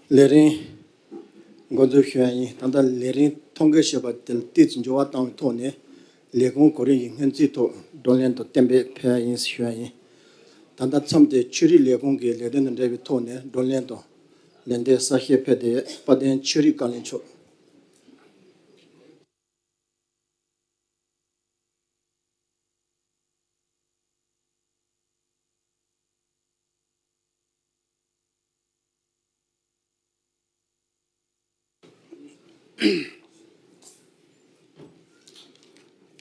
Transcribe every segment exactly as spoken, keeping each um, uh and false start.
ལས་རིམ་འགོ་འཛུགས་ཞུ་ཡ་ཡིན། ད་ལྟ་ལས་རིམ་ཐོ་འགོད་བྱས་པ་དེ་ལ་ཏོག་ཙམ་འགྱུར་བ་བཏང་བའི་ཐོག་ནས་ལས་ཁུངས་གོ་རིམ་གྱི་སྔོན་རྩིས་ཐོག་བགྲོ་གླེང་དང་གཏན་འབེབས་ཕེབས་ཡ་ཡིན་ཞུ་ཡ་ཡིན། ད་ལྟ་མཚམས་དེར་ཆོས་རིག་ལས་ཁུངས་ཀྱི་ལས་དོན་དང་འབྲེལ་བའི་ཐོག་ནས་བགྲོ་གླེང་དང་ལན་འདེབས་གསལ་བཤད་ཕེབས་བསྡད་ཡོད། དཔལ་ལྡན་ཆོས་རིག་བཀའ་བློན་མཆོག་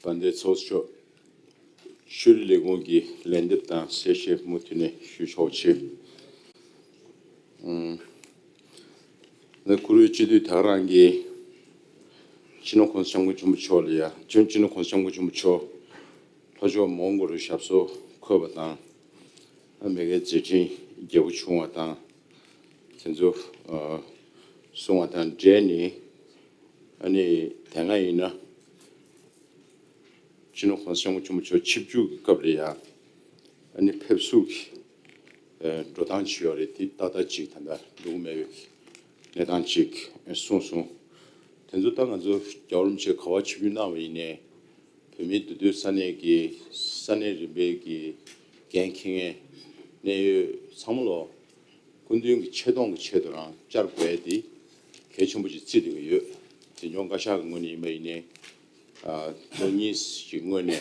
དཔལ་ལྡན་ཚོགས་གཙོ་མཆོག་ཆོས་རིག་ལས་ཁུངས་ཀྱི་ལན་འདེབས་དང་གསལ་བཤད་མུ་མཐུད་ནས་ཞུ་ཆོག་ཆེད། ཨང་། ང་བཀུར་འོས་སྤྱི་འཐུས་ད་ག་རང་གིས་སྤྱི་ནོར་༸གོང་ས་༸སྐྱབས་མགོན་ཆེན་པོ་མཆོག་ལ་ཡ་སྤྱི་ནོར་༸གོང་ས་༸སྐྱབས་མགོན་ཆེན་པོ་མཆོག་ལྷོ་ཕྱོགས་མོན་གྷོ་རུ་ཞབས་སོར་འཁོད་པ་དང་། མ་གིའི་མཛད་འཕྲིན་རྒྱས་པོ་བྱུང་བ་དང་། དེ་ཚོ་གསུང་བ་དང་འབྲེལ་ནས། ཨ་ནི་དེ་སྔ་ཡིན་ན་སྤྱི་ནོར་༸གོང་ས་༸སྐྱབས་མགོན་ཆེན་པོ་མཆོག་ཆིབས་བསྒྱུར་གྱི་སྐབས་ལ་ཡང་ཨ་ནི་ཕེབས་བསུ་གི་འགྲོ་སྟངས་ཅིག་ཡོད་རེད། དེ་ཏག་ཏག་ཅིག་ད་ལྟ་འགྲོ་གི་མེད་པའི་གནས་སྟངས་ཅིག་གསུངས་སོང་། དེ་ཚོ་ད་ང་ཚོ་རྒྱལ་བ་རིན་པོ་ཆེ་ག་པར་ཆིབས་བསྒྱུར་གནང་བ་ཡིན་ནའི། བོད་མིའི་འདུས་སྡོད་ས་གནས་ཀྱི་ས་གནས་རིམ་པའི་གི་འགན་འཁྱེར་མཁན་གནད་ཡོད་ཚང་མ་ལོ་སྐུ་མདུན་གྱི་ཆེ་མཐོང་གི་ཆེད་དུ་རང་བཅར་དགོས་དེ་གལ་ཆེན་པོ་ཅིག་བརྩིས་བསྡད་ཀྱི་ཡོད། འཛིན་སྐྱོང་བཀའ་ཤག་གི་ངོས་ནས་ཡིན་པ་ཡིན་ནའི། ལོ་གཉིས་ཤིག་སྔོན་ནས་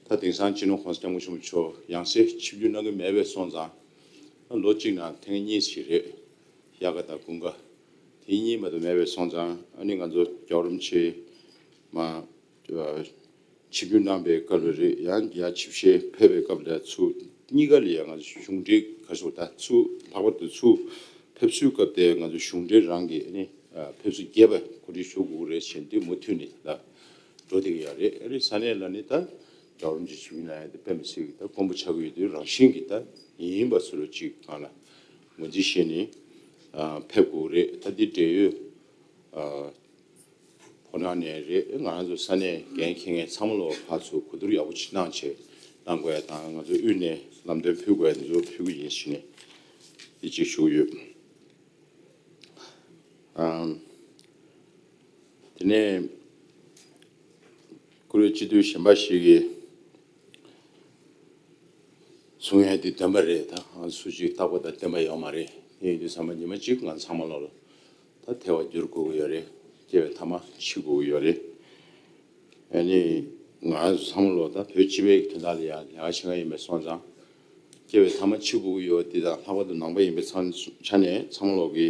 ད་དེང་སང་སྤྱི་ནོར་༸གོང་ས་༸སྐྱབས་མགོན་ཆེན་པོ་མཆོག་ཡང་སེ་ཆིབས་བསྒྱུར་གནང་གི་མེད་པས་སོང་ཙང་། ལོ་གཅིག་ནང་ཐེངས་གཉིས་ཤིག་རེད། དབྱར་ཁ་དང་དགུན་ཁ། དེ་གཉིས་མ་གཏོགས་མེད་པས་སོང་ཙང་། ཨ་ནི་ང་ཚོ་རྒྱལ་བ་རིན་པོ་ཆེ་མ་ཆིབས་བསྒྱུར་གནང་པའི་སྐབས་ལ་རེད། ཡང་ཡར་ཆིབས་ཞལ་ཕེབས་པའི་སྐབས་ལ་ཚུར་གཉིས་ཀ་ལ་ཡང་ང་ཚོ་གཞུང་འབྲེལ་ག་ཚོད་ད་ཚུར་ལྷག་པར་དུ་ཚུར་ཕེབས་བསུའི་སྐབས་དེ་ང་ཚོ་གཞུང་འབྲེལ་རང་གིས་ཨ་ནི་ཕེབས་བསུ་རྒྱས་པ་གོ་སྒྲིག་ཞུ་དགོས་ཀྱི་རེད་ཟེར་འདི་མུ་མཐུད་ནས་ད་འགྲོ་བསྡད་ཀྱི་ཡོད་རེད། ཨ་ནི་ས་གནས་ལ་ནི་ད་རྒྱལ་བ་རིན་པོ་ཆེ་ཆིབས་བསྒྱུར་གནང་ཡ་དེ་དཔེ་མི་སྲིད་ཀྱི་ད་དཀོན་པོ་ཆགས་ཀྱི་ཡོད་དུས་རང་བཞིན་གྱིས་ད་ཡིན་པ་བཟོ་འདྲ་ཅིག་སྒང་ལ་ངོས་འཛིན་བྱས་ནས་ཕེབས་དགོས་ཀྱི་རེད། ད་འདི་འབྲེལ་ཡོད། ཕོ་བྲང་ནས་རེད། ང་རང་ཚོ་ས་གནས་འགན་འཁྱེར་མཁན་ཚང་མ་ལོ་ཕར་ཚུར་གོ་བསྡུར་ཡག་པོ་ཅིག་གནང་བྱས་གནང་དགོས་ཡ་དང་། ང་ཚོ་དབུས་ནས་ལམ་སྟོན་ཕུལ་དགོས་ཡ་འདི་ཚོ་ཕུལ་གི་ཡིན་ཞུས་ནས་འདི་གཅིག་ཞུ་གི་ཡོད། ཨམ། དེ་ནས་བཀུར་འོས་སྤྱི་འཐུས་གཞན་པ་ཞིག་གིས་གསུང་ཡ་དེ་བདེན་པ་རེད། ད་ང་སུ་གཅིག་རྟག་པར་ད་བདེན་པ་ཡོད་མ་རེད། དེ་ཡིན་དུས་ཚང་མ་ཉི་མ་གཅིག་ང་ཚང་མ་ལོ་ལ་ད་ཐལ་བར་འགྱུར་དགོས་ཀྱི་ཡོད་རེད། སྐྱེ་བའི་ཐ་མ་འཆི་དགོས་ཀྱི་ཡོད་རེད། ཨ་ནི་ང་ཚང་མ་ལོ་ད་བོད་སྤྱི་པའི་དོན་དག་ལ་ཡང་ལས་ཀ་བྱེད་མཁན་ཡིན་པའི་སོང་ཙང་། སྐྱེ་བའི་ཐ་མ་འཆི་དགོས་ཀྱི་ཡོད་འདི་དང་། ལྷག་པར་དུ་ནང་པ་ཡིན་པའི་ཚང་ཆ་ནས་ཚང་མ་ལོ་གི་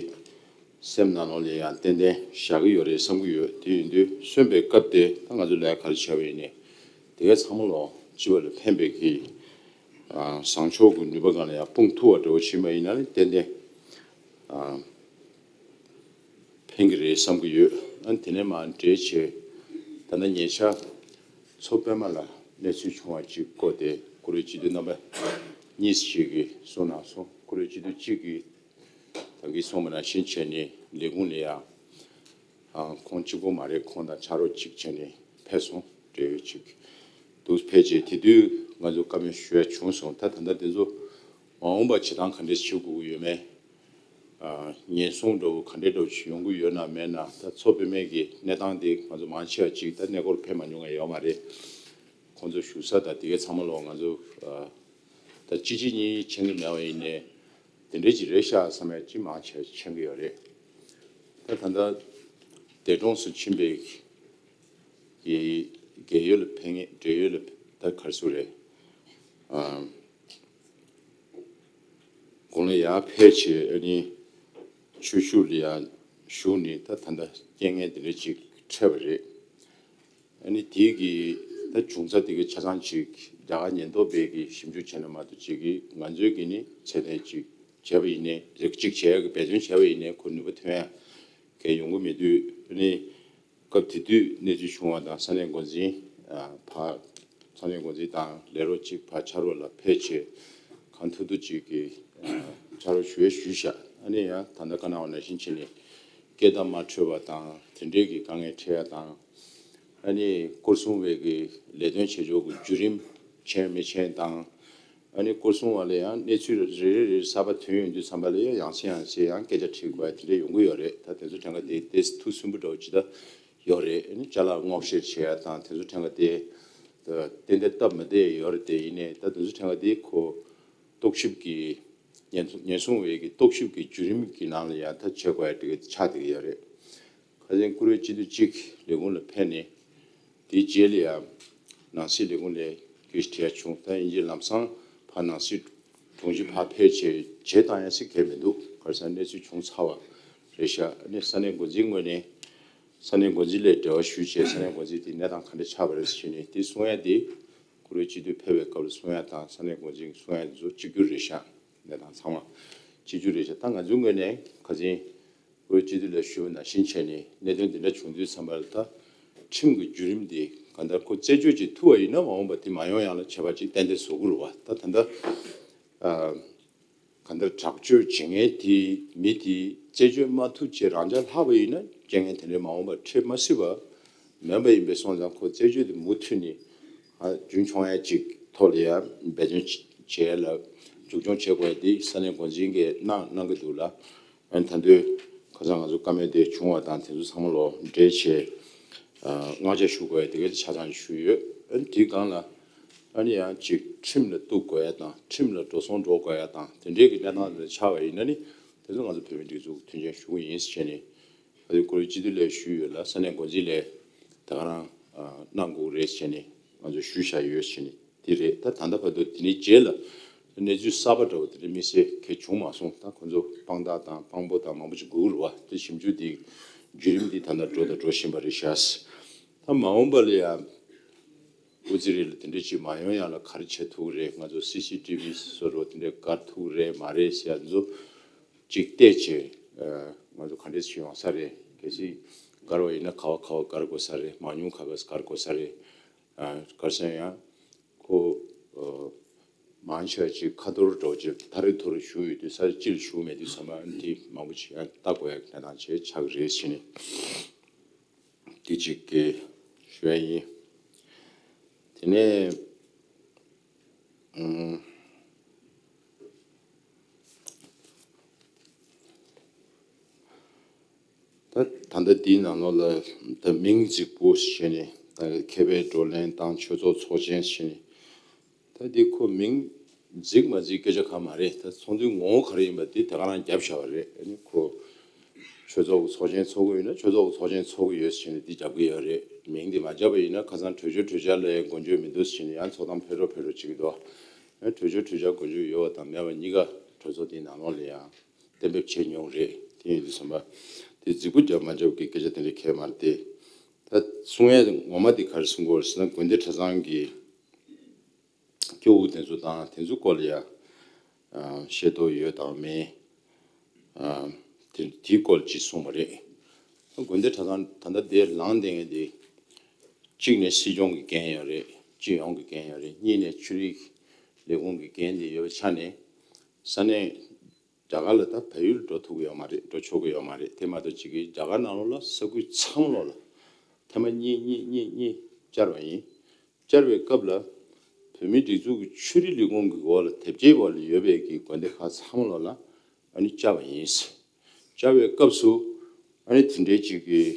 སེམས་ནང་ལོགས་ལ་ཡང་ཏན་ཏན་བཞག་གི་ཡོད་རེད་བསམ་གྱི་ཡོད། དེ་ཡིན་དུས་གསོན་པའི་སྐབས་དེ་ད་ང་ཚོ་ལས་ཀ་ག་རེ་བྱས་པ་ཡིན་ནའི་དེ་གའི་ཚང་མ་ལོ་སྤྱི་པ་ལ་ཕན་པའི་གི་བཟང་ཕྱོགས་ཀྱི་ནུས་པ་སྒང་ལ་ཡང་སྤུངས་ཐུབ་པ་འདྲ་བོ་ཞིག་མ་ཡིན་ན་ནི་ཏན་ཏན་ཕན་གྱི་རེད་བསམ་གྱི་ཡོད། ཨ་ནི་དེ་ནས་མར་འབྲེལ་བྱས་ད་ལྟ་ཉེ་ཆར་མཚོ་པདྨ་ལ་གནས་ཚུལ་བྱུང་བ་གཅིག་སྐོར་དེ་བཀུར་འོས་སྤྱི་འཐུས་རྣམ་པ་གཉིས་ཤིག་གིས་གསུངས་གནང་སོང་། བཀུར་འོས་སྤྱི་འཐུས་གཅིག་གིས་ད་གིན་གསུངས་པ་ནང་བཞིན་བྱས་ནས་ལས་ཁུངས་ལ་ཡང་ཁོང་གཅིག་པོ་མ་རེད། ཁོང་དང་ཕྱག་རོགས་གཅིག་བྱས་ནས་ཕེབས་སོང་། འབྲེལ་ཡོད་ཅིག་འདུག་ཕེབས་རྗེས་དེ་དུས་ང་ཚོ་བཀའ་མོལ་ཞུ་ཡ་བྱུང་སོང་། ད་ད་ལྟ་དེ་ཚོ་མ་འོངས་པ་བྱེད་སྟངས་ག་འདྲས་བྱེད་དགོས་ཀྱི་ཡོད་མེད། ཉེན་སྲུང་འདྲ་བོ་ག་འདྲས་འདྲ་བོ་ཞིག་ཡོང་གི་ཡོད་ན་མེད་ན། ད་མཚོ་པདྨའི་གི་གནས་སྟངས་དེ་ང་ཚོ་མང་ཆེ་བ་ཅིག་ད་གནས་སྐོར་ཕེབས་མ་མྱོང་བ་ཡོད་མ་རེད། ཁོང་ཚོ་བཞུགས་ས་དང་དེ་གའི་ཚང་མ་ལོ་ང་ཚོ་ད་གཅིག་གཅིག་གཉིས་མཁྱེན་གི་མེད་པ་ཡིན་ནའི་དེ་འདྲས་ཅིག་རེད་ཤག་བསམ་ཡ་ཅིག་མང་ཆེ་བ་མཁྱེན་གི་ཡོད་རེད། ད་ད་ལྟ་འདས་གྲོངས་སུ་ཕྱིན་པའི་གི་རྒས་ཡོལ་ལ་ཕེབས་མཁན་འབྲེལ་ཡོད་ལ་ད་ག་རེ་ཟེར་དགོས་རེད། དགུང་ལོ་ཡར་ཕེབས་བྱས་ཨ་ནི་ཆོས་ཞུགས་ལ་ཡང་ཞུགས་ནས་ད་ད་ལྟ་རྐྱེན་ངན་དེ་འདྲ་ཅིག་འཕྲད་པ་རེད། ཨ་ནི་དེའི་གི་ད་བྱུང་ཚད་དེ་གི་ཆ་ཚང་ཅིག་རྒྱ་གར་ཉེན་རྟོག་པས་གི་ཞིབ་འཇུག་བྱས་ན་མ་གཏོགས་ཅིག་གི་ང་ཚོའི་གི་ནི་ཚད་ལྡན་ཅིག་བྱས་པ་ཡིན་ནའི་རིགས་གཅིག་བྱས་གི་འབད་བརྩོན་བྱས་པ་ཡིན་ནའི་ཁོ་ནུས་པ་ཐོན་ཡ་གི་ཡོང་གི་མེད་དུས་ཨ་ནི། སྐབས་དེ་དུས་གནས་ཚུལ་བྱུང་བ་དང་ས་གནས་འགོ་འཛིན་ཕར་ས་གནས་འགོ་འཛིན་དང་ལས་རོགས་གཅིག་ཕར་ཕྱག་རོགས་ལ་ཕེབས་བྱས་གང་ཐུབ་ཐུབ་ཅིག་གིས་ཕྱག་རོགས་ཞུ་ཡས་ཞུས་བཞག་ཨ་ནི་ཡང་ད་ལྟ་བཀའ་གནང་བ་ནང་བཞིན་བྱས་ནས་སྐད་བརྡ་མ་འཕྲོད་པ་དང་དེ་འདྲའི་གི་དཀའ་ངལ་འཕྲད་ཡ་དང་། ཨ་ནི་སྐོར་སྲུང་བའི་གི་ལས་དོན་བྱེད་ཕྱོགས་ཀྱི་བརྒྱུད་རིམ་མཁྱེན་མི་མཁྱེན་དང་། ཨ་ནི་སྐོར་སྲུང་བ་ལ་ཡང་གནས་ཚུལ་རེ་རེ་རེ་གསར་པ་ཐོན་ཡོང་དུས་ཙམ་པ་ལ་ཡང་ཡང་སེ་ཡང་སེ་ཡང་སྐད་ཆ་དྲིས་དགོས་དེ་འདྲ་ཡོང་གི་ཡོད་རེད། ད་དེ་ཚོ་དྲན་ག་དེ་དེ་ཐུགས་སུན་པོ་འདྲ་བོ་ཅི་ད་ཡོད་རེད། ཨ་ནི་ཅ་ལག་སྔོག་བཤེར་བྱེད་ཡ་དང་དེ་ཚོ་དྲན་ག་དེ་ཏན་ཏན་སྟབས་མ་བདེ་ཡོད་རེད། དེ་ཡིན་ནའི་ད་དེ་ཚོ་དྲན་ག་དེ་ཁོ་རྟོག་ཞིབ་ཀྱི་ཉེན་ཉེན་སྲུང་བའི་གི་རྟོག་ཞིབ་ཀྱི་བརྒྱུད་རིམ་གྱི་ནང་ལ་ཡང་ད་བྱེད་དགོས་ཡ་དེ་ག་ཆགས་བསྡད་ཀྱི་ཡོད་རེད། ཁ་སང་བཀུར་འོས་སྤྱི་འཐུས་གཅིག་ལས་ཁུངས་ལ་ཕེབས་ནས། དེའི་རྗེས་ལ་ཡང་ནང་སྲིད་ལས་ཁུངས་ལ་སྐད་ཆ་དྲི་ཡ་བྱུང་། ད་ཡིན་གྱི་ལམ་སང་ཕར་ནང་སྲིད་དྲུང་ཆེ་ཕར་ཕེབས་བྱས་བྱེད་བཏང་ཡ་ཟེར་གང་ཡང་མི་འདུག་ག་རེ་ཟེར་ན་གནས་ཚུལ་བྱུང་ཚར་བ་རེད་ཤག་ཨ་ནི་ས་གནས་འགོ་འཛིན་ངོས་ནས་ས་གནས་འགོ་འཛིན་ལ་འབྲེལ་བ་ཞུས་བྱས་ས་གནས་འགོ་འཛིན་དེ་གནས་སྟངས་ག་འདྲ་ཆགས་པ་རེད་ཟེར་ནས་དེ་གསུང་ཡ་དེ་བཀུར་འོས་སྤྱི་འཐུས་ཕེབས་པའི་སྐབས་ལ་གསུང་ཡ་དང་ས་གནས་འགོ་འཛིན་གསུང་ཡ་དེ་ཚོ་གཅིག་གྱུར་རེད་ཤག་གནས་སྟངས་ཚང་མ་གཅིག་གྱུར་རེད་ཤག་ད་ང་ཚོའི་ངོས་ནས་ཁ་སང་བཀུར་འོས་སྤྱི་འཐུས་ལ་ཞུས་པ་ནང་བཞིན་བྱས་ནས་གནད་དོན་འདི་འདྲ་བྱུང་དུས་ཙམ་པ་ལ་ད་ཁྲིམས་ཀྱི་བརྒྱུད་རིམ་འདི་གང་ལྟར་ཁོ་རྩད་གཅོད་ཅིག་ཐུབ་པ་ཡིན་ན་མ་འོངས་པ་དེ་མ་ཡོང་ཡག་ལ་བྱས་པ་ཅིག་ཏན་ཏན་བཟོ་དགོས་རེད་བ། ད་ད་ལྟ་ཨ་གང་ལྟར་དྲག་སྤྱོད་བྱེད་མཁན་དེ་མི་དེ་རྩད་གཅོད་མ་ཐུབ་བྱས་རང་འཇགས་ལྷག་པ་ཡིན་ན་རྐྱེན་ངན་དེ་འདྲ་མ་འོངས་པ་འཕྲད་མ་སྲིད་པ་མིན་པ་ཡིན་པས་སོང་ཙང་ཁོ་རྩད་གཅོད་དེ་མུ་མཐུད་ནས་ཨ་རྒྱུན་འཁྱོངས་ཡ་ཅིག་ཐོག་ལ་ཡ་འབད་བརྩོན་བྱས་ལ་མཇུག་སྐྱོང་བྱེད་དགོས་ཡ་དེ་ས་གནས་འགོ་འཛིན་གྱིས་གནང་གནང་གི་འདུག་ལ། ཨ་ནི་ད་དུང་ཁ་སང་ང་ཚོ་བཀའ་མོལ་དེ་བྱུང་བ་དང་དེ་ཚོ་ཚང་མ་ལོ་འབྲེལ་བྱས་ཨ་བསྔགས་བརྗོད་ཞུ་དགོས་ཡ་དེ་ག་ཆ་ཚང་ཞུས་ཡོད། ཨ་ནི་དེའི་སྒང་ལ་ཨ་ནི་ཡང་ཅིག་ཁྲིམས་ལ་གཏུག་དགོས་ཡ་དང་ཁྲིམས་ལ་འགྲོ་སོང་འགྲོ་དགོས་ཡ་དང་དེ་འདྲའི་གི་གནས་སྟངས་ལ་ཆགས་པ་ཡིན་ན་ནི་དེ་ཚོ་ང་ཚོ་བོད་མིའི་སྒྲིག་འཛུགས་མཐུན་རྐྱེན་ཞུ་གི་ཡིན་ཟེར་བྱས་ནས་ཨ་ནི་ཁོ་རང་སྤྱི་འཐུས་ལ་ཞུས་ཡོད་ལ་ས་གནས་འགོ་འཛིན་ལ་ད་ག་རང་ཨ་གནང་དགོས་རེད་ཟེར་བྱས་ནས་ང་ཚོ་ཞུས་བཞག་ཡོད་ཟེར་བྱས་ནས། དེ་རེད། ད་ད་ལྟ་བར་དུ་དེ་ནས་རྗེས་ལ་གནས་ཚུལ་གསར་པ་འདྲ་བོ་དེ་འདྲ་དམིགས་བསལ་གང་བྱུང་མ་སོང་། ད་ཁོ་ཚོ་དཔང་རྟགས་དང་དཔང་པོ་དང་མང་པོ་ཅིག་དགོས་ཀྱི་རེད་བ། དེ་ཞིབ་འཇུག་དེ་བརྒྱུད་རིམ་འདི་ད་ལྟ་འགྲོ་དང་འགྲོ་བཞིན་པ་རེད་ཤག་ད་མ་འོངས་པ་ལ་ཡང་དབུ་རྩེ་རིགས་ལ་དེ་འདྲ་ཅིག་མ་ཡོང་ཡག་ལ་ག་རེ་བྱེད་ཐུབ་ཀྱི་རེད། ང་ཚོ་སི་སི་ཊི་བི་བཟོ་འདྲ་དེ་འདྲ་བཀར་ཐུབ་ཀྱི་རེད་མ་རེད་ཟེར་ཡག་ཚོ་ཅིག་བལྟས་བྱས་ང་ཚོ་ག་འདྲས་ཡོང་ས་རེད། གལ་སྲིད་བཀར་བ་ཡིན་ན་ག་བ་ག་བ་བཀར་དགོས་ས་རེད། མང་ཉུང་ག་བ་བཀར་དགོས་ས་རེད། ཨ་ག་རེ་ཟེར་ཡང་ཁོ་ཨ་མང་ཆེ་བ་ཅིག་ཁ་ཐོར་འདྲ་བོ་ཅིག་ཐ་རེ་ཐོ་རེ་བཞུགས་ཡོད་དུས་ས་ཆ་གཅིག་ལ་བཞུགས་མེད་དུས་ཙམ་པ་འདི་མང་པོ་ཅིག་ཡང་ལྟ་དགོས་ཡ་གནས་སྟངས་ཅིག་ཆགས་ཀྱི་རེད་ཟེར་ནས་འདི་གཅིག་གི་ཞུ་ཡ་ཡིན། དེ་ནས་ཨ་ད་ད་ལྟ་འདིའི་ནང་ལོགས་ལ་ད་མིང་རྫིག་པོ་བྱས་ནས་ད་མཁས་པའི་བགྲོ་གླེང་དང་ཆོས་ཚོགས་ཚོགས་ཆེན་བྱས་ནས་ད་འདི་ཁོ་མིང་རྫིག་མ་རྫིག་སྐད་ཆ་གང་མ་རེད། ད་ཚོགས་འདུའི་ངོ་བོ་ག་རེ་ཡིན་པ་འདི་ད་ག་རང་བརྒྱབ་བཞག་པ་རེད། ཨ་ནི་ཁོ་ཆོས་ཚོགས་ཀྱི་ཚོགས་ཆེན་ཚོགས་ཀྱི་ཡོད་ན་ཆོས་ཚོགས་ཀྱི་ཚོགས་ཆེན་ཚོགས་ཀྱི་ཡོད་ཟེར་ནས་འདི་བརྒྱབ་ཀྱི་ཡོད་རེད། མིང་འདི་མ་བརྒྱབ་པ་ཡིན་ན་ཁ་སང་གྲོས་ཆོད་གྲོས་འཆར་ལ་ཡང་མགོ་འཇོག་མི་འདུག་ཟེར་ནས་ཡང་ཚོགས་གཏམ་ཕེབས་རོགས་ཕེབས་རོགས་བྱེད་ཀྱི་འདུག་ཡང་གྲོས་ཆོད་གྲོས་འཆར་མགོ་འཇོག་ཡོད་པ་དང་མེད་པ་གཉིས་ཀ་གྲོས་ཚོགས་འདིའི་ནང་ལོགས་ལ་ཡང་གཏན་འབེབས་བྱས་མྱོང་རེད། དེ་ཡིན་དུས་ཙམ་པ་དེ་རྫིག་པོ་རྒྱབ་མ་རྒྱབ་ཀྱི་སྐད་ཆ་དེ་འདྲ་གང་ཡང་མ་རེད་དེ། ད་གསུང་ཡས་ངོ་མ་དེ་ག་རེ་གསུང་གི་ཡོད་རེད་ཟེར་ན་དགོན་སྡེ་གྲྭ་ཚང་གི་སྐྱོ་བོ་དེ་ཚོ་དང་དེ་ཚོ་སྐོར་ལ་ཡ་ཨ་ཤེས་རྟོགས་ཡོད་དང་མེད། ཨ་དེ་དེའི་སྐོར་ཅིག་གསུངས་པ་རེད། དགོན་སྡེ་གྲྭ་ཚང་ད་ལྟ་དེར་ལངས་བསྡད་མཁན་དེ་གཅིག་ནས་སྲིད་སྐྱོང་གི་འགན་ཡོད་རེད། སྤྱི་ཡོངས་ཀྱི་འགན་ཡོད་རེད། གཉིས་ནས་ཆོས་རིག་ལས་ཁུངས་ཀྱི་འགན་དེ་ཡོད་པའི་ཆ་ནས་ས་གནས་རྒྱ་གར་ལ་ད་བལ་ཡུལ་འགྲོ་ཐུབ་ཀྱི་ཡོད་མ་རེད། འགྲོ་ཆོག་གི་ཡོད་མ་རེད། དེ་མ་གཏོགས་གཅིག་གིས་རྒྱ་གར་ནང་ལོགས་ལ་ས་ཁུལ་ཚང་མ་ལོགས་ལ་ཐེངས་མ་གཉིས་གཉིས་གཉིས་གཉིས་བཅར་བ་ཡིན། བཅར་བའི་སྐབས་ལ་བོད་མིའི་སྒྲིག་འཛུགས་ཀྱི་ཆོས་རིག་ལས་ཁུངས་ཀྱི་འོག་ལ་དེབ་སྐྱེལ་འོག་ལ་ཡོད་པའི་གི་དགོན་སྡེ་ཁག་ཚང་མ་ལོགས་ལ་ཨ་ནི་བཅར་བ་ཡིན། བཅར་བའི་སྐབས་སུ་ཨ་ནི་དེ་འདྲའི་གཅིག་གིས་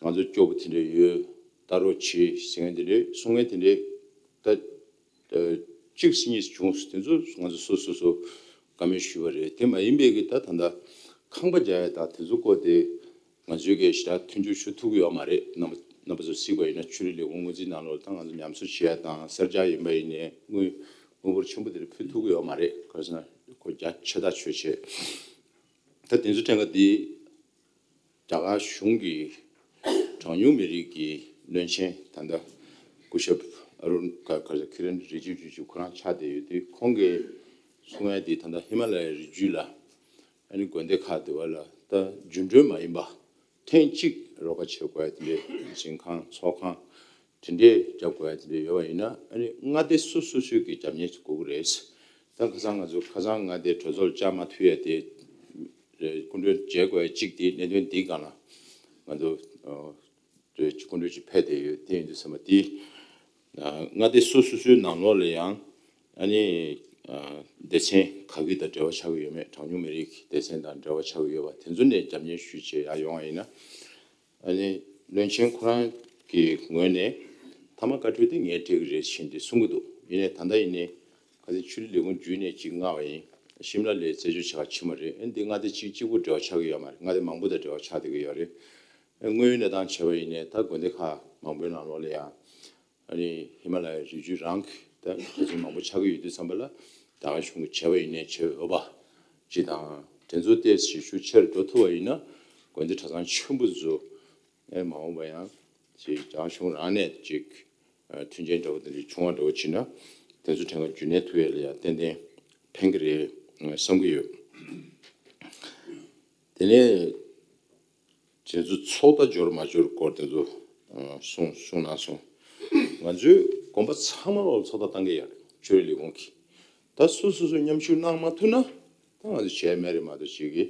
ང་ཚོ་སྐྱོ་པོ་དེ་འདྲ་ཡོད། ལྟ་རོགས་བྱེད་ཟེར་མཁན་དེ་འདྲའི་གསུང་མཁན་དེ་འདྲའི་ད་ད་གཅིག་སྲིད་གཉིས་བྱུང་། དེ་ཚོ་ང་ཚོ་སོ་སོ་སོ་བཀའ་མོལ་ཞུས་པ་རེད། དེ་མ་ཡིན་པའི་གི་ད་ད་ལྟ་ཁང་པ་རྒྱག་ཡ་དང་དེ་ཚོ་སྐོར་དེ་ང་ཚོས་གི་ཞེ་དྲག་མཐུན་འགྱུར་ཞུ་ཐུབ་ཀྱི་ཡོད་མ་རེད། རྣམ་པ་རྣམ་པ་ཚོ་གཟིགས་པ་ཡིན་ན་ཆོས་རིག་ལས་ཁུངས་སྔོན་རྩིས་ནང་ལོགས་ད་ང་ཚོ་ཉམས་གསོ་བྱེད་ཡ་དང་གསར་རྒྱག་ཡིན་པ་ཡིན་ནའི་དངུལ་དངུལ་འབོར་ཆེན་པོ་དེ་འདྲ་ཕུལ་ཐུབ་ཀྱི་ཡོད་མ་རེད། ག་རེ་ཟེར་ན་ཁོ་རྒྱ་ཆེ་ཐག་ཆོད་བྱས། ད་དེ་ཚོ་དྲན་ག་དེ་རྒྱ་གར་གཞུང་གི་གྲངས་ཉུང་མི་རིགས་ཀྱི་བློན་ཆེན་ད་ལྟ་སྐུ་ཞབས་ཨ་རུ་ན་ག་ག་ཁི་རན་རི་ཇི་ཇུ་ཇུ་ཁོ་རང་ཆགས་བསྡད་ཡོད་དུས་ཁོང་གིས་གསུང་ཡ་དེ་ད་ལྟ་ཧི་མ་ལ་ཡའི་རི་རྒྱུད་ལ་ཨ་ནི་དགོན་སྡེ་ཁག་དེ་བ་ལ་ད་རྒྱུན་གྲོན་མ་ཡིན་པ་ཐེངས་གཅིག་རོགས་པ་བྱེད་དགོས་ཡ་དེ་འདྲའི་འཛིན་ཁང་ཚོགས་ཁང་དེ་འདྲའི་རྒྱབ་དགོས་ཡ་དེ་འདྲ་ཡོད་པ་ཡིན་ན་ཨ་ནི་མངའ་སྡེ་སོ་སོ་སོའི་གི་རྒྱབ་གཉེར་དགོས་ཀྱི་རེད། ད་ཁ་སང་ང་ཚོ་ཁ་སང་མངའ་སྡེའི་གྲོས་ཚོགས་ལ་བཅར་མ་ཐུབ་ཡ་དེ་སྐུ་མགྲོན་མཇལ་དགོས་ཡ་གཅིག་དེ་གནད་དོན་འདིའི་སྒང་ལ་ང་ཚོ་སྐུ་མགྲོན་གཅིག་ཕེབས་བསྡད་ཡོད། དེ་ཡིན་དུས་ཙམ་པ་དེ་མངའ་སྡེ་སོ་སོ་སོའི་ནང་ལོགས་ལ་ཡང་ཨ་ནི་ སྡེ་ཚན་ག་གི་དང་འབྲེལ་བ་ཆགས་ཀྱི་ཡོད་མེད། གྲངས་ཉུང་མི་རིགས་སྡེ་ཚན་དང་འབྲེལ་བ་ཆགས་ཀྱི་ཡོད་པ་དེ་ཚོ་ནས་རྒྱབ་གཉེར་ཞུས་བྱས་ཡར་ཡོང་བ་ཡིན་ན། ཨ་ནི་བློན་ཆེན་ཁོ་རང་གི་ངོས་ནས་མཐའ་མ་བཀའ་འཁྲོལ་དེ་ངས་སྤྲད་ཀྱི་རེད་ཟེར་འདི་གསུང་གི་འདུག་ཡིན་ནའི་ད་ལྟ་ཡིན་ནའི་ཁ་སང་ཆོས་རིག་ལས་ཁུངས་བརྒྱུད་ནས་གཅིག་མངགས་པ་ཡིན། ཤིམ་ལ་ལ་རྩད་གཅོད་བྱེད་ག་ཕྱིན་པ་རེད། ཨ་ནི་འདི་མངགས་ཏེ་གཅིག་གཅིག་པུ་འབྲེལ་བ་ཆགས་ཀྱི་ཡོད་མ་རེད། མངགས་ཏེ་མང་པོ་དང་འབྲེལ་བ་ཆགས་བསྡད་ཀྱི་ཡོད་རེད། ཨ་ནི་དངོས་ཡོད་གནས་སྟངས་བྱས་པ་ཡིན་ནའི་ད་དགོན་སྡེ་ཁག་མང་པོའི་ནང་ལོགས་ལ་ཡང་། ཨ་ནི་ཧི་མ་ལ་ཡའི་རི་རྒྱུད་རང་གི་ད་གྲྭ་བཙུན་མང་པོ་ཆགས་ཀྱི་ཡོད་དུས་ཙམ་པ་ལ་རྒྱ་གར་གཞུང་གིས་བྱས་པ་ཡིན་ནའི་བྱས་འོས་པ་ཅིག་དང་། དེ་ཚོ་ཏོག་ཙམ་ཤུགས་ཆེར་འགྲོ་ཐུབ་པ་ཡིན་ན་དགོན་སྡེ་གྲྭ་ཚང་ཆེན་པོ་ཚོ་ཨེ་མ་འོངས་པ་ཡང་ཅིག་རྒྱ་གར་གཞུང་རང་ནས་ཅིག་མཐུན་རྐྱེན་འདྲ་བོ་དེ་འདྲ་བྱུང་བ་འདྲ་བོ་ཕྱིན་ན་དེ་ཚོ་ཕྲན་ག་རྒྱུན་གནས་ཐུབ་ཡས་ལ་ཡང་ཏན་ཏན་ཕན་གྱི་རེད་བསམ་གྱི་ཡོད། དེ་ནས། དེ་ཚོ་ཚོགས་བརྡ་འབྱོར་མ་འབྱོར་སྐོར་དེ་ཚོ་གསུང་གསུང་གནང་སོང་། ང་ཚོའི་དགོན་པ་ཚང་མ་ལོག་ཚོགས་བརྡ་བཏང་གི་ཡོད་རེད། ཆོས་རིག་ལས་ཁུངས་ཀྱིས། ད་སོ་སོ་སོ་མཉམ་ཞུགས་གནང་མ་ཐུབ་ན་ད་ང་ཚོ་བྱས་མེད་རེད་མ་གཏོགས་ཅིག་གིས་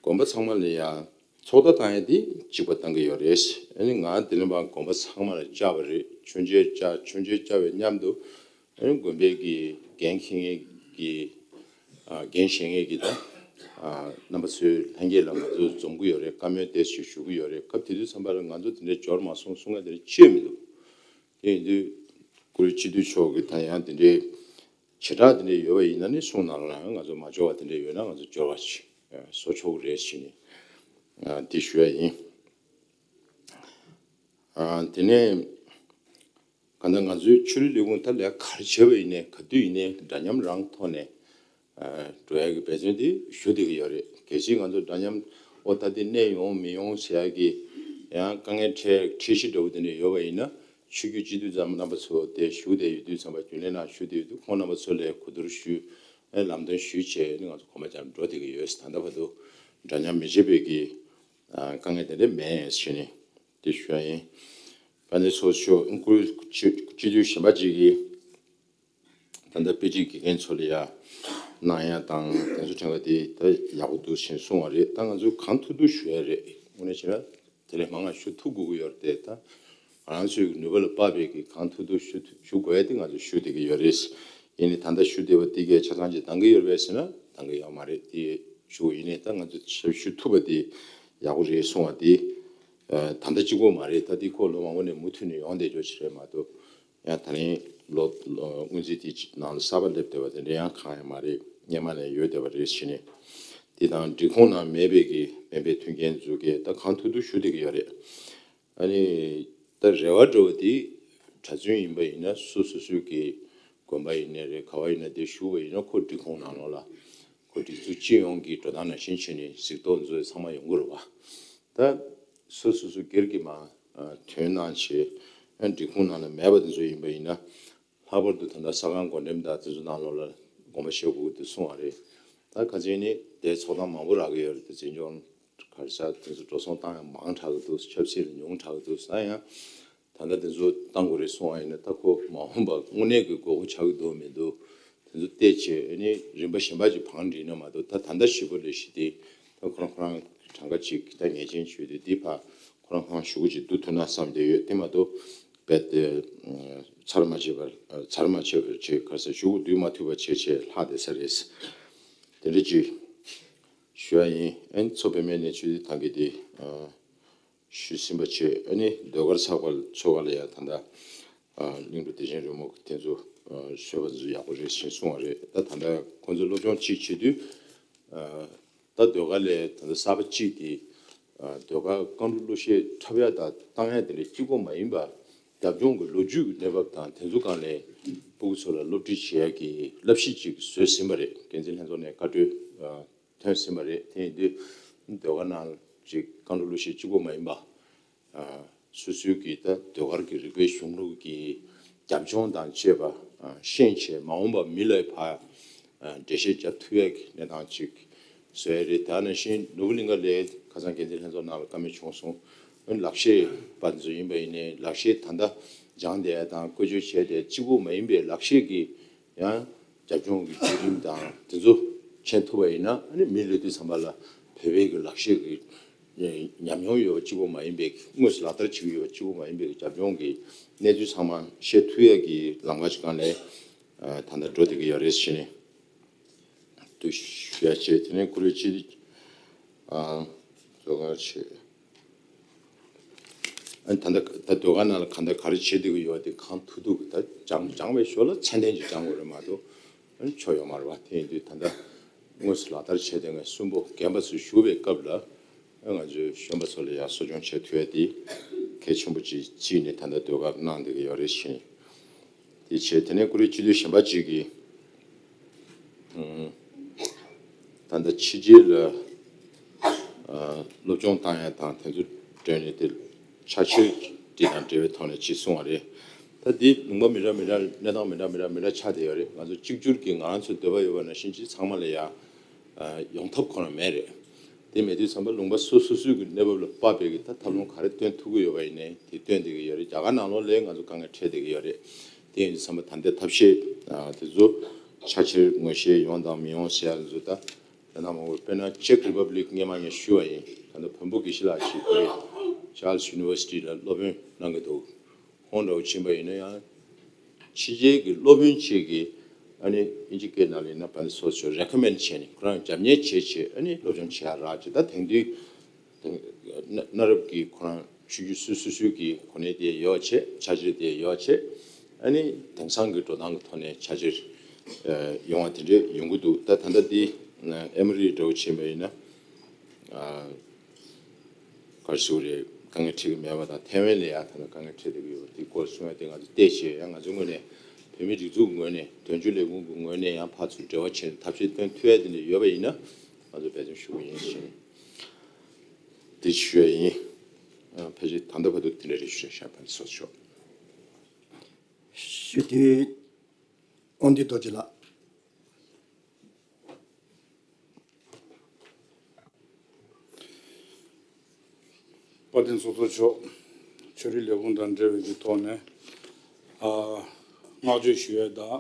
དགོན་པ་ཚང་མ་ལ་ཡང་ཚོགས་བརྡ་བཏང་ཡ་དེ་གཅིག་པ་བཏང་གི་ཡོད་རེད། ཨ་ནི་ང་དེ་ནས་ཕར་དགོན་པ་ཚང་མ་ལ་བཅར་བ་རེད། མཆོད་མཇལ་བཅར། མཆོད་མཇལ་བཅར་བའི་མཉམ་དུ། ཨ་ནི་དགོན་པའི་གི་འགན་འཁྱེར་མཁན་གྱི་ཨ་འགན་བཞེས་མཁན་གྱི་ད་ཨ་རྣམ་པ་ཚོའི་ལྷན་རྒྱས་ལ་ང་ཚོ་འཛོམས་ཀྱི་ཡོད་རེད། བཀའ་མོལ་དེ་ཞུ་ཞུ་གི་ཡོད་རེད། སྐབས་དེ་དུས་ཙམ་པ་ལ་ང་ཚོ་དེ་འདྲའི་འབྱོར་མ་སོང་གསུང་ཡ་དེ་འདྲ་ཅི་ཡང་མི་འདུག་དེ་ཡིན་དུས་བཀུར་འོས་སྤྱི་འཐུས་མཆོག་གིས་ད་ཡང་དེ་འདྲའི་བྱེ་བྲག་དེ་འདྲ་ཡོད་པ་ཡིན་ན་ནི་གསུང་གནང་རོགས་གནང་། ང་ཚོ་མ་འབྱོར་བ་དེ་འདྲ་ཡོད་ན་ང་ཚོ་འབྱོར་བ་ཞིག་བཟོ་ཆོག་གི་རེད་ཟེར་ནས་ཨ་དེ་ཞུ་ཡ་ཡིན། ཨ་དེ་ནས། གང་ལྟར་ང་ཚོའི་ཆོས་རིག་ལས་ཁུངས་ད་ལས་ཀ་ག་རེ་བྱས་པ་ཡིན་ནའི་ག་དུས་ཡིན་ནའི་འདྲ་མཉམ་རང་ཐོག་ནས་ཨ་འགྲོ་ཡ་གི་འབད་བརྩོན་དེ་ཞུ་བསྡད་ཀྱི་ཡོད་རེད། གལ་སྲིད་ང་ཚོ་འདྲ་མཉམ་ཨོ་ད་འདི་གནས་ཡོང་མི་ཡོང་ཟེར་ཡ་གི་ཡང་དཀའ་ངལ་འཕྲད་འཕྲད་གཞི་འདྲ་བོ་དེ་འདྲ་ཡོད་པ་ཡིན་ན་ཆོས་བརྒྱུད་སྤྱི་འཐུས་ཚང་མ་རྣམ་པ་ཚོ་དེ་ཞུ་བསྡད་ཡོད་དུས་ཙམ་པ་རྒྱུན་ལས་ནང་ཞུ་བསྡད་ཡོད་དུས་ཁོང་རྣམ་པ་ཚོ་ལ་གོ་བསྡུར་ཞུས། ཨེ་ལམ་སྟོན་ཞུས་བྱས་ནི་ང་ཚོ་གོམ་པ་རྒྱག་འགྲོ་བསྡད་ཀྱི་ཡོད། ད་ལྟ་བར་དུ་འདྲ་མཉམ་མི་བྱེད་པའི་གི་ཨ་དཀའ་ངལ་དེ་འདྲ་མེད་ཟེར་ནས་དེ་ཞུ་ཡ་ཡིན། དཔལ་ལྡན་ཚོགས་གཙོ་མཆོག་སྐུ་སྤྱི་འཐུས་གཞན་པ་ཅིག་གིས་ད་ལྟ་དཔེ་ཁྲིད་དགེ་རྒན་ཚོ་ལ་ཡ་གནང་ཡ་དང་དེ་ཚོ་དྲན་པ་དེ་ད་ཡག་པོ་འདུག་ཟེར་གསུངས་པ་རེད། ད་ང་ཚོས་གང་ཐུབ་ཐུབ་ཞུ་ཡ་རེད། དངོས་གནས་བྱས་ན་དེ་ལས་མང་ང་ཞུ་ཐུབ་དགོས་ཀྱི་ཡོད་རེད། ད་ང་རང་ཚོའི་ནུས་པ་ལ་དཔག་པའི་གི་གང་ཐུབ་ཐུབ་ཞུ་ཐུབ་ཞུ་དགོས་ཡ་དེ་ང་ཚོས་ཞུ་བསྡད་ཀྱི་ཡོད་རེད། ཡིན་ནའི་ད་ལྟ་ཞུ་བསྡད་པ་དེ་གས་ཆ་ཚང་ཅིག་འདང་གི་ཡོད་རེད་པས་ཟེར་ན་འདང་གི་ཡོད་མ་རེད། དེ་ཞུ་ཡིན་ནའི་ད་ང་ཚོ་ཞུ་ཐུབ་པ་དེ་ཡག་པོ་རེད་གསུངས་པ་དེ་ཨ་ད་ལྟ་གཅིག་པོ་མ་རེད། ད་དེ་ཁོ་ལོ་མང་པོ་ནས་མུ་མཐུད་ནས་ཡོང་བསྡད་རྒྱུ་ཅིག་རེད་མ་གཏོགས། ཡང་ད་རིང་ལོ་ལོ་སྔོན་རྩིས་དེ་ནང་ལ་གསར་པ་སླེབས་བསྡད་པ་དེ་འདྲ་ཡང་གང་ཡང་མ་རེད། སྔོན་མ་ནས་ཡོད་བསྡད་པ་རེད་ཟེར་ནས། དེ་དང་སྒྲིག་ཁོངས་ནང་མེད་པའི་གི་མེད་པའི་མཐུན་རྐྱེན་འཛུགས་མཁན་ད་གང་ཐུབ་ཐུབ་ཞུ་བསྡད་ཀྱི་ཡོད་རེད། ཨ་ནི་ད་རེ་བ་འདྲ་བོ་དེ་གྲྭ་བཙུན་ཡིན་པ་ཡིན་ན་སོ་སོ་སོའི་གི་དགོན་པ་ཡིན་ནའི་རེད། ག་བ་ཡིན་ན་དེ་ཞུ་བ་ཡིན་ན་ཁོ་སྒྲིག་ཁོངས་ནང་ལོགས་ལ་ཁོ་སྒྲིག་འཛུགས་སྤྱི་ཡོངས་ཀྱི་འགྲོ་སྟངས་ནང་བཞིན་བྱས་ནས་གཟིགས་རྟོག་འཛུགས་ཚང་མ་ཡོང་གི་རེད་བ། ད་སོ་སོ་སོ་སྒེར་གྱི་མ་ཨ་དོན་གནང་བྱས་སྒྲིག་ཁོངས་ནང་ལ་མེད་པ་དེ་ཚོ་ཡིན་པ་ཡིན་ན། ལྷག་པར་དུ་ད་ལྟ་ས་ཁང་སྒོ་འགྲེམས་དང་དེ་ཚོ་ནང་ལོགས་ལ་དགོངས་པ་བཞེས་དགོས་ཀྱི་འདུག་གསུངས་པ་རེད། ད་ཁ་སང་ནི་དེ་ཚོགས་སྟངས་མང་པོ་རག་གི་ཡོད་རེད། དེ་འཛིན་སྐྱོང་ག་རེ་ཟེར་དེ་ཚོ་འགྲོ་སོང་བཏང་ཡང་མང་དྲགས་ཀྱི་འདུག་ཆབ་སྲིད་ལ་ཉུང་དྲགས་ཀྱི་འདུག་ཟེར་ཡང་། ད་ལྟ་དེ་ཚོ་བཏང་དགོས་རེད་གསུངས་པ་ཡིན་ན་ད་ཁོ་མ་འོངས་པ་དངོས་གནས་ཀྱི་དགོས་མཁོ་ཆགས་ཀྱི་འདུག་མི་འདུག་དེ་ཚོ་བལྟས་བྱས་ཨ་ནི་རིམ་པ་གཞན་པ་ཅིག་བང་བསྒྲིགས་ན་མ་གཏོགས། ད་ད་ལྟ་ཞེ་པོ་ལས་གཞི་དེ་ད་ཁོ་རང་ཁོ་རང་གྲངས་ཀ་ཅིག་ད་ངེས་ཅན་ཞུས་ཏེ་འདི་ཕར་ཁོ་རང་ཁོ་རང་ཞུ་སྒོ་ཅིག་བསྡུ་ཐུབ་ན་བསམ་བསྡད་ཡོད། དེ་མ་གཏོགས་རྦད་དེ་ཚར་མ་བྱས་པར་ཚར་མ་བྱས་པར་བྱས་ག་རེ་ཟེར་ཞུ་སྒོ་བསྡུ་མ་ཐུབ་པ་བྱས་བྱས་ལྷག་བསྡད་ས་རེད། དེ་འདྲ་ཅིག་ཞུ་ཡ་ཡིན། ཨ་ནི་མཚོ་པདྨའི་གནས་ཚུལ་དེ་ཐང་གི་དེ་ཨ། ཞུས་ཟིན་པ་བྱས། ཨ་ནི་ཟློས་གར་ཚོགས་པ་ཚོགས་པ་ལ་ཡང་ད་ལྟ་ཨ་གླིང་བྲག་བདེ་ཆེན་རོལ་མོ་གི་དེ་ཚོ་ཨ་བཟོས་པ་ཚོ་ཡག་པོ་རེད་ཞེས་གསུངས་པ་རེད། ད་ད་ལྟ་ཁོང་ཚོ་སློབ་སྦྱོང་གཅིག་བྱེད་དུས་ཨ་ད་ཟློས་གར་ལས་ད་ལྟ་གསར་པ་གཅིག་དེ་ཨ་ཟློས་གར་རྐང་བྲོ་གླུ་གཞས་འཁྲབ་ཡ་དང་བཏང་ཡ་དེ་འདྲ་གཅིག་པོ་མ་ཡིན་པ། རྒྱབ་ལྗོངས་ཀྱི་ལོ་རྒྱུས་ཀྱི་གནས་བབ་དང་དེ་ཚོ་སྒང་ལ་ཕྲུ་གུ་ཚོ་ལ་སློབ་ཁྲིད་བྱེད་ཡ་གི་བསླབ་གཞི་གཅིག་བཟོས་ཟིན་པ་རེད། འགན་འཛིན་ལྷན་ཚོགས་ནས་བཀའ་འཁྲོལ་ཨ། ཐོན་ཟིན་པ་རེད། དེ་ཡིན་དུས་ཟློས་གར་ནང་ཅིག་རྐང་བྲོ་གླུ་གཞས་གཅིག་པོ་མ་ཡིན་པ། ཨ་སོ་སོའི་གི་ད་ཟློས་གར་གྱི་རིག་པའི་གཞུང་ལུགས་ཀྱི་རྒྱབ་ལྗོངས་དང་བཅས་པ་ཨ་ཤེས་བྱས་མ་འོངས་པ་མི་ལ་ཕར་ཨ་འགྲེལ་བཤད་རྒྱབ་ཐུབ་ཡག་གི་གནས་སྟངས་ཅིག་བཟོ་ཡ་རེད། དེ་ནང་བཞིན་ནོར་བུ་གླིང་ག་ལའི་ཁ་སང་འགན་འཛིན་ལྷན་ཚོགས་ནང་ལ་བཀའ་མོལ་བྱུང་སོང་། ཨ་ནི་ལག་ཤེས་པ་དེ་ཚོ་ཡིན་པ་ཡིན་ནའི་ལག་ཤེས་ད་ལྟ་སྦྱངས་བསྡད་ཡ་དང་བཀོལ་སྤྱོད་བྱས་བསྡད་གཅིག་པོ་མ་ཡིན་པའི་ལག་ཤེས་ཀྱི་ཡང་རྒྱབ་ལྗོངས་ཀྱི་བརྒྱུད་རིམ་དང་དེ་ཚོ་མཁྱེན་ཐུབ་པ་ཡིན་ན། ཨ་ནི་མི་སླེབས་དུས་ཙམ་པ་ལ་བོད་པའི་གི་ལག་ཤེས་ཀྱི་ཉམས་མྱོང་ཡོད་པ་གཅིག་པོ་མ་ཡིན་པའི་དངོས་སུ་ལག་བསྟར་བྱེད་ཀྱི་ཡོད་པ་གཅིག་པོ་མ་ཡིན་པའི་རྒྱབ་ལྗོངས་ཀྱི་གནས་ཚུལ་ཚང་མ་ཤེས་ཐུབ་ཡ་གི་ལམ་ཁ་ཅིག་སྒང་ལ་ ཨ་ད་ལྟ་འགྲོ་བསྡད་ཀྱི་ཡོད་རེད་ཟེར་ནས་འདུག་ཞུ་ཡ་བྱས། དེ་ནས་ཀུ་རེ་སྤྱི་ཨ་བཟོ་གར་བྱས། ཨ་ནི་ད་ལྟ་ད་ཟློས་གར་ནང་ལ་གང་ལྟར་ག་རེ་བྱེད་བསྡད་ཀྱི་ཡོད་དེ་གང་ཐུབ་ཐུབ་ཀྱི་ད་སྦྱང་སྦྱང་བའི་ཞོར་ལ་ཚད་ལྡན་ཅིག་སྦྱང་དགོས་རེད་མ་གཏོགས་ཨ་ནི་ཆོ་ཡོད་མ་རེད་པ། དེ་ཡིན་དུས་ད་ལྟ་དངོས་སུ་ལག་བསྟར་བྱས་བསྡད་མཁན་གསོན་པོ་རྒན་པ་ཚོ་བཞུགས་པའི་སྐབས་ལ། ང་ཚོའི་གཞོན་པ་ཚོ་ལ་ཡང་གསོ་སྐྱོང་བྱེད་ཐུབ་ཡ་དེ་གལ་ཆེན་པོ་ཅིག་བརྩིས་ནས་ད་ལྟ་ཟློས་གར་གནང་བསྡད་ཀྱི་ཡོད་རེད་ཤིང་། དེ་བྱས་དེ་ནས་ཀུ་རེ་སྤྱི་འཐུས་གཞན་པ་ཅིག་གིས་ད་ལྟ་ཕྱི་རྒྱལ་ལ་སློབ་སྦྱོང་བཏང་ཡ་དང་དེ་ཚོ་འབྲེལ་ནས་དེ་ཕྱག་ཕྱིར་དེ་དང་འབྲེལ་བའི་ཐོག་ནས་ཅིག་གསུངས་པ་རེད། ད་དེ་ལུང་པ་མི་འདྲ་མི་འདྲ་གནས་སྟངས་མི་འདྲ་མི་འདྲ་མི་འདྲ་ཆགས་བསྡད་ཡོད་རེད། ང་ཚོ་གཅིག་གྱུར་གྱིས་ང་རང་ཚོའི་འདོད་པ་ཡོད་པ་ནང་བཞིན་ཅིག་ཚང་མ་ལ་ཡ་ཡོང་ཐབས་ཁོ་ན་མེད་རེད། དེ་མེད་དུས་ཙམ་པ་ལུང་པ་སོ་སོ་སོའི་གི་གནས་བབ་ལ་དཔག་པའི་གི་ད་ཐབས་ལམ་ག་རེ་སྟོན་ཐུབ་ཀྱི་ཡོད་པ་ཡིན་ནའི་དེ་སྟོན་བསྡད་ཀྱི་ཡོད་རེད། རྒྱ་གར་ནང་ལོགས་ལའི་ང་ཚོ་དཀའ་ངལ་འཕྲད་བསྡད་ཀྱི་ཡོད་རེད། དེ་ཡིན་དུས་ཙམ་པ་ད་ལྟའི་ཐབས་ཤེས་ཨ་དེ་ཚོ་ཕྱག་ཕྱིར་ངོས་བཞེས་ཡོང་དང་མི་ཡོང་ཟེར་ཡ་ཚོ་ད་དེ་ནང་མང་པོ་དཔེར་ན་Czech Republic སྔོན་མ་ངས་ཞུས་པ་ཡིན། ད་ལྟ་བོན་པོ་དགེ་བཤེས་ལགས་ཀྱིས་དེ་Charles University ལ་སློབ་དཔོན་གནང་གི་འདུག་ཁོང་འདྲ་བོ་ཕྱིན་པ་ཡིན་ན་ཡང་ཕྱི་རྒྱལ་གྱི་སློབ་དཔོན་ཅིག་གིས་ཨ་ནི་དབྱིན་ཇི་སྐད་ནང་ལ་ཡིན་ན་བན་སོ་ཆོ་recommend བྱས་ནས་ཁོ་རང་རྒྱབ་གཉེར་བྱས་བྱས་ཨ་ནི་སློབ་སྦྱོང་བྱེད་ཡ་རག་ཅིག་ད་དེང་དུས་དེང་གནའ་གནའ་རབས་ཀྱི་ཁོ་རང་ཆོས་བརྒྱུད་སུ་སུ་སུ་གི་གོ་གནས་དེ་ཡོད་བྱས་ཕྱག་ཕྱིར་དེ་ཡོད་བྱས་ཨ་ནི་དེང་སང་གི་འགྲོ་སྟངས་ཀྱི་ཐོག་ནས་ཕྱག་ཕྱིར་ཡོང་བ་དེ་འདྲས་ཡོང་གི་འདུག་ད་ད་ལྟ་འདི་ཨེ་མོ་རི་འདྲ་བོ་ཕྱིན་པ་ཡིན་ན། ག་རེ་ཞུ་དགོས་རེད། དཀའ་ངལ་འཕྲད་ཀྱི་མེད་པ་དང་ཐའེ་ཝན་ལ་ཡང་ད་ལྟ་དཀའ་ངལ་འཕྲད་བསྡད་ཀྱི་ཡོད་པ་དེའི་སྐོར་གསུང་ཡ་དེ་ང་ཚོ་བལྟས་བྱས་ཡང་ང་ཚོའི་ངོས་ནས་བོད་མིའི་སྒྲིག་འཛུགས་ཀྱི་ངོས་ནས་དོན་གཅོད་ལས་ཁུངས་ཀྱི་ངོས་ནས་ཡང་ཕར་ཚུར་འབྲེལ་བ་བྱས་ནས་ཐབས་ཤེས་སྟོན་ཐུབ་ཡ་དེ་འདྲ་ཡོད་པ་ཡིན་ན་ང་ཚོ་འབད་བརྩོན་ཞུ་གི་ཡིན་ཞེས་དེ་ཞུ་ཡ་ཡིན། ཕལ་ཆེར་ད་ལྟ་བར་དུ་དེ་འདྲ་རེད་ཞུ་ཡ་ཤག་ཕན་ཚུན་ཆོག་ཞུ་དུས་དབང་འདུས་རྡོ་རྗེ་ལགས། དཔལ་ལྡན་ཚོགས་གཙོ་མཆོག་ཆོས་རིག་ལས་ཁུངས་དང་འབྲེལ་བའི་གི་ཐོག་ནས་ཨ་བསྔགས་བརྗོད་ཞུ་ཡས་དང་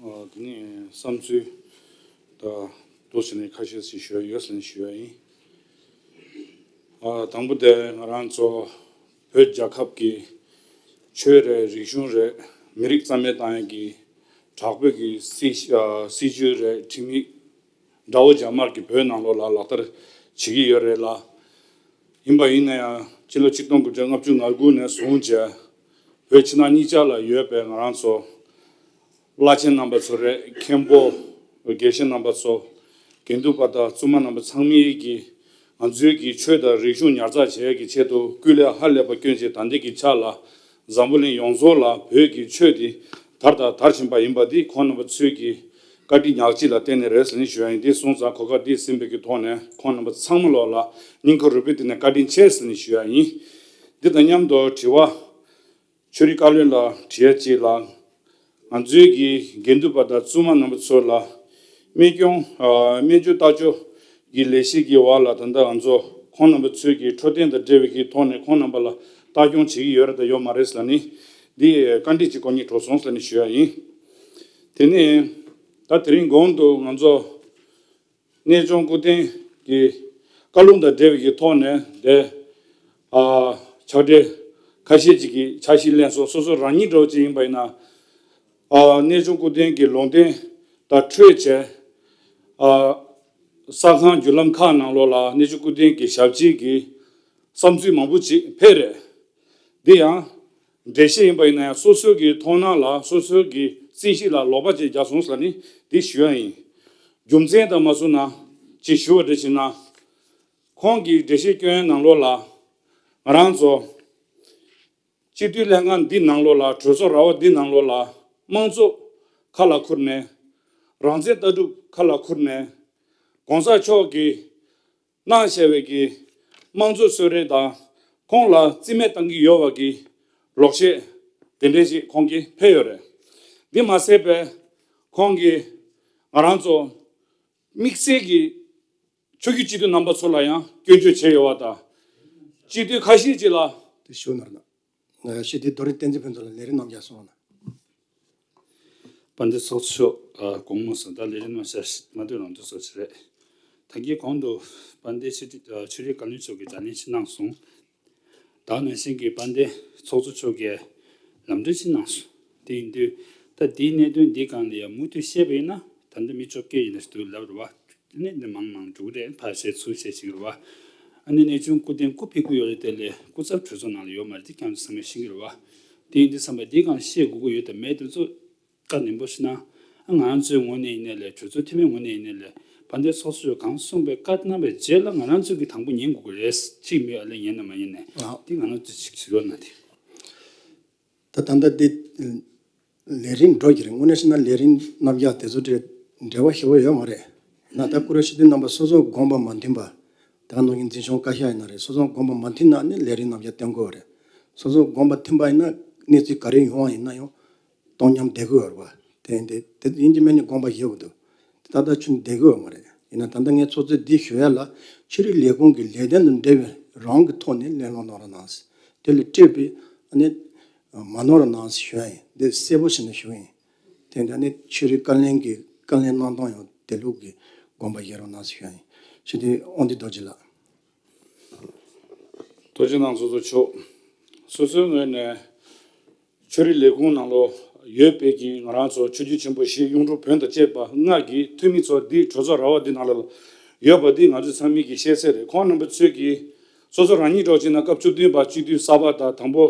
ཨ་དེ་ནས་བསམ་ཚུལ་དང་འདུག་བྱས་ནས་ཁ་ཤས་ཤིག་ཞུ་ཡས་ཡོད་ཟེར་ནས་ཞུ་ཡས་ཡིན། ཨ་དང་པོ་དེ་ང་རང་ཚོ་བོད་རྒྱལ་ཁབ་ཀྱི་ཆོས་རེད་རིག་གཞུང་རེད་མི་རིགས་རྩ་མེད་བཏང་ཡས་ཀྱི་དྲག་པོའི་གི་སྲིད་ཨ་སྲིད་བྱུས་རེད་ཁྲིམས་ཡིག་དགྲ་བོ་རྒྱ་དམར་གྱིས་བོད་ནང་ལོགས་ལ་ལག་བསྟར་བྱེད་ཀྱི་ཡོད་རེད་ལ། ཡིན་པ་ཡིན་ན་ཡང་སྤྱི་ལོ་ཆིག་སྟོང་དགུ་བརྒྱ་ལྔ་བཅུ་ང་དགུ་ནས་བཟུང་བྱས་བོད་ཕྱི་ནང་གཉིས་ཆ་ལ་ཡོད་པའི་ང་རང་ཚོ་བླ་ཆེན་རྣམ་པ་ཚོ་རེད་མཁན་པོ་དགེ་བཤེས་རྣམ་པ་ཚོ་དགེ་འདུན་པ་དང་བཙུན་མ་རྣམ་པ་ཚང་མས་ཀྱིས་ང་ཚོའི་གི་ཆོས་དང་རིག་གཞུང་ཉར་ཚགས་བྱེད་ཡས་ཀྱི་ཆེད་དུ་སྐུ་ལས་ཧ་ལས་པ་བསྐྱོན་བྱས་ད་ལྟའི་གི་ཆ་ལ་འཛམ་བུ་གླིང་ཡོངས་རྫོགས་ལ་བོད་ཀྱི་ཆོས་འདི་དར་དང་དར་བཞིན་པ་ཡིན་པ་འདི་ཁོང་རྣམ་པ་ཚོའི་གི་བཀའ་དྲིན་ཉག་གཅིག་ལ་བརྟེན་ནས་རེད་ཟེར་ནས་ཞུ་ཡ་ཡིན། འདི་སོང་ཙང་གོ་སྐབས་འདི་ཟིན་པའི་གི་ཐོག་ནས་ཁོང་རྣམ་པ་ཚང་མ་ལོག་ལ་སྙིང་ཁ་རུས་པའི་གཏིང་ནས་བཀའ་དྲིན་ཆེ་ཟེར་ནས་ཞུ་ཡ་ཡིན། འདི་དང་མཉམ་དུ་དྲི་བ་ཆོས་རིག་བཀའ་བློན་ལ་དྲི་ཡ་གཅིག་ལ། ང་ཚོའི་གི་དགེ་འདུན་པ་དང་བཙུན་མ་རྣམ་པ་ཚོ་ལ་སྨན་སྐྱོང་ཨ་སྨན་བཅོས་ལྟ་སྐྱོང་གི་ལས་གཞི་གི་འོག་ལ་ད་ལྟ་ང་ཚོ་ཁོང་རྣམ་པ་ཚོའི་གི་འཕྲོད་བསྟེན་དང་འབྲེལ་བའི་གི་ཐོག་ནས་ཁོང་རྣམ་པ་ལ་ལྟ་སྐྱོང་བྱེད་ཀྱི་ཡོད་རེད་དང་ཡོད་མ་རེད་ཟེར་ལ་ནི་འདི་བཀའ་འདྲི་གཅིག་སྐོར་གཉིས་གྲོལ་སོང་ཟེར་ནས་ཞུ་ཡ་ཡིན། དེ་ནས་ད་དེ་རིང་གོང་དུ་ང་ཚོ་གནས་ཆུང་སྐུ་རྟེན་གྱི་བཀའ་ལུང་དང་འབྲེལ་བའི་གི་ཐོག་ནས་དེ་ཨ་ཕྱག་སྦྲེལ་ཁ་ཤས་ཅིག་གི་ཕྱག་བཞེས་ལེན་སོང་། སོ་སོ་རང་ཉིད་འདྲ་བོ་ཅིག་ཡིན་པ་ཡིན་ན་ཨ་གནས་ཆུང་སྐུ་རྟེན་གྱི་ལུང་བསྟན་དང་འཕྲོད་བྱས་ཨ་གསར་ཁང་བརྒྱུད་ལམ་ཁག་ནང་ལོགས་ལ་གནས་ཆུང་སྐུ་རྟེན་གྱི་ཞབས་ཕྱི་གི་བསམ་ཚུལ་མང་པོ་ཅིག་ཕེབས་རེད། འདི་ཡང་འགྲེལ་བཤད་ཡིན་པ་ཡིན་ན་ཡང་སོ་སོའི་གི་མཐོང་སྣང་ལ་སོ་སོའི་གི་རྩིས་གཞི་ལ་ལོག་པ་ཅིག་རྒྱག་སོང་ཟེར་ནི་འདི་ཞུ་ཡ་ཡིན། རྒྱུ་མཚན་དང་མ་སོང་ན་ཅིག་ཞུ་བ་འདྲ་བྱས་ན་ཁོང་གིས་འགྲེལ་བཤད་སྐྱོན་ནང་ལོགས་ལ་ང་རང་ཚོ་སྤྱི་འཐུས་ལྷན་ཁང་འདི་ནང་ལོགས་ལ་གྲོས་ཚོགས་ར་བ་འདི་ནང་ལོགས་ལ་དམངས་གཙོ་ཁ་ལ་ཁུར་ནས་རང་བཙན་ལྟ་གྲུབ་ཁ་ལ་ཁུར་ནས་གོང་ས་མཆོག་གིས་གནང་བཞག་པའི་གི་དམངས་གཙོ་གསོལ་རས་དང་ཁོང་ལ་རྩིས་མེད་བཏང་གི་ཡོད་པ་གི་ལོག་བཤད་དེ་འདྲས་ཞིག་ཁོང་གིས་ཕེབས་ཡོད་རེད། འདི་མ་ཟད་པའི་ཁོང་གིས་ང་རང་ཚོ་དམིགས་བསལ་གྱི་ཆོས་བརྒྱུད་སྤྱི་འཐུས་རྣམ་པ་ཚོ་ལ་ཡང་སྐྱོན་བརྗོད་བྱས་ཡོད་པ་དང་། སྤྱི་འཐུས་ཁ་ཤས་ཅིག་ལ། དེ་ཞུ་ན་ར་ན། སྤྱི་འཐུས་རྡོ་རིང་བསྟན་འཛིན་ཕུན་ཚོགས་ལ་ལས་རིམ་གནང་རྒྱག་སོང་ན། དཔལ་ལྡན་ཚོགས་གཙོ་མཆོག་ཨ་དགོངས་མོ་སོང་། ད་ལས་རིམ་མ་ཤར་མ་སྡོད་རང་དུ་སོགས་ཅི་རེད། ད་གིན་གོང་དུ་དཔལ་ལྡན་ཆོས་ཆོས་རིག་བཀའ་བློན་མཆོག་གིས་བརྡ་ལན་ཅིག་གནང་སོང་། ད་ནང་བཞིན་གྱི་དཔལ་ལྡན་ཚོགས་གཙོ་མཆོག་གིས་ལམ་སྟོན་ཅིག་གནང་སོང་། དེ་ཡིན་དུས་ ད་དེའི་གནད་དོན་འདིའི་སྒང་ལ་ཡང་མུ་མཐུད་བཤད་པ་ཡིན་ན། ད་ལྟ་མི་བཅོ་བརྒྱད་ཡིན་ན་ཞིག་འདུག་ལབ་རེད་བ། ཨ་ནི་འདི་མང་མང་འགྲོ་གི་རེད། ཕར་བཤད་ཚུར་བཤད་ཞིག་རེད་བ། ཨ་ནི་གནས་ཆུང་སྐུ་རྟེན་སྐུ་ཕེབས་ཀྱི་ཡོད་རེད། དེ་ལས་སྐུ་ཚབ་གྲོས་ཚོགས་ནང་ལ་ཡོད་མ་རེད། དེ་ཁྱེད་ཚོ་ཚང་མས་ཤེས་ཀྱི་རེད་བ། དེ་ཡིན་དུས་ཙམ་པ་འདིའི་སྒང་བཤད་དགོས་ཀྱི་ཡོད་དམ་མེད་དེ་ཚོ་བཀའ་ནན་པོ་ཞུ་ན། ཨ་ང་རང་ཚོའི་ངོས་ནས་ཡིན་ནའི་ལས། གྲོས་ཚོགས་འཐུས་མིའི་ངོས་ནས་ཡིན་ནའི་ལས། བར་འདིར་ཚོགས་གཙོས་གང་གསུངས་པའི་བཀའ་གནང་བའི་རྗེས་ལ་ང་རང་ཚོ་གིས་དང་པོ་ཉན་དགོས་ཀྱི་རེད། གཅིག་མིན་ཨ་ལས་ཉན་ན་མ་ཉན་ནས། ཨ། དེ་ང་རང་ཚོས་ཅིག་ཞུ་རོགས་གནང་དེ། ད་ད་ལྟ་འདི་ལས་རིམ་འགྲོ་གི་རེད། དངོས་གནས་བཤད་ན་ལས་རིམ་རྣམ་གཞག་དེ་ཚོ་འབྲེལ་འབྲེལ་བ་ཞེ་པོ་ཡོད་མ་རེད། ན་ད་སྐུ་མགྲོན་སྤྱི་འཐུས་རྣམ་པ་སོ་སོ་དགོངས་པ་མ་མཐུན་པ། ད་ག་ནང་བཞིན་འཛིན་སྐྱོང་བཀའ་ཤག་ཡིན་ན་རེད། སོ་སོ་དགོངས་པ་མ་མཐུན་ན་ནི་ལས་རིམ་རྣམ་གཞག་བཏོན་དགོས་པ་རེད། སོ་སོ་དགོངས་པ་མཐུན་པ་ཡིན་ན་གནས་ཚུལ་ག་རེ་ཡོང་བ་ཡིན་ན་ཡང་སྟོང་མཉམ་བསྡད་དགོས་པ་རེད་བ། དེ་འདི་དེ་ཡིན་གྱི་མིན་ནི་དགོངས་པ་བཞེས་དགོས་འདུག་ད་ལྟ་ཆུ་བསྡད་དགོས་པ་མ་རེད། ཡིན་ན་ད་ལྟ་ངས་ཚོགས་གཙོས་འདི་ཞུ་ཡ་ལ་ཆོས་རིག་ལས་ཁུངས་ཀྱི་ལས་དོན་དང་འབྲེལ་བའི་རང་གི་ཐོག་ནས་གླེང་སློང་གནང་རོགས་གནང་། དེ་ལས་སྤྲད་པའི་ཨ་ནི་མ་གནང་རོགས་གནང་ཞུ་ཡ་ཡིན། འདི་གསལ་པོ་བྱས་ནས་ཞུ་ཡ་ཡིན། དེ་འདྲ་ནི་ཆོས་རིག་བཀའ་བློན་གྱི་བཀའ་ལན་གནང་སྟངས་ཡང་དེ་ལུགས་ཀྱི་དགོངས་པ་བཞེས་རོགས་གནང་ཞུ་ཡ་ཡིན། ཞུ་དེ་དབང་འདུས་རྡོ་རྗེ་ལགས། ཐུགས་རྗེ་གནང་ཚོགས་གཙོ་མཆོག་སོ་སོའི་ངོས་ནས་ཆོས་རིག་ལས་ཁུངས་ནང་ལོགས་ཡོད་པའི་གི་ང་རང་ཚོ་ཆོས་བརྒྱུད་ཆེན་པོ་བཞི་གཡུང་དྲུང་བོན་དང་བཅས་པ་ལྔ་གི་འཐུས་མི་ཚོ་འདི་གྲོས་ཚོགས་ར་བ་འདི་ནང་ལ་ཡོད་པ་འདི་ང་ཚོ་ཚང་མས་གི་ཤེས་གསལ་རེད། ཁོང་རྣམ་པ་ཚོས་གི་སོ་སོ་རང་ཉིད་འགྲོ་ཕྱིན་ན་སྐབས་བཅུ་བདུན་པ་སྤྱི་འཐུས་གསར་པ་དང་དང་པོ།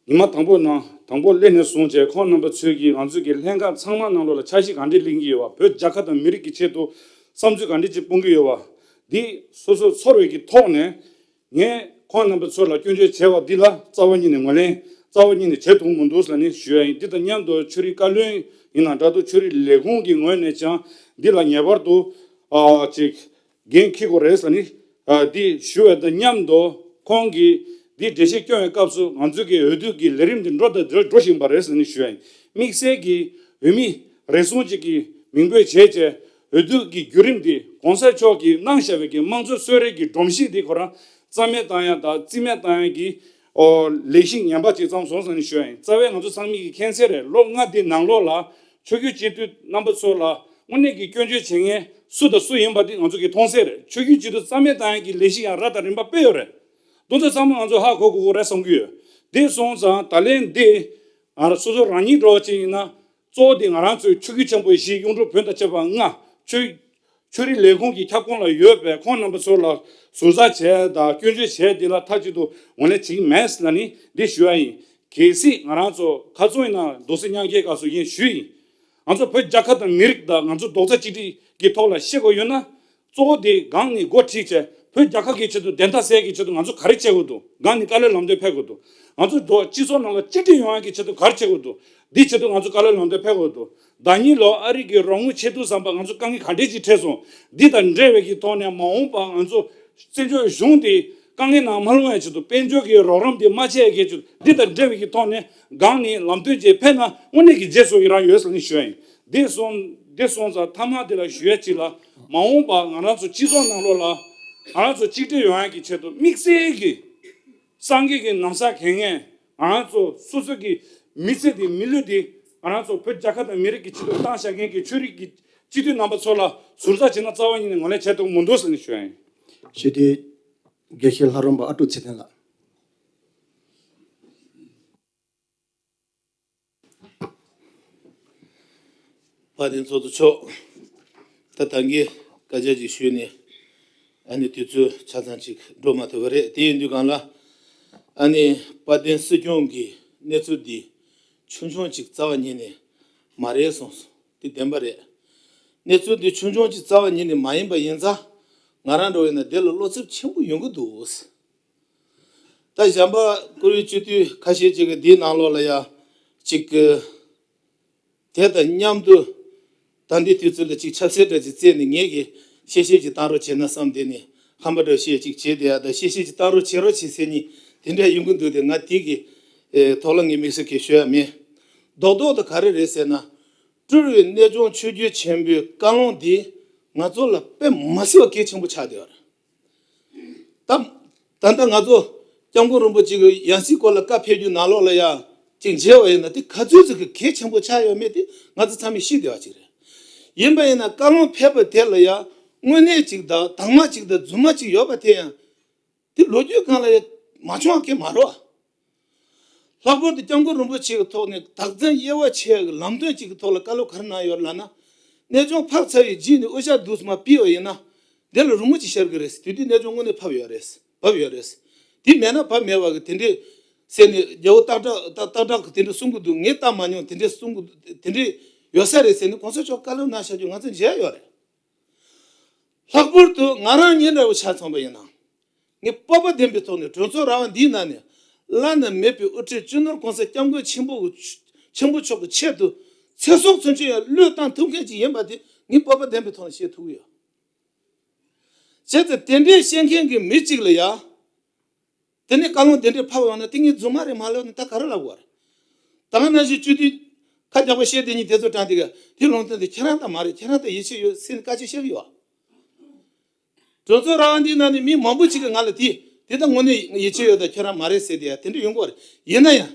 ཉི་མ་དང་པོ་ནང་དང་པོ་སླེབས་ནས་བཟུང་བྱས་ཁོང་རྣམ་པ་ཚོས་ཀྱིས་ང་ཚོས་ཀྱི་ལྷན་ཁག་ཚང་མ་ནང་ལོགས་ལ་འཆར་གཞི་ག་འདྲས་ལེན་གྱི་ཡོད་པ། བོད་རྒྱལ་ཁབ་དང་མི་རིགས་ཀྱི་ཆེད་དུ་བསམ་ཚུལ་ག་འདྲས་ཅིག་སྤུངས་ཀྱི་ཡོད་པ། འདི་སོ་སོ་ཚོར་བའི་གི་ཐོག་ནས་ངས་ཁོང་རྣམ་པ་ཚོ་ལ་སྐྱོན་བརྗོད་བྱས་པ་འདི་ལ་རྩ་བ་ཉིད་ནས་ངོས་ལེན་རྩ་བ་ཉིད་ནས་བྱེད་ཐུབ་མི་འདུག་ཟེར་ནས་ཞུ་ཡ་ཡིན། འདི་དང་མཉམ་དུ་ཆོས་རིག་བཀའ་བློན་ཡིན་ན་འདྲ་འདུག་ཆོས་རིག་ལས་ཁུངས་ཀྱི་ངོས་ནས་ཀྱང་འདི་ལ་ངེས་པར་དུ་ཨ་ཅིག་འགན་འཁྱེར་དགོས་རེད་ཟེར་ནས། ཨ། འདི་ཞུ་བ་དང་མཉམ་དུ་ཁོང་གིས་འདི་འགྲེལ་བཤད་སྐྱོན་བའི་སྐབས་སུ་ང་ཚོའི་གི་འོས་བསྡུ་གི་ལས་རིམ་འདི་འགྲོ་དང་འགྲོ་བཞིན་པ་རེད་ཟེར་ནས་ཞུ་ཡ་ཡིན། དམིགས་བསལ་གྱི་འོས་མི་རེ་ཟུང་ཅིག་གི་མིང་འབོད་བྱས་བྱས་འོས་བསྡུ་གི་བརྒྱུད་རིམ་འདི་གོང་ས་མཆོག་གིས་གནང་བཞག་པའི་གི་དམངས་གཙོའི་གསོལ་རས་ཀྱི་སྒྲོམ་གཞི་འདི་ཁོ་རང་རྩ་མེད་བཏང་ཡ་དང་རྩིས་མེད་བཏང་ཡ་གི་ཨོ་ལས་གཞི་ངན་པ་ཅིག་བརྩམས་སོང་ཟེར་ནས་ཞུ་ཡ་ཡིན། རྩ་བའི་ང་ཚོ་ཚང་མས་ཀྱི་མཁྱེན་གསལ་རེད། ལོ་ལྔ་འདི་ནང་ལོགས་ལ་ཆོས་བརྒྱུད་སྤྱི་འཐུས་རྣམ་པ་ཚོ་ལ་དངོས་གནས་ཀྱི་སྐྱོན་བརྗོད་བྱེད་མཁན་སུ་དང་སུ་ཡིན་པ་འདི་ང་ཚོ་གིས་མཐོང་གསལ་རེད། ཆོས་བརྒྱུད་སྤྱི་འཐུས་རྩ་མེད་བཏང་ཡག་གི་ལས་གཞི་ཡང་རབ་དང་རིམ་པ་སྤེལ་ཡོད་རེད། དེ་ཚོ་ཚང་མ་ང་ཚོ་ཧ་གོ་དགོས་ཀྱི་རེད་བསམ་གྱི་ཡོད། དེ་སོང་ཙང་ད་ལན་འདི་ང་རང་སོ་སོ་རང་ཉིད་འདྲ་བོ་ཅིག་ཡིན་ན་གཙོ་བོ་དེ་ང་རང་ཚོའི་ཆོས་བརྒྱུད་ཆེན་པོ་བཞི་གཡུང་དྲུང་བོན་དང་བཅས་པ་ལྔ་ཆོས་ཆོས་རིག་ལས་ཁུངས་ཀྱི་ཁྱབ་ཁོངས་ལ་ཡོད་པའི་ཁོང་རྣམ་པ་ཚོ་ལ་ཟུར་ཟ་བྱས་དང་སྐྱོན་བརྗོད་བྱས་དེ་ལ་མཐའ་གཅིག་ཏུ་ངོས་ལེན་བྱེད་ཀྱི་མེད་ལབ་ནས་འདི་ཞུ་ཡ་ཡིན། གལ་སྲིད་ང་རང་ཚོ་ག་ཚོད་ཡིན་ན་རྡོག་རྩ་མཉམ་འཁྱེར་སྐབས་སུ་ཡིན་ཞུས་ཡིན། ང་ཚོ་བོད་རྒྱལ་ཁབ་དང་མི་རིགས་དང་ང་ཚོ་རྡོག་རྩ་གཅིག་སྒྲིལ་གྱི་ཐོག་ལ་བཤད་དགོས་ཡོད་ན། གཙོ་བོ་དེ་སྒང་ནས་འགོ་ཁྲིད་བྱས་བོད་རྒྱལ་ཁབ་ཀྱི་ཆེད་དུ་བདེན་མཐའ་གསལ་གྱི་ཆེད་དུ་ང་ཚོ་ག་རེ་བྱེད་དགོས་འདུག་སྒང་ནས་དཀའ་ལས་ལམ་སྟོན་ཕེབས་དགོས་འདུག་ང་ཚོ་རྡོག་སྤྱི་ཚོགས་ནང་ལ་གཅིག་སྒྲིལ་ཡོང་ཡ་གི་ཆེད་དུ་ག་རེ་བྱེད་དགོས་འདུག་འདིའི་ཆེད་དུ་ང་ཚོ་དཀའ་ལས་ལམ་སྟོན་ཕེབས་དགོས་འདུག་ཟླ་ཉིན་ལོ་ཨ་རི་གི་རོགས་དངུལ་ཆེད་དུ་བསམ་པ་ང་ཚོ་དཀའ་ངལ་ག་འདྲས་ཅིག་འཕྲད་སོང་། འདི་དང་འབྲེལ་བའི་གི་ཐོག་ནས་མ་འོངས་པ་ང་ཚོ་བཙན་བྱོལ་གཞུང་དེ་དཀའ་ངལ་ནང་མ་ལྷུང་བའི་ཆེད་དུ་དཔལ་འབྱོར་གྱི་རོགས་རམ་དེ་མ་བྱས་ཡ་གི་ཆེད་དུ་འདི་དང་འབྲེལ་བའི་གི་ཐོག་ནས་སྒང་ནས་ལམ་སྟོན་ཅིག་ཕེབས་ན་དངོས་གནས་ཀྱི་རྗེས་སུ་ཡི་རང་ཡོད་ཟེར་ནས་ཞུ་ཡ་ཡིན། འདི་སོང་འདི་སོང་ཙང་མཐའ་མ་འདི་ལ་ཞུ་ཡ་གཅིག་ལ་མ་འོངས་པ་ང་རང་ཚོ་སྤྱི་ཚོགས་ནང་ལོགས་ལ་ང་རང་ཚོ་གཅིག་སྒྲིལ་ཡོང་ཡ་གི་ཆེད་དུ་དམིགས་བསལ་གྱི་སངས་རྒྱས་ཀྱི་ན་བཟའ་གྱོན་མཁན་ང་རང་ཚོ་སོ་སོ་གི་མི་ཚེ་དེ་མི་ལུས་དེ་ང་རང་ཚོ་བོད་རྒྱལ་ཁབ་དང་མི་རིགས་ཀྱི་ཆེད་དུ་བཏང་བཞག་མཁན་གྱི་ཆོས་རིག་གི་སྤྱི་འཐུས་རྣམ་པ་ཚོ་ལ་ཟུར་ཟ་བྱས་ན་རྩ་བ་ཉིད་ནས་ངོས་ལེན་བྱེད་ཐུབ་མི་འདུག་ཟེར་ནས་ཞུ་ཡ་ཡིན། ཞུ་དེ་དགེ་བཤེས་ལྷ་རམས་པ་ཨ་ཀྲུག་ཚེ་བརྟན་ལགས། དཔལ་ལྡན་ཚོགས་གཙོ་མཆོག་ད་ད་གིན་སྐད་ཆ་ཅིག་ཞུས་ནས་ཨ་ནི་དུས་ཚོད་ཆ་ཚང་ཅིག་འགྲོ་མ་ཐུབ་པ་རེད། དེ་ཡིན་དུས་སྒང་ལ་ཨ་ནི་དཔལ་ལྡན་སྲིད་སྐྱོང་གི་གནས་ཚུལ་འདི་ཆུང་ཆུང་ཅིག་རྩ་བ་ཉིད་ནས་མ་རེད་གསུངས་སོང་། དེ་བདེན་པ་རེད། གནས་ཚུལ་འདི་ཆུང་ཆུང་ཅིག་རྩ་བ་ཉིད་ནས་མ་ཡིན་པ་ཡིན་ཙང་ང་རང་འདྲ་བོ་ཡིན་ན་དེ་ལ་བློ་འཚབ་ཆེན་པོ་ཡོང་གི་འདུག་ད་གཞན་པ་བཀུར་འོས་སྤྱི་འཐུས་ཁ་ཤས་ཅིག་གིས་འདིའི་ནང་ལོགས་ལ་ཡ་ཅིག་གི་དེ་དང་མཉམ་དུ་ད་འདི་དུས་ཚོད་ལ་ཅིག་ཆབ་སྲིད་འདྲ་ཅིག་བརྩིས་ནས་ངེད་ཀྱིས་གཤེ་གཤེ་ཅིག་བཏང་རོགས་བྱས་ན་བསམ་བསྡད་ནས་ཧམ་པ་འདྲ་བཤད་ཅིག་བྱས་བསྡད་ཡ་ད་གཤེ་གཤེ་ཅིག་བཏང་རོགས་བྱེད་རོགས་བྱེད་ཟེར་ནི་དེ་འདྲ་ཡོང་གི་འདུག་དེ་ང་དེ་གི་ཨེ་ཐོག་ལ་ངས་དམིགས་བསལ་གྱི་ཤོད་ཡ་མེད། རྡོག་རྡོག་ཏུ་ག་རེ་རེད་ཟེར་ན། སྤྲུལ་བའི་གནས་ཆུང་ཆོས་བརྒྱུད་ཆེན་པོའི་བཀའ་ལུང་འདི་ང་ཚོ་ལ་དཔེ་མ་སྲིད་པ་གལ་ཆེན་པོ་ཆགས་བསྡད་ཡོད་རེད། ད་ད་ལྟ་ང་ཚོ་སྐྱབས་མགོན་རིན་པོ་ཆེ་གི་ཡང་སྲིད་སྐོར་ལ་བཀའ་ཕེབས་རྒྱུ་ནང་ལོགས་ལ་ཡ་ཅིག་མཇལ་བ་ཡིན་ན་དེ་ག་ཚོད་ཅིག་གི་གལ་ཆེན་པོ་ཆགས་ཡོད་མེད་དེ་ང་ཚོ་ཚང་མས་ཤེས་བསྡད་པ་ཅིག་རེད། ཡིན་པ་ཡིན་ན་བཀའ་ལུང་ཕེབས་པ་དེ་ལ་ཡ་དངོས་གནས་ཅིག་དང་དྭངས་མ་ཅིག་དང་རྫུན་མ་ཅིག་ཡོད་པ་དེ་ཡང་དེ་ལོ་རྒྱུས་སྒང་ལ་ཡ་མ་བྱུང་བ་གང་མ་རེད། ལྷག་པར་དུ་སྐྱབས་མགོན་རིན་པོ་ཆེ་གི་ཐོག་ནས་བདག་འཛིན་དབྱེ་བ་ཕྱེ་ཡག་གི་ལམ་སྟོན་ཅིག་གི་ཐོག་ལ་བཀའ་སློབ་ག་རེ་གནང་ཡོད་ལབ་ན། གནས་ཆུང་ཕར་ཚར་བའི་རྗེས་ནས་དབུ་ཞྭ་བསྡུས་མ་ཕུད་པ་ཡིན་ན། དེ་ལ་རི་མོ་ཅིག་ཤར་གི་རེད། དེ་དུས་གནས་ཆུང་དངོས་གནས་བབས་ཡོད་རེད། བབས་ཡོད་རེད། དེ་མེད་ན་བབས་མེད་པ་གི་དེ་འདྲས་ཟེར་ནས་རྒྱལ་པོ་སྟག་བྲག་སྟག་སྟག་བྲག་གི་དེ་འདྲས་གསུང་གི་འདུག་ངས་བལྟ་མ་མྱོང་། དེ་འདྲས་གསུང་གི་དེ་འདྲས་ཡོད་ས་རེད་ཟེར་ནས་གོང་ས་མཆོག་བཀའ་སློབ་གནང་བཞག་རྒྱུ་ང་ཚོ་མཇལ་ཡོད་རེད། ལྷག་པར་དུ་ང་རང་ཉིད་འདྲ་བོ་ཆ་མཚོན་པ་ཡིན་ན། ངས་སྤོབས་པ་ལྡན་པའི་ཐོག་ནས་གྲོས་ཚོགས་ར་བ་འདིའི་ནང་ནས་བླ་ན་མེད་པའི་དབུ་ཁྲིད་སྤྱི་ནོར་༸གོང་ས་༸སྐྱབས་མགོན་ཆེན་པོ་ཆེན་པོ་མཆོག་གི་ཆེད་དུ་ཚེ་སྲོག་ཚུན་ཆད་ཡང་བློས་བཏང་ཐུབ་མཁན་ཅིག་ཡིན་པ་དེ་ངས་སྤོབས་པ་ལྡན་པའི་ཐོག་ནས་བཤད་ཐུབ་ཀྱི་ཡོད། བྱས་ཙང་དེ་འདྲའི་བཤད་མཁན་གྱི་མི་གཅིག་ལ་ཡ། དེ་ནས་བཀའ་ལུང་དེ་འདྲའི་ཕབ་ཡོང་ན་དེ་ངའི་རྫུན་མ་རེད་མ་ལབ་ནས་ད་ག་རེ་ལབ་དགོས་རེད། ད་ག་ནང་བཞིན་སྤྱི་འཐུས་ཁ་རྒྱག་པ་བཤད་དེ་ཉིད་དེ་ཚོ་དྲངས་དེ་ག་དེ་ལུང་བསྟན་དེ་ཁྱེད་རང་དང་མ་རེད། ཁྱེད་རང་དང་ཡིད་ཆེས་ཡོད་ཟེར་ནས་བཀའ་ཆོས་བཤད་ཀྱི་ཡོད། གྲོས་ཚོགས་ར་བ་འདིའི་ནང་ནས་མི་མང་པོ་ཅིག་གིས་ང་ལ་དེ་དེ་ད་དངོས་གནས་ཡིད་ཆེས་ཡོད་དང་ཁྱེད་རང་མ་རེད་ཟེར་དེ་ཡ་དེ་འདྲ་ཡོང་གི་རེད། ཡིན་ན་ཡང་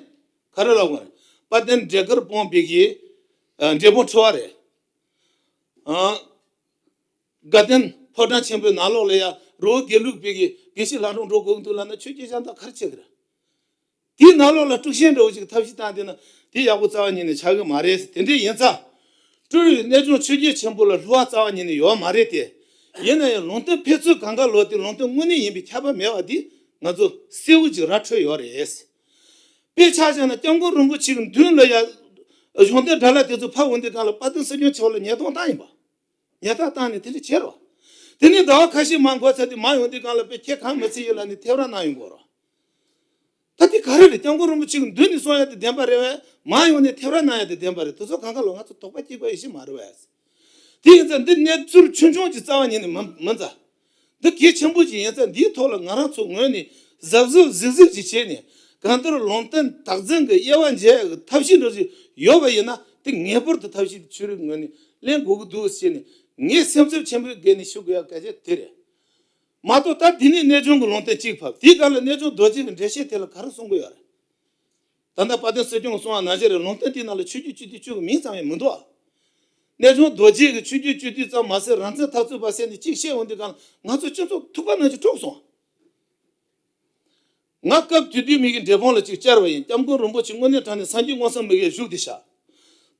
ག་རེ་ལབ་དགོས་རེད། དཔལ་ལྡན་འབྲས་དཀར་སྤུངས་པའི་གི་འབྲས་སྤུངས་ཁྲི་པ་རེད། ཨ། དགའ་ལྡན་ཕོ་བྲང་ཆེན་པོའི་ནང་ལོགས་ལ་ཡ་རི་བོ་དགེ་ལུགས་པའི་གི་དགེ་བཤེས་ལྷ་སྒྲུང་འགྲོ་དགོས་འདུག་ལབ་ན་ཆོས་བརྒྱུད་གཞན་དག་ག་རེ་བྱེད་ཀྱི་རེད། དེའི་ནང་ལོགས་ལ་དཀྲུག་ཤིང་འདྲ་བོ་ཅིག་ཐབས་ཤེས་བཏང་བསྡད་ན་དེ་ཡག་པོ་རྩ་བ་ཉིད་ནས་ཆགས་ཀྱི་མ་རེད། དེ་འདྲ་ཡིན་ཙང་སྤྲུལ་བའི་གནས་ཆུང་ཆོས་བརྒྱུད་ཆེན་པོ་ལ་བསླུ་བ་རྩ་བ་ཉིད་ནས་ཡོད་མ་རེད་དེ། ཡིན་ན་ཡང་ལུང་བསྟན་ཕེབས་ཚུལ་གང་ག་ལོ་དེ་ལུང་བསྟན་དངོས་གནས་ཡིན་པའི་ཁྱབ་པ་མེད་པ་འདི་ང་ཚོ་གསལ་བོ་ཅིག་ར་འཕྲོད་ཡོད་རེད། དཔེ་ཆ་བཞག་ན་སྐྱབས་མགོན་རིན་པོ་ཆེ་གི་མདུན་ལ་ཡ་གཞུང་འབྲེལ་དགྲ་ལྷ་དེ་ཚོ་ཕར་འོང་དུས་སྒང་ལ་དཔལ་ལྡན་སྲིད་སྐྱོང་མཆོག་ལ་ཉེས་རྡུང་བཏང་ཡིན་པ། ཉེས་རྡུང་བཏང་ནས་དེ་འདྲ་བྱས་རོགས། དེ་ནས་ཟླ་བ་ཁ་ཤས་མར་འགོར་ཚར་དུས་མར་ཡོང་དུས་སྒང་ལ་དཔེ་ཁྱེད་གང་མི་ཚེ་ཡིན་ལབ་ནས་ཐེབས་ར་གནང་ཡོང་གི་རོགས། ད་དེ་ག་རེ་རེད། སྐྱབས་མགོན་རིན་པོ་ཆེ་གི་མདུན་ནས་གསུང་ཡ་དེ་བདེན་པ་རེད་བས། མར་ཡོང་ནས་ཐེབས་ར་གནང་ཡ་དེ་བདེན་པ་རེད། དེ་ཚོ་གང་ག་ལོ་ང་ཚོ་དོགས་པ་སྐྱེ་དགོས་ཡ་ཞིག་མ་རེད་བས། དེ་ཡིན་ཙང་འདི་གནས་ཚུལ་ཆུང་ཆུང་ཅིག་རྩ་བ་ཉིད་ནས་མི་མི་མཛའ། འདི་གལ་ཆེན་པོ་ཅིག་ཡིན་ཙང་འདིའི་ཐོག་ལ་ང་རང་ཚོ་ངོས་ནས་གཟབ་གཟབ་གཟིགས་གཟིགས་ཅིག་བྱས་ནས་གང་ལྟར་ལུང་བསྟན་བདག་འཛིན་གྱི་དབྱེ་བ་འབྱེད་ཡ་གི་ཐབས་ཤེས་འདྲ་ཞིག་ཡོད་པ་ཡིན་ན་དེ་ངེས་པར་དུ་ཐབས་ཤེས་དེ་ཆོས་རིག་ངོས་ནས་ལེན་དགོས་ཀྱི་འདུག་ཟེར་ནས་ངས་སེམས་འཚབ་ཆེན་པོའི་སྒོ་ནས་ཞུ་དགོས་ཡ་སྐད་ཆ་དེ་རེད། མ་གཏོགས་ད་འདི་ནས་གནས་ཆུང་གི་ལུང་བསྟན་གཅིག་ཕབ། དེའི་སྒང་ལ་གནས་ཆུང་རྡོ་རྗེ་གི་འགྲེལ་བཤད་དེ་ལ་ག་རེ་གསུང་གི་ཡོད་རེད། ད་ལྟ་དཔལ་ལྡན་སྲིད་སྐྱོང་གིས་གསུངས་པ་ནང་བཞིན་རེད། ལུང་བསྟན་དེའི་ནང་ལ་ཆོས་བརྒྱུད་སྤྱི་འཐུས་བཅུ་གི་མིང་ཙམ་ཡང་མི་འདུག་ཨ། གནས་ཆུང་རྡོ་རྗེ་གིས་ཆོས་བརྒྱུད་སྤྱི་འཐུས་ཙམ་མ་ཟད་རང་བཙན་འཐབ་རྩོད་པ་ཟེར་ནས་གཅིག་བཤད་འོང་དུས་སྒང་ལ་ང་ཚོ་སྤྱི་ཚོགས་ཐུག་པ་ནང་བཞིན་འཁྲུགས་སོང་། ང་སྐབས་དེ་དུས་མི་གི་འབྲས་སྤུངས་ལ་ཅིག་བཅར་བ་ཡིན། སྐྱབས་མགོན་རིན་པོ་ཆེ་དངོས་གནས་དྲང་གནས་སངས་རྒྱས་མངོན་སུམ་མི་ཡི་བཞུགས་ཏེ་ཤག་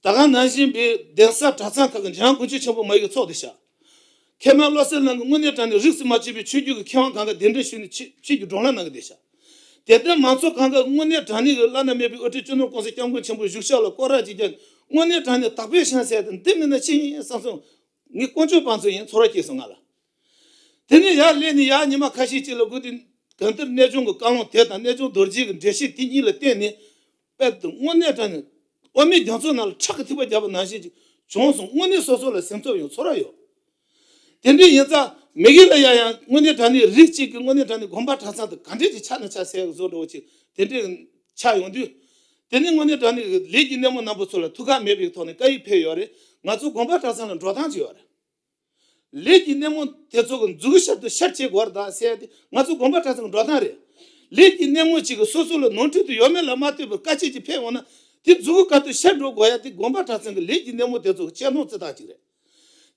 ད་ག་ནང་བཞིན་པའི་གདན་ས་གྲྭ་ཚང་ཁག་གི་འཇམ་དབྱངས་དཀོན་མཆོག་ཆེན་པོ་མ་ཡི་གི་ཚོགས་ཏེ་ཤག་མཁལ་མ་བློ་གསལ་ལགས་ཀྱིས་དངོས་གནས་དྲང་གནས་རིགས་སུ་མ་ཆད་པའི་ཆོས་བརྒྱུད་ཀྱི་མཁས་དབང་གང་ག་གདན་འདྲེན་ཞུས་ནས་ཆོས་ཆོས་ཀྱི་བགྲོ་གླེང་གནང་གི་བསྡད་ཤག་དད་ལྡན་མང་ཚོགས་གང་ག་དངོས་གནས་དྲང་གནས་ཀྱི་བླ་ན་མེད་པའི་དབུ་ཁྲིད་སྤྱི་ནོར་༸གོང་ས་༸སྐྱབས་མགོན་ཆེན་པོ་བཞུགས་ཤག་ལ་སྐོར་ར་ཅིག་བརྒྱབ་ནས་དངོས་གནས་དྲང་གནས་དག་པའི་ཤན་ཟེར་དང་འདི་མིན་ན་ཅི་ཡིན་བསམ་སོང་། ངས་དཀོན་མཆོག་དཔང་བཙུགས་ཡིན། ཚོར་བ་སྐྱེས་སོང་ང་ལ། དེ་ནས་ཡར་སླེབས་ནས་ཡར་ཉི་མ་ཁ་ཤས་ཅིག་ལ་སྒུག་དུས་གང་ལྟར་གནས་ཆུང་གི་བཀའ་ལུང་དེ་དང་གནས་ཆུང་རྡོ་རྗེ་གི་འགྲེལ་བཤད་དེ་གཉིས་ལ་བརྟེན་ནས་དཔལ་དུ་དངོས་གནས་དྲང་གནས་དབུ་མའི་རྒྱ་མཚོ་ནང་ལ་ཁྲག་གི་ཐིགས་པ་བརྒྱབ་པ་ནང་བཞིན་ཅིག་བྱུང་སོང་། དངོས་གནས་སོ་སོ་ལ་སེམས་འཚབ་ཡོང་ཚོར་བ་ཡོད། དེ་འདྲ་ཡིན་ཙང་མི་གི་ལ་ཡ་ཡང་དངོས་གནས་དྲང་གནས་རིགས་གཅིག་གི་དངོས་གནས་དྲང་གནས་དགོན་པ་གྲྭ་ཚང་དུ་ག་འདྲས་ཀྱི་ཆགས་ན་ཆགས་ཟེར་བཟོ་འདྲ་བོ་ཅིག་དེ་འདྲས་ཆགས་ཡོང་དུས། དེ་ནི་དངོས་གནས་དྲང་གནས་ཀྱི་ལས་ཀྱི་སྣེ་མོ་རྣམ་པ་ཚོ་ལ་ཐུགས་ཁག་མེད་པའི་ཐོག་ནས་བཀའ་ཡིག་ཕེབས་ཡོད་རེད། ང་ཚོ་དགོན་པ་གྲྭ་ཚང་ལ་འགྲོ་སྟངས་ཅིག་ཡོད་རེད། ལས་ཀྱི་སྣེ་མོ་དེ་ཚོ་གི་མཛུ་གུ་ཤར་དུ་ཤར་བྱེད་དགོས་རེད་ད་ཟེར་ཏེ་ང་ཚོ་དགོན་པ་གྲྭ་ཚང་གི་འགྲོ་སྟངས་རེད། ལས་ཀྱི་སྣེ་མོ་གཅིག་གི་སོ་སོ་ལ་ནོར་འཁྲུལ་དུ་ཡོད་མེད་ལ་མ་ལྟོས་པར་དཀའ་སྤྱད་ཅིག་ཕེབས་འོང་ན་དེ་མཛུ་གུ་ག་དུ་ཤར་འགྲོ་དགོས་ཡ་དེ་དགོན་པ་གྲྭ་ཚང་གི་ལས་ཀྱི་སྣེ་མོ་དེ་ཚོ་གི་ཆེ་མཐོང་བརྩི་སྟངས་གཅིག་རེད།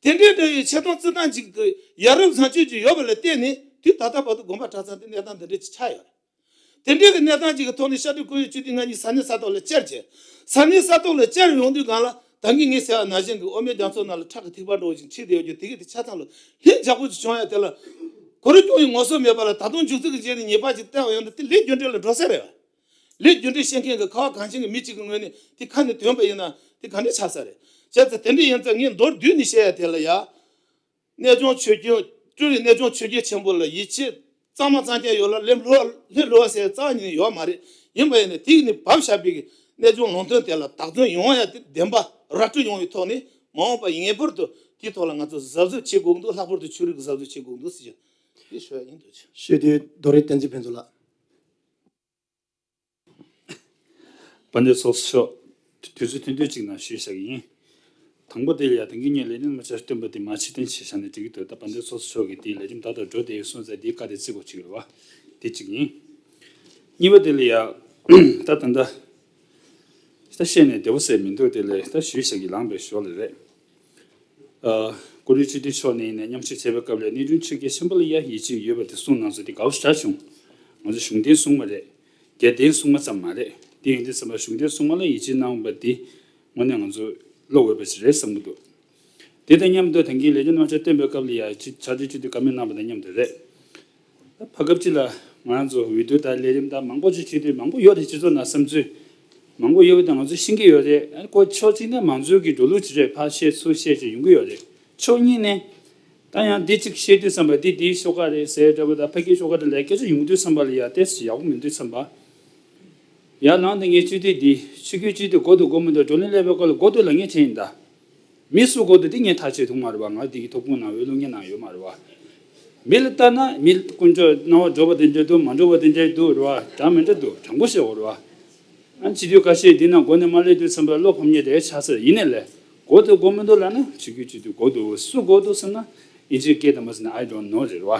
དེ་འདྲའི་འདྲ་བའི་ཆེ་མཐོང་བརྩི་སྟངས་གཅིག་གི་ཡ་རབས་བཟང་སྤྱོད་ཅིག་ཡོད་པ་ལ་བརྟེན་ནས་དུས་ད་ལྟ་བར་དུ་དགོན་པ་གྲྭ་ཚང་དེ་གནས་སྟངས་འདི་འདྲ་ཅིག་ཆགས་ཡོད་རེད། དེ་འདྲའི་གི་གནས་སྟངས་ཅིག་གི་ཐོག་ནས་ཤར་སྟོད་ཁོར་ཡུག་སྤྱི་འཐུས་ང་གཉིས་ས་གནས་ས་ཐོག་ལ་བཅར་བྱས། ས་གནས་ས་ཐོག་ལ་བཅར་ཡོང་དུས་སྒང་ལ་ད་གིན་ངས་ཟེར་བ་ནང་བཞིན་གི་དབུ་མའི་རྒྱ་མཚོ་ནང་ལ་ཁྲག་གི་ཐིགས་པ་འདྲ་བོ་ཅིག་འཁྲིལ་བསྡད་ཡོད་རྒྱུ་དེ་གི་དེ་ཆ་ཚང་ལ་ལྷིང་འཇགས་པོ་ཅིག་བྱུང་ཡ་དེ་ལ་གོ་རིམ་སྐྱོང་ཡི་ངོ་སོ་མེད་པ་ལ་ད་དུང་མཇུག་རྩིས་གི་རྗེས་ནས་ཉེས་པ་ཅིག་བསྟན་པ་ཡོང་ན་དེ་ལས་རྒྱུ་འབྲས་ལ་འགྲོ་ས་རེད་བ། ལས་རྒྱུ་འབྲས་ཤེས་མཁན་གྱི་ཁ་བ་གངས་ཅན་གྱི་མི་གཅིག་གི་ངོས་ནས་དེ་ཁ་ནས་ཐོན་པ་ཡིན་ན་དེ་ག་འདྲས་ཆགས་ས་རེད། བྱས་ཙང་དེ་འདྲས་ཡིན་ཙང་ངས་མདོར་བསྡུས་ནས་བཤད་ཡ་དེ་ལ་ཡ། གནས་ཆུང་ཆོས་བརྒྱུད་སྤྲུལ་བའི་གནས་ཆུང་ཆོས་བརྒྱུད་ཆེན་པོ་ལ་ཡིད་ཆེས་གཙང་མ་གཙང་རྐྱང་ཡོད་ལ་ལྷད་ལྷོ་ལྷད་ལྷོ་བ་ཟེར་རྩ་བ་ཉིད་ནས་ཡོད་མ་རེད། ཡིན་པ་ཡིན་ནའི་དེ་ནི་བབས་བཞག་པའི་གནས་ཆུང་ལུང་བསྟན་དེ་ལ་བདག་འཛིན་ཡོང་ཡ་དེ་བདེན་པ་ར་སྤྲོད་ཡོང་བའི་ཐོག་ནས་མ་འོངས་པ་ངེས་པར་དུ་དེའི་ཐོག་ལ་ང་ཚོ་གཟབ་གཟབ་བྱེད་དགོས་ཀྱི་འདུག་ལྷག་པར་དུ་ཆོས་རིག་གི་གཟབ་གཟབ་བྱེད་དགོས་ཀྱི་འདུག་ཟེར་གྱི་དེ་ཞུ་ཡ་ཡིན་འདུག་ཅེས། ཤོད་དུས་རྡོ་རིང་བསྟན་འཛིན་ཕུན་ཚོགས་ལགས། དཔལ་ལྡན་ཚོགས་གཙོ་མཆོག་དུས་ཚོད་ཐུང་ཐུང་ཅིག་ནང་ཞུས་བཞག་གི་ཡིན། དང་པོ་དེ་ལ་ཡ་དེང་གི་ངས་ལས་རིམ་མ་ཆ་བཏོན་པ་དེ་མ་ཕྱིར་བཏོན་བྱས་བཞག་ནས་འགྲིག་གི་འདུག་ད་དཔལ་ལྡན་ཚོགས་གཙོ་མཆོག་གིས་དེའི་ལས་རིམ་ད་ལྟ་འགྲོ་བསྡད་ཡོད་གསུངས་ཚེ་དེའི་བཀའ་དེ་བརྩི་དགོས་ཅིག་རེད་བ། དེ་གཅིག་ཡིན། གཉིས་པ་དེ་ལ་ཡ། ད་ད་ད། ད་བཤད་ནས་བདེ་པོ་ཟེར་མི་འདུག་དེ་ལས་ད་ཞུས་བཞག་གི་ལངས་པའི་ཞོར་ལ་རེད། ཨ། གུ་རུ་སྤྱི་འཐུས་མཆོག་ནས་ཡིན་ནའི་མཉམ་ཞུགས་བྱས་པའི་སྐབས་ལ་གནས་ཆུང་ཆོས་བརྒྱུད་ཆེན་པོ་ལ་ཡ་ཡིད་ཆེས་ཡོད་པ་དེ་གསུངས་གནང་སོང་། དེ་དགའ་པོ་ཞེ་དྲག་བྱུང་། ང་ཚོ་གཞུང་འབྲེལ་གསུང་མ་རེད། རྒྱལ་བསྟན་གསུང་མ་ཙམ་མ་རེད། དེ་ཡིན་དུས་ཙམ་པ་གཞུང་འབྲེལ་སྲུང་མ་ལ་ཡིད་ཆེས་གནང་བ་འདི་དངོས་གནས་ང་ཚོ་བློ་འོས་པ་ཞིག་རེད་བསམ་གྱི་འདུག་དེ་དང་མཉམ་དུ་ད་གིན་ལས་བྱེད་རྣམ་གཞག་བཏོན་པའི་སྐབས་ལ་ཡང་ཕྱི་ཕྱག་སྦྲེལ་སྤྱི་འཐུས་བཀའ་མོལ་གནང་བ་དང་མཉམ་དུ་རེད། ད་བར་སྐབས་ཅིག་ལ་ང་རང་ཚོ་འོས་བསྡུ་དང་ལས་རིམ་དང་མང་པོ་ཅིག་བྱེད་དུས་མང་པོ་ཡོད་རེད། སྤྱི་ཚོགས་ནང་བསམ་ཚུལ་མང་པོ་ཡོད་པ་དང་ང་ཚོ་ཤེས་ཀྱི་ཡོད་རེད། ཨ་ནི་ཁོ་ཕྱོགས་གཅིག་ནས་མང་གཙོའི་གི་འགྲོ་ལུགས་ཅིག་རེད། ཕར་བཤད་ཚུར་བཤད་ཅིག་ཡོང་གི་ཡོད་རེད། ཕྱོགས་གཉིས་ནས་ད་ཡང་འདི་གཅིག་བཤད་དུས་ཙམ་པ་འདི་འདིའི་ཤོག་ཁག་རེད་ཟེར་འདྲ་པོ་དང་ཕ་གིའི་ཤོག་ཁག་དེ་ལ་སྐད་ཆ་ཡོང་དུས་ཙམ་པ་ལ་ཡ་ཏོག་ཙམ་ཡག་པོ་མི་འདུག་བསམ་པ། ཡར་ལངས་ཏེ་ངས་སྤྱི་འཐུས་འདི་ཆོས་བརྒྱུད་སྤྱི་འཐུས་དགོས་འདུག་དགོས་མི་འདུག་བགྲོ་གླེང་སླེབས་པའི་སྐོར་ལ་དགོས་འདུག་ལབ་མཁན་བྱས་ཡིན་ད། མི་སུ་དགོས་འདུག་འདི་ངས་ཐག་ཆོད་ཐུབ་མ་རེད་བ། ང་འདི་གི་ཐོ་ཕོག་ནང་འོས་བླུག་མཁན་ནང་ཡོད་མ་རེད་བ། མི་ལ་ལྟ་ན་མི་དཀོན་མཆོག་སྣང་བ་འགྲོ་བ་དེ་འདྲ་འདུག་མ་འགྲོ་བ་དེ་འདྲ་འདུག་རེད་བ། འདྲ་མི་འདྲ་འདུག་དྲང་པོ་བཤད་དགོས་རེད་བ། ཨ་སྤྱི་འཐུས་ཁ་ཤས་འདི་ནང་སྒོ་ནས་མ་སླེབས་དུས་ཙམ་པ་བློ་ཕམ་མཁན་དེ་ཆགས་ཚར། ཡིན་ནའི་ལས་དགོས་འདུག་དགོས་མི་འདུག་ལབ་ན་ཆོས་བརྒྱུད་སྤྱི་འཐུས་དགོས་འདུག་སུ་དགོས་འདུག་ཟེར་ན་ཨིན་ཇིའི་སྐད་དང་མ་ཟེར་ན་I don't know རེད་བ།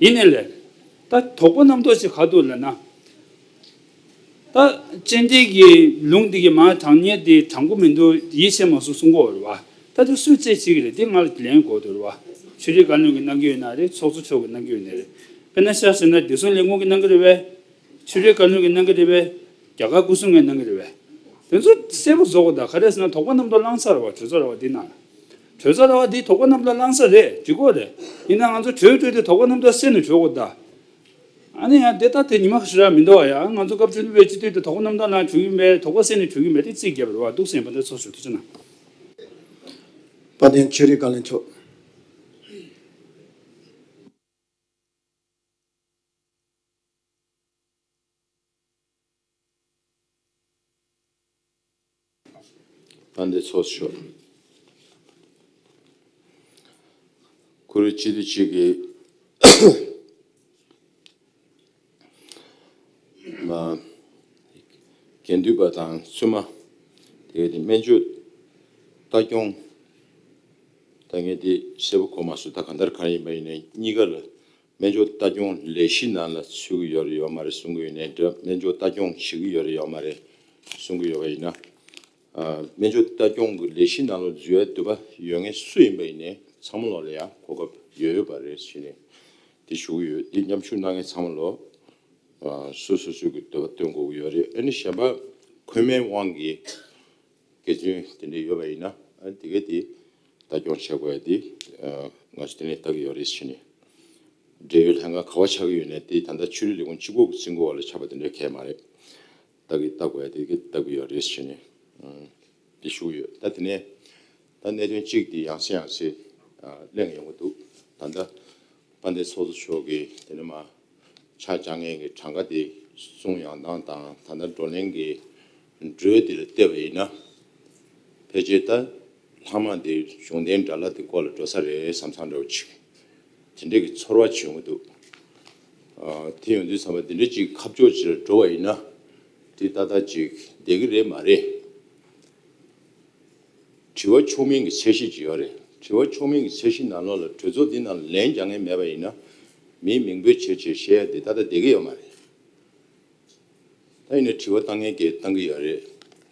ཡིན་ནའི་ལས་ད་དོགས་པ་རྣམ་རྟོག་ཅིག་ག་འདུག་ལབ་ན། ད་སྤྱི་འཐུས་ཀྱི་ལུང་འདི་གི་མ་དྲང་ཉེས་འདི་དྲང་པོ་མི་འདུག་ཡིད་ཆེས་མ་སོང་གསུང་གི་ཡོད་རེད་བ། ད་དེ་སུས་རྩད་ཆོད་ཀྱི་རེད། དེ་ང་ལ་ལན་དགོས་འདུག་རེད་བ། ཆོས་རིག་བཀའ་བློན་གྱིས་གནང་གི་ཡོད་ན་རེད། ཚོགས་གཙོ་མཆོག་གིས་གནང་གི་ཡོད་ན་རེད། དཔེར་ན་ཆ་བཞག་ན་བདེ་སྲུང་ལས་ཁུངས་ཀྱིས་གནང་གི་རེད་བས། ཆོས་རིག་བཀའ་བློན་གྱིས་གནང་གི་རེད་བས། རྒྱ་གར་སྐུ་སྲུང་གིས་གནང་གི་རེད་བས། དེ་ཚོ་གསལ་པོ་བཟོ་དགོས། ད་ག་རེ་ཟེར་ན་དོགས་པ་རྣམ་རྟོག་ལངས་ཚར་བ། གྲོས་ཚོགས་ར་བ་འདི་ནང་། གྲོས་ཚོགས་ར་བ་འདི་དོགས་པ་རྣམ་རྟོག་ལངས་ས་རེད། འགྲིག་གོ་རེད། ཡིན་ན་ང་ཚོ་གྲོས་གྲོས་དེ་དོགས་པ་རྣམ་རྟོག་སེལ་ནས་གྲོལ་དགོས་ད། ཨ་ནི་ཡང་དེ་ལྟ་དེ་ཉི་མ་ཞེ་དྲག་མི་འདུག་བ། ཡང་ང་ཚོ་སྐབས་བཅུ་བདུན་པའི་སྤྱི་འཐུས་དེ་དོགས་པ་རྣམ་རྟོག་ལངས་གྲོལ་གྱི་མེད། དོགས་པ་སེལ་ནས་གྲོལ་གྱི་མེད། དེ་རྩིས་རྒྱབ་རེད་བ། འདུག་སེ་ཡིན་པ་འདི་ཚོ་ཞུ་ཐུགས་རྗེ་གནང་། དཔལ་ལྡན་ཆོས་རིག་བཀའ་བློན་མཆོག་དཔལ་ལྡན་ཚོགས་གཙོ་མཆོག་ཁོ་རའི་སྤྱི་འཐུས་གཅིག་གིས་མ། དགེ་འདུན་པ་དང་བཙུན་མ། དེ་ག་དེ་སྨན་བཅོས་ལྟ་སྐྱོང་། ད་ངས་དེ་གསལ་པོ་གོ་མ་སོང་། ད་གང་ལྟར་གང་ཡིན་པ་ཡིན་ནའི་གཉིས་ཀ་ལ་སྨན་བཅོས་ལྟ་སྐྱོང་ལས་གཞི་ནང་ལ་ཚུད་ཀྱི་ཡོད་རེད་ཡོད་མ་རེད་གསུང་གི་ཡོད་ནའི་འདྲ། སྨན་བཅོས་ལྟ་སྐྱོང་བྱེད་ཀྱི་ཡོད་རེད་ཡོད་མ་རེད་གསུང་གི་ཡོད་པ་ཡིན་ན། ཨ། སྨན་བཅོས་ལྟ་སྐྱོང་གི་ལས་གཞི་ནང་ལ་འཛུལ་བའི་འདོད་པ་ཡོད་མཁན་སུ་ཡིན་པ་ཡིན་ནའི་ཚང་མ་ལོག་ལ་ཡང་གོ་སྐབས་ཡོད་ཡོད་པ་རེད་ཟེར་ནས་དེ་ཞུ་གི་ཡོད། དེ་མཉམ་ཞུགས་གནང་མཁན་ཚང་མ་ལོག་ཨ། སོ་སོ་སོའི་གི་འདོད་པ་སྟོན་དགོས་ཀྱི་ཡོད་རེད། ཨ་ནི་གཞན་པ་མཁོ་མའི་དབང་གིས་དགེ་བཙུན་དེ་འདྲ་ཡོད་པ་ཡིན་ན། ཨ། དེ་གས་དེ་ལྟ་སྐྱོང་བྱེད་དགོས་ཡ་དེ། ཨ། ང་ཚོ་དེ་ནས་ལྟ་གི་ཡོད་རེད་ཟེར་ནས། འབྲེལ་ཡོད་ལྷན་ཁང་ག་པར་ཆགས་ཀྱི་ཡོད་ནའི་དེ་ད་ལྟ་ཆོས་རིག་ལས་ཁུངས་གཅིག་པོ་གི་བཙུན་གྱི་འོག་ལ་ཆགས་པ་དེ་འདྲ་གང་ཡང་མ་རེད། ལྟ་གི་ལྟ་དགོས་ཡ་དེ་གས་ལྟ་གི་ཡོད་རེད་ཟེར་ནས། ཨ། དེ་ཞུ་གི་ཡོད། ད་དེ་ནས་ད་གནད་དོན་གཅིག་དེ་ཡང་སེ་ཡང་སེ་གླེང་ཡོང་གི་འདུག་ད་ལྟ་དཔལ་ལྡན་ཚོགས་གཙོ་མཆོག་གིས་དེ་ནས་མ་ཆ་བཅངས་མཁན་གྱི་གྲངས་ཀ་དེ་གསུང་ཡོང་སྟངས་དང་། ད་ལྟ་བགྲོ་གླེང་གི་འགྲོས་དེ་ལ་བལྟས་པ་ཡིན་ན། ཕལ་ཆེར་ད་ལྷག་མ་དེ་གཞུང་འབྲེལ་དགྲ་ལྷ་དེ་སྐོར་ལ་འགྲོ་ས་རེད་བསམ་བསམ་འདྲ་བོ་ཅིག་དེ་འདྲས་ཀྱི་ཚོར་བ་ཅིག་ཡོང་གི་འདུག་ཨ། དེ་ཡོང་དུས་ཙམ་པ་འདི་འདྲ་ཅིག་ཁ་ཕྱོགས་ཅིག་ལ་འགྲོ་བ་ཡིན་ན། དེ་ཏག་ཏག་ཅིག་བསྡད་ཀྱི་རེད་མ་རེད། དྲི་བ་ཆོག་མིན་གྱི་ཚད་གཞི་ཅིག་ཡོད་རེད། དྲི་བ་ཆོག་མིན་གྱི་ཚད་གཞི་ནང་ལོགས་ལ་གྲོས་ཚོགས་འདི་ནང་ལ་ལན་རྒྱག་མཁན་མེད་པ་ཡིན་ན། མིའི་མིང་འབོད་བྱེད་བྱེད་བཤད་ཡ་འདི་ཏག་ཏག་བསྡད་ཀྱི་ཡོད་མ་རེད། ད་ཡིན་ནའི་དྲི་བ་བཏང་མཁན་གྱིས་བཏང་གི་ཡོད་རེད།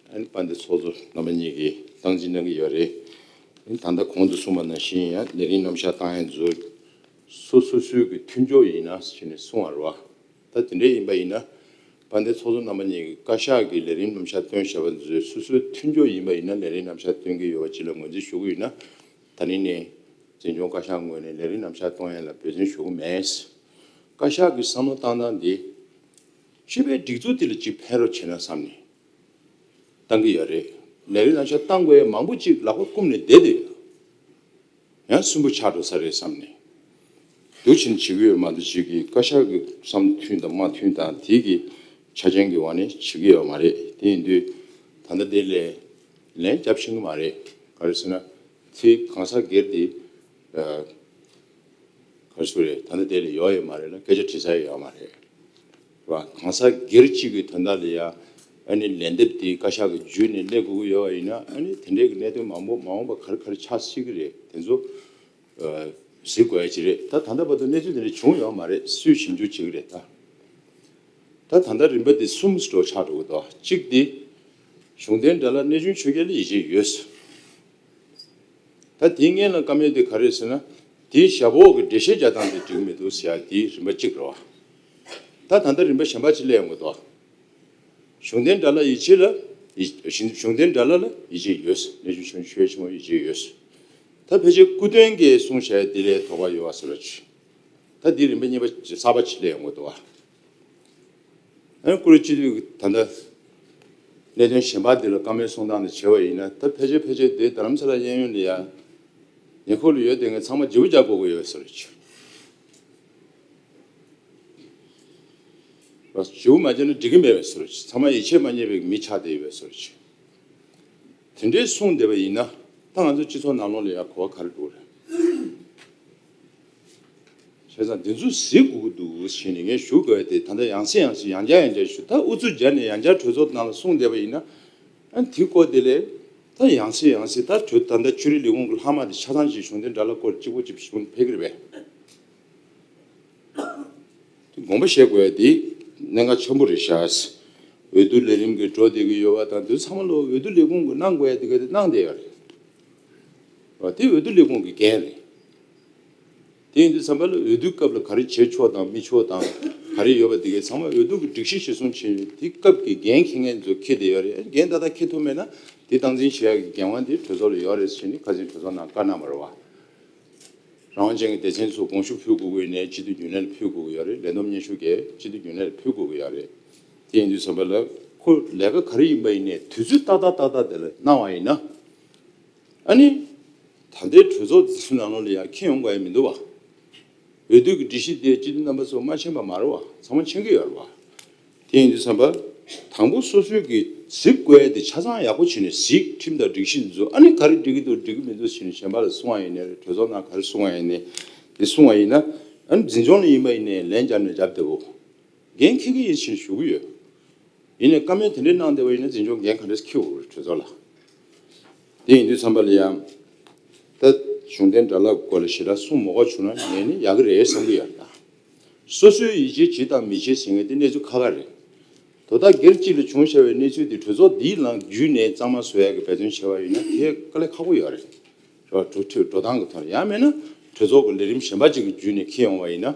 ཨ་ནི་དཔལ་ལྡན་ཚོགས་གཙོ་རྣམ་པ་གཉིས་ཀྱིས་སྟངས་འཛིན་གནང་གི་ཡོད་རེད། ཨ་ནི་ད་ལྟ་གོང་དུ་གསུངས་པ་ནང་བཞིན་ཡང་ལས་རིམ་རྣམ་གཞག་བཏང་ཡ་ཚོ་སོ་སོ་སོའི་གི་མཐུན་ཕྱོགས་ཡིན་ན་ཟེར་ནས་གསུངས་པ་རེད་བ། ད་དེ་འདྲ་ཡིན་པ་ཡིན་ན། དཔལ་ལྡན་ཚོགས་གཙོ་རྣམ་པ་གཉིས་ཀྱིས་བཀའ་ཤག་གི་ལས་རིམ་རྣམ་གཞག་བཏོན་བཞག་པ་ཚོས་སོ་སོའི་མཐུན་ཕྱོགས་ཡིན་པ་ཡིན་ན། ལས་རིམ་རྣམ་གཞག་བཏོན་གྱི་ཡོད་པ་ཅིག་ལ་ངོས་འཛིན་ཞུ་གི་ཡོད་ན། ད་ནི་ནས་འཛིན་སྐྱོང་བཀའ་ཤག་ངོས་ནས་ལས་རིམ་རྣམ་གཞག་གཏོང་ཡ་ལ་འབད་བརྩོན་ཞུ་གི་མེད། བཀའ་ཤག་གི་བསམ་བློ་བཏང་སྟངས་འདི་སྤྱི་པའི་སྒྲིག་འཛུགས་འདི་ལ་ཅིག་ཕན་རོགས་བྱེད་ན་བསམ་ནས་བཏང་གི་ཡོད་རེད། ལས་རིམ་རྣམ་གཞག་བཏང་དགོས་ཡ་མང་པོ་ཅིག་ལག་པ་བསྐུམ་ནས་བསྡད་དེ་ཡོད། ཡང་སུན་པོ་ཆགས་འགྲོ་ས་རེད་བསམ་ནས། འདུག་བྱས་ནས་བྱེད་ཀྱི་ཡོད་མ་གཏོགས་ཅིག་གི་བཀའ་ཤག་གི་བསམ་མཐུན་དང་མ་མཐུན་དང་དེ་གི་ཆ་རྐྱེན་གྱི་འོག་ནས་བྱེད་ཀྱི་ཡོད་མ་རེད། དེ་ཡིན་དུས་ད་ལྟ་དེ་ལས་ལན་རྒྱབ་ཤེས་ཀྱི་མ་རེད། ག་རེ་ཟེར་ན་ཚེ་གང་ཟག་སྒེར་དེ། ཨ། ག་རེ་ཟེར་རེད། ད་ལྟ་དེ་ལས་ཡོད་ཡོད་མ་རེད་ལ། སྐད་ཆ་དྲི་ས་ཡོད་མ་རེད། རེད་བ། གང་ཟག་སྒེར་གཅིག་གི་དོན་དག་ལ་ཡ་ཨ་ནི་ལན་འདེབས་དེ་བཀའ་ཤག་གི་བརྒྱུད་ནས་སླེབས་དགོས་ཀྱི་ཡོད་པ་ཡིན་ན། ཨ་ནི་དེ་འདྲའི་གི་གནད་དོན་མང་པོ་མ་འོངས་པ་ག་རེ་ག་རེ་ཆགས་སྲིད་ཀྱི་རེད། དེ་ཚོ་ཨ་གཟིགས་དགོས་ཡ་ཅིག་རེད། ད་ད་ལྟ་བར་དུ་གནས་ཚུལ་དེ་འདྲ་བྱུང་ཡོད་མ་རེད། སུས་ཞིབ་འཇུག་བྱེད་ཀྱི་རེད་ད། ད་ད་ལྟ་རིམ་པ་དེ་གསུམ་འགྲོ་ཆགས་འགྲོ་གི་འདུག་གཅིག་དེ་གཞུང་འབྲེལ་དགྲ་ལྷ་གནས་ཆུང་ཆོས་རྒྱལ་ལ་ཡིད་ཆེས་ཡོད། ད་དེའི་སྔོན་ལ་བཀའ་མོལ་དེ་ག་རེ་ཟེར་ན། དེའི་ཞབས་འོག་གི་འགྲེལ་བཤད་རྒྱག་སྟངས་དེ་འགྲིག་གི་མི་འདུག་ཟེར་ཡ་དེ་རིམ་པ་གཅིག་རེད་བ། ད་ད་ལྟ་རིམ་པ་གཞན་པ་ཅིག་སླེབས་ཡོང་གི་འདུག་གཞུང་འབྲེལ་དགྲ་ལ་ཡིད་ཆེས་ལ་ཡིད་གཞུང་འབྲེལ་དགྲ་ལ་ལ་ཡིད་ཆེས་ཡོད། གནས་ཆུང་ཆུང་ཆོས་ཆེན་མོ་ཡིད་ཆེས་ཡོད། ད་ཕལ་ཆེར་སྐུ་དོན་གྱི་གསུང་བཤད་འདི་ལས་དོགས་པ་ཡོད་པ་བཟོ་འདྲ་ཅིག་ད་འདི་རིམ་པ་གཉིས་པ་གསར་པ་ཅིག་སླེབས་ཡོང་གི་འདུག་བ། ཨ་ནི་བཀུར་འོས་སྤྱི་འཐུས་ད་ལྟ་གནད་དོན་གཞན་པ་འདི་ལ་བཀའ་མོལ་གསུང་སྟངས་དང་བྱས་པ་ཡིན་ན། ད་ཕལ་ཆེར་ཕལ་ཆེར་འདི་རྡ་རམ་ས་ལ་གཡས་གཡོན་ལ་ཡ་ཉེ་འཁོར་ལ་ཡོད་དེ་ངས་ཚང་མ་བརྗེ་པོ་རྒྱག་དགོས་ཀྱི་ཡོད་བཟོ་འདྲ་ཅིག་བརྗེ་པོ་མ་བྱས་ན་འགྲིག་གི་མེད་པའི་བཟོ་འདྲ་ཅིག་ཚང་མ་ཡིད་ཆེས་མ་རྙེད་པའི་མི་ཆགས་བསྡད་ཡོད་པའི་བཟོ་འདྲ་ཅིག་དེ་འདྲའི་གསུངས་བསྡད་པ་ཡིན་ན། ད་ང་ཚོ་སྤྱི་ཚོགས་ནང་ལོགས་ལ་ཡང་གོ་བ་ག་རེ་འགྲོ་རེད། བྱས་ཙང་འདི་ཚོ་གཟིགས་དགོས་ཀྱི་འདུག་ཟེར་ནས་ངས་ཞུ་དགོས་ཏེ། ད་ལྟ་ཡང་སེ་ཡང་སེ་ཡང་བསྐྱར་ཡང་བསྐྱར་ཞུ། ད་ཨུ་ཚུགས་བརྒྱབ་ནས་ཡང་བསྐྱར་གྲོས་ཚོགས་ནང་ལ་གསུངས་བསྡད་པ་ཡིན་ན། ཨ་དེའི་སྐོར་དེ་ལས་ད་ཡང་སེ་ཡང་སེ་ད་གྲོས་ད་ལྟ་ཆོས་རིག་ལས་ཁུངས་ཀྱི་ལྷག་མ་དེ་ཆ་ཚང་ཅིག་གཞུང་འབྲེལ་དགྲ་ལ་སྐོར་གཅིག་པོ་གཅིག་གཞུང་ཕེབས་ཀྱི་རེད་པས། དེ་དགོངས་པ་བཞེས་དགོས་ཡ་དེ་གནད་འགག་ཆེན་པོ་རེད་ཤག་འོས་བསྡུ་ལས་རིམ་གྱི་འགྲོ་བསྡད་ཀྱི་ཡོད་པ་དང་། དེ་ཚང་མ་ལོ་འོས་བསྡུ་ལས་ཁུངས་ཀྱིས་གནང་དགོས་ཡ་དེ་ག་དེ་གནང་བསྡད་ཡོད་རེད། འོ་དེ་འོས་བསྡུ་ལས་ཁུངས་ཀྱི་འགན་རེད། དེ་ཡིན་དུས་ཙམ་པ་ལ་འོས་བསྡུ་སྐབས་ལ་ག་རེ་བྱེད་ཆོག་དང་མི་ཆོག་དང་ག་རེ་ཡོད་པ་དེ་གའི་ཚང་མ་འོས་བསྡུ་གི་སྒྲིག་གཞི་གཞིར་བཟུང་བྱས་ནས་དེ་སྐབས་ཀྱི་འགན་འཁྱེར་མཁན་ཚོ་འཁྱེར་བསྡད་ཡོད་རེད། འགན་ཏག་ཏག་འཁྱེར་ཐུབ་མེད་ན་དེ་སྟངས་འཛིན་བྱེད་ཡག་གི་འགན་དབང་དེ་གྲོས་ཚོགས་ལ་ཡོད་རེད་ཟེར་ནས་ཁ་སང་གྲོས་ཚོགས་ནང་བཀའ་གནང་བ་རེད་བ། རང་དབང་ཅན་གྱི་སྡེ་ཚན་ཚོ་དགོངས་ཞུ་ཕུལ་དགོས་ཀྱི་ཡོད་ནའི་སྤྱི་འཐུས་རྒྱུན་ལས་ལ་ཕུལ་དགོས་ཀྱི་ཡོད་རེད། ལས་བསྡོམས་སྙན་ཞུ་གས་སྤྱི་འཐུས་རྒྱུན་ལས་ལ་ཕུལ་དགོས་ཀྱི་ཡོད་རེད། དེ་ཡིན་དུས་ཙམ་པ་ལ་ཁོ་ལས་ཀ་ག་རེ་ཡིན་པ་ཡིན་ནའི་དུས་ཚོད་ཏག་ཏག་ཏག་ཏག་དེ་ལ་གནང་བ་ཡིན་ན། ཨ་ནི། ད་ལྟའི་གྲོས་ཚོགས་འདི་ཚོའི་ནང་ལོགས་ལ་ཡང་འཁྱེར་ཡོང་དགོས་ཡ་མི་འདུག་བ། འོས་བསྡུ་གི་སྒྲིག་གཞི་དེ་སྤྱི་འཐུས་རྣམ་པ་ཚོ་མ་མཁྱེན་པ་མ་རེད་བ། ཚང་མ་མཁྱེན་གྱི་ཡོད་རེད་བ། དེ་ཡིན་དུས་ཙམ་པ། དང་པོ་སོ་སོས་ཀྱི་གཟིགས་དགོས་ཡ་དེ་ཆ་ཚང་ཡག་པོ་བྱས་ནས་གཟིགས། ཁྲིམས་དང་སྒྲིག་གཞི་འདི་ཚོ་ཨ་ནི་ག་རེ་འགྲིག་གི་འདུག་འགྲིག་གི་མི་འདུག་བྱས་ནས་གཞན་པ་ལ་གསུང་བ་ཡིན་ནའི་རེད། གྲོས་ཚོགས་ནང་ག་རེ་གསུང་བ་ཡིན་ནའི་དེ་གསུང་བ་ཡིན་ན། ཨ་ནི་འཛིན་སྐྱོང་ལ་ཡིན་པ་ཡིན་ནའི་ལན་བརྒྱབ་ནས་བརྒྱབ་བསྡད་དགོས། འགན་འཁྱེར་གྱི་ཡིན་ཞེས་ཞུ་གི་ཡོད། ཡིན་ནའི་བཀའ་མོལ་དེ་འདྲའི་གནང་བསྡད་པ་ཡིན་ན་འཛིན་སྐྱོང་འགན་ག་འདྲས་འཁྱེར་དགོས་རེད་གྲོས་ཚོགས་ལ། དེ་ཡིན་དུས་ཙམ་པ་ལ་ཡང་། ད་གཞུང་འབྲེལ་དགྲ་ལ་སྐོར་ལ་ཞེ་དྲག་གསུང་མ་དགོས་བྱུང་ན་ངས་ནི་ཡག་གི་རེད་བསམ་གྱི་ཡོད་ད། སོ་སོའི་ཡིད་ཆེས་བྱེད་དང་མི་བྱེད་ཟེར་མཁན་དེ་གནས་ཚུལ་ཁག་ཁག་རེད། དོ་བདག་སྒེར་གཅིག་ལ་བྱུང་བཞག་པའི་གནས་ཚུལ་དེ་གྲོས་ཚོགས་འདིའི་ནང་བརྒྱུད་ནས་གཙང་མ་བཟོ་ཡག་གི་འབད་བརྩོན་བྱས་པ་ཡིན་ན་དེ་དཀའ་ལས་ཁག་པོ་ཡོད་རེད། འགྲོ་འགྲོ་འགྲོ་སྟངས་ཀྱི་ཐོག་ནས། ཡང་མིན་ན་གྲོས་ཚོགས་ཀྱི་ལས་རིམ་གཞན་པ་ཅིག་གི་བརྒྱུད་ནས་འཁྱེར་ཡོང་བ་ཡིན་ན།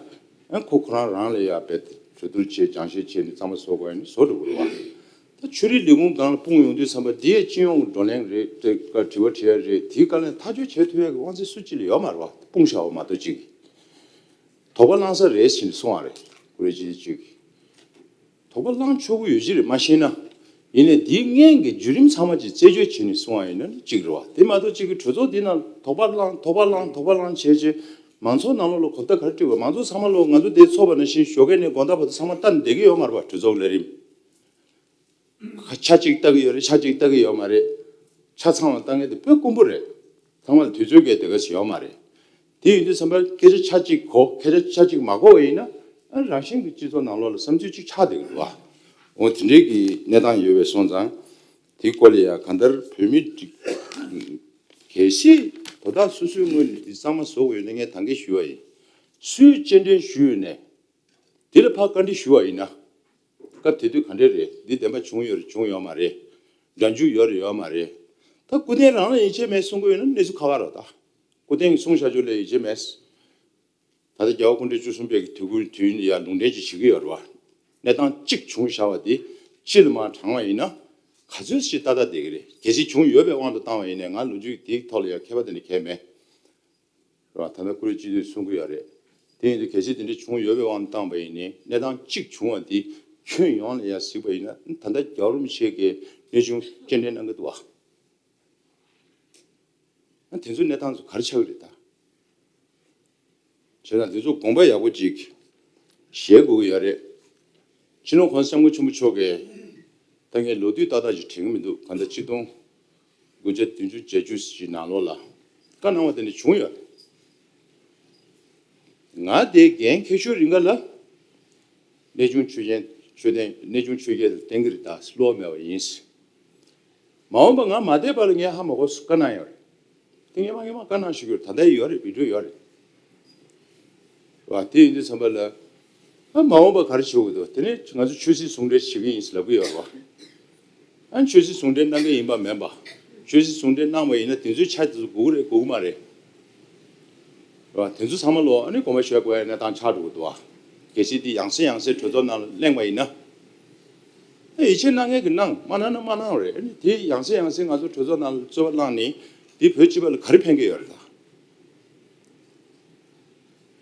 ཨ་ཁོ་ཁོ་རང་རང་ལ་ཡ་བེད་གྲོས་བསྡུར་བྱས་སྦྱང་བཤད་བྱས་ནས་གཙང་མ་བཟོ་དགོས་ཡ་ནི་བཟོ་འགྲོ་དགོས་རེད་བ། ད་ཆོས་རིག་ལས་ཁུངས་སྒང་ལ་སྤུངས་ཡོང་དུས་ཙམ་པ་འདི་ཡས་སྤྱི་ཡོངས་ཀྱི་བགྲོ་གླེང་རེད། དེ་ག་དྲི་བ་དྲི་ཡ་རེད། དེའི་སྐབས་ལ་ཐག་གཅོད་བྱེད་ཐུབ་ཡ་གི་དབང་ཚད་སུ་གཅིག་ལ་ཡོད་མ་རེད་བ། སྤུངས་བཞག་པ་མ་གཏོགས་གཅིག་གིས་དོགས་པ་བསླང་ས་རེད་ཟེར་ནས་གསུངས་པ་རེད། ཀུ་རེ་ཅི་གཅིག་གིས་དོགས་པ་བསླང་ཆོག་གི་ཡོད་ཀྱི་རེད་མ་ཤེས་ན། ཡིན་ནའི་འདིའི་སྔོན་གྱི་བརྒྱུད་རིམ་ཚང་མ་ཅིག་རྩད་གཅོད་བྱས་ནས་གསུངས་པ་ཡིན་ན་ནི་གཅིག་རེད་བ། དེ་མ་གཏོགས་གཅིག་གིས་གྲོས་ཚོགས་འདི་ནང་དོགས་པ་བསླང་དོགས་པ་བསླང་དོགས་པ་བསླང་བྱས་བྱས་མང་ཚོགས་ནང་ལོགས་ལ་གོ་བརྡ་ག་རེ་སྤྲད་དགོས། མང་ཚོགས་ཚང་མ་ལོག་ང་ཚོ་འདིར་ཚོགས་པ་ནང་བཞིན་ཞོགས་ཀས་ནས་དགོང་དག་བར་དུ་ཚང་མ་ལྟ་ནས་བསྡད་ཀྱི་ཡོད་མ་རེད་བ། གྲོས་ཚོགས་ལས་རིམ་ཆ་གཅིག་ལྟ་གི་ཡོད་རེད། ཆ་གཅིག་ལྟ་གི་ཡོད་མ་རེད། ཆ་ཚང་བ་ལྟ་མཁན་དེ་དཔེ་དཀོན་པོ་རེད། ཚང་མ་ལ་དུས་ཚོད་བཀལ་དེ་ག་ཞིག་ཡོད་མ་རེད། དེ་ཡིན་དུས་ཙམ་པར་སྐད་ཆ་ཆ་གཅིག་གོ། སྐད་ཆ་ཆ་གཅིག་མ་གོ་བ་ཡིན་ན། ཨ་རང་བཞིན་གྱི་སྤྱི་ཚོགས་ནང་ལོགས་ལ་བསམ་ཚུལ་གཅིག་ཆགས་བསྡད་ཀྱི་འདུག་བ། འོ་དེ་འདྲའི་གི་གནས་སྟངས་ཡོད་པའི་སོང་ཙང་། དེའི་སྐོར་ལ་ཡང་གང་ལྟར་བོད་མི་སྒྲིག་གལ་སྲིད་དོ་བདག་སོ་སོའི་ངོས་ནས་འདི་གཙང་མ་བཟོ་དགོས་ཡོད་ན། ངས་ད་གིན་ཞུས་པ་ཡིན། སུས་སྤྱན་འདྲེན་ཞུས་ཡོད་ནས། དེ་ལ་ཕར་བཀའ་འདྲི་ཞུ་བ་ཡིན་ན། སྐབས་དེ་དུས་ག་འདྲས་རེད། འདི་བདེན་པ་བྱུང་ཡོད་རེད་བྱུང་ཡོད་མ་རེད། འགྲན་རྒྱུ་ཡོད་རེད་ཡོད་མ་རེད། ད་སྐུ་བསྟན་རང་ལ་ཡིད་ཆེས་མེད་གསུང་གི་ཡོད་ན་གནས་ཚུལ་ཁག་ཁག་རེད་ད། སྐུ་བསྟན་གྱིས་གསུངས་བཞག་རྒྱུ་ལ་ཡིད་ཆེས་མེད། ད་ལྟ་རྒྱལ་བ་སྐུ་ཕྲེང་བཅུ་གསུམ་པའི་གི་དུས་འཁོར་དུས་ཡུན་ལ་ཡང་ལུང་འདྲེན་ཅིག་བྱེད་ཀྱི་ཡོད་རེད་བ། གནས་སྟངས་གཅིག་བྱུང་བཞག་པ་དེ་སྤྱི་ལ་མར་དྲངས་པ་ཡིན་ན། ག་ཚོད་ཞིག་ཏག་ཏག་བསྡད་ཀྱི་རེད། གལ་སྲིད་བྱུང་ཡོད་པའི་དབང་དུ་བཏང་བ་ཡིན་ནའི་ང་ལོ་རྒྱུས་དེའི་ཐོག་ལ་ཡང་མཁས་པ་དེ་འདྲ་གང་ཡང་མེད། རེད་བ། ད་ལྟ་ཀུ་རེ་སྤྱི་འཐུས་གསུང་གི་ཡོད་རེད། དེ་ཡིན་དུས་གལ་སྲིད་དེ་འདྲ་བྱུང་ཡོད་པའི་དབང་དུ་བཏང་པ་ཡིན་ནའི་གནས་སྟངས་གཅིག་བྱུང་བ་འདི་ཁྱོན་ཡོངས་ལ་ཡང་གཟིགས་པ་ཡིན་ན། ད་ལྟ་རྒྱལ་བ་རིན་པོ་ཆེ་གིས་གནས་ཆུང་སྤྱན་འདྲེན་གནང་གི་འདུག་བ། ཨ་དེ་ཚོའི་གནས་སྟངས་ཚོ་ག་རེ་ཆགས་ཀྱི་རེད་ད། བྱས་ཙང་དེ་ཚོ་དགོངས་པ་ཡག་པོ་ཅིག་བཞེས་དགོས་ཀྱི་ཡོད་རེད། སྤྱི་ནོར་༸གོང་ས་༸སྐྱབས་མགོན་ཆེན་པོ་མཆོག་གིས། ད་ངས་ལོ་དུས་ཏག་ཏག་ཅིག་དྲན་གྱི་མི་འདུག་གང་ལྟར་ཆིག་སྟོང་དགུ་བརྒྱ་བདུན་ཅུ་བརྒྱད་ཅུ་ཞིག་ནང་ལོགས་ལ་བཀའ་གནང་བ་དེ་འདྲ་བྱུང་ཡོད་རེད། ང་དེ་འགན་འཁྱེར་ཤོས་རིང་ག་ལ་གནས་ཆུང་ཆོས་རྒྱལ་ཆོས་ལྡན། གནས་ཆུང་ཆོས་རྒྱལ་བསྟེན་གྱི་རེད་ད། བློ་མེད་པ་ཡིན། མ་འོངས་པ་ང་མ་བསྡད་པ་ལ་ངས་ཧ་མ་གོ་བཀའ་གནང་ཡོད་རེད། དེ་ངས་མ་ངས་མ་བཀའ་གནང་ཞུ་གི་ཡོད་རེད། ད་ལྟ་ཡོད་རེད། བི་ཌིའོ་ཡོད་རེད། བ། དེ་ཡིན་དུས་ཙམ་པ་ལ། ཨ་མ་འོངས་པ་ག་རེ་བྱེད་དགོས་འདུག་དེ་ནས་ང་ཚོ་ཆོས་སྲིད་ཟུང་འབྲེལ་བྱེད་ཀྱི་ཡིན་ཟེར་ལབ་ཀྱི་ཡོད་རེད་བ། ཨ་ཆོས་སྲིད་ཟུང་འབྲེལ་གནང་གི་ཡིན་པ་མིན་པ། ཆོས་སྲིད་ཟུང་འབྲེལ་གནང་བ་ཡིན་ན་དེ་ཚོའི་ཆ་དེ་ཚོ་དགོས་ཀྱི་རེད་དགོས་ཀྱི་མ་རེད། རེད་བ། དེ་ཚོ་ཚང་མ་ལོ་ཨ་ནི་དགོངས་པ་ཞུ་ཡ་དགོས་ཡ་གནས་སྟངས་ཆགས་འགྲོ་གི་འདུག་བ། གལ་སྲིད་དེ་ཡང་སེ་ཡང་སེ་གྲོས་ཚོགས་ནང་ལ་གླེང་བ་ཡིན་ན། ཡིད་ཆེས་གནང་མཁན་གྱིས་གནང་། མ་གནང་ན་མ་གནང་རེད། ཨ་ནི་དེ་ཡང་སེ་ཡང་སེ་ང་ཚོ་གྲོས་ཚོགས་ནང་ལ་རྩོད་པ་བསླངས་ནས་དེ་བོད་སྤྱི་པ་ལ་ག་རེ་ཕན་གྱི་ཡོད་རེད་ད།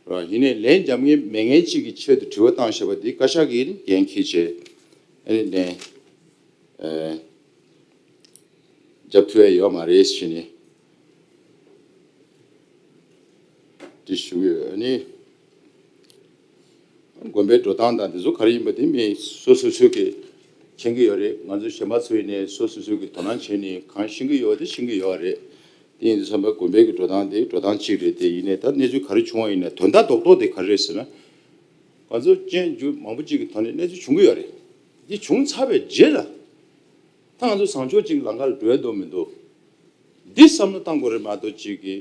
ར་ཡིན་ནའི་ལན་འཇམ་མཁན་མེད་མཁན་གཅིག་གི་ཆེད་དུ་དྲི་བ་བཏང་བཞག་པ་འདི་བཀའ་ཤག་གིས་འགན་འཁྱེར་བྱས། ཨ་ནི་ལན་ཨ་རྒྱབ་ཐུབ་ཡ་ཡོད་མ་རེད་ཟེར་ནས་འདི་ཞུ་གི་ཡོད། ཨ་ནི་དགོན་པའི་འགྲོ་སྟངས་དང་འདི་ཚོ་ག་རེ་ཡིན་པ་དེ་མི་སོ་སོ་སོ་གི་མཁྱེན་གྱི་ཡོད་རེད། ང་ཚོ་གཞན་པ་ཚོ་ཡིན་ནའི་སོ་སོ་སོ་གི་དོ་སྣང་བྱས་ནས་གང་ཤེས་ཀྱི་ཡོད་པ་དེ་ཤེས་ཀྱི་ཡོད་རེད། དེ་ཡིན་དུས་ཙམ་པ་དགོན་པའི་གི་འགྲོ་སྟངས་དེ་འགྲོ་སྟངས་གཅིག་རེད། དེ་ཡིན་ནའི་ད་གནས་ཚུལ་ག་རེ་བྱུང་བ་ཡིན་ནའི་དོན་དག་རྡོག་རྡོག་དེ་ག་རེ་རེད་ཟེར་ན། ང་ཚོ་སྤྱན་རྒྱུ་མང་པོ་གཅིག་གི་ཐོག་ནས་གནས་ཚུལ་བྱུང་གི་ཡོད་རེད། འདི་བྱུང་ཚར་བའི་རྗེས་ལ་ད་ང་ཚོ་བཟང་ཕྱོགས་གཅིག་ལམ་ཁ་ལ་འགྲོ་ཡ་འདུག་མི་འདུག་འདི་བསམ་བློ་བཏང་དགོས་རེད་མ་གཏོགས་གཅིག་གི་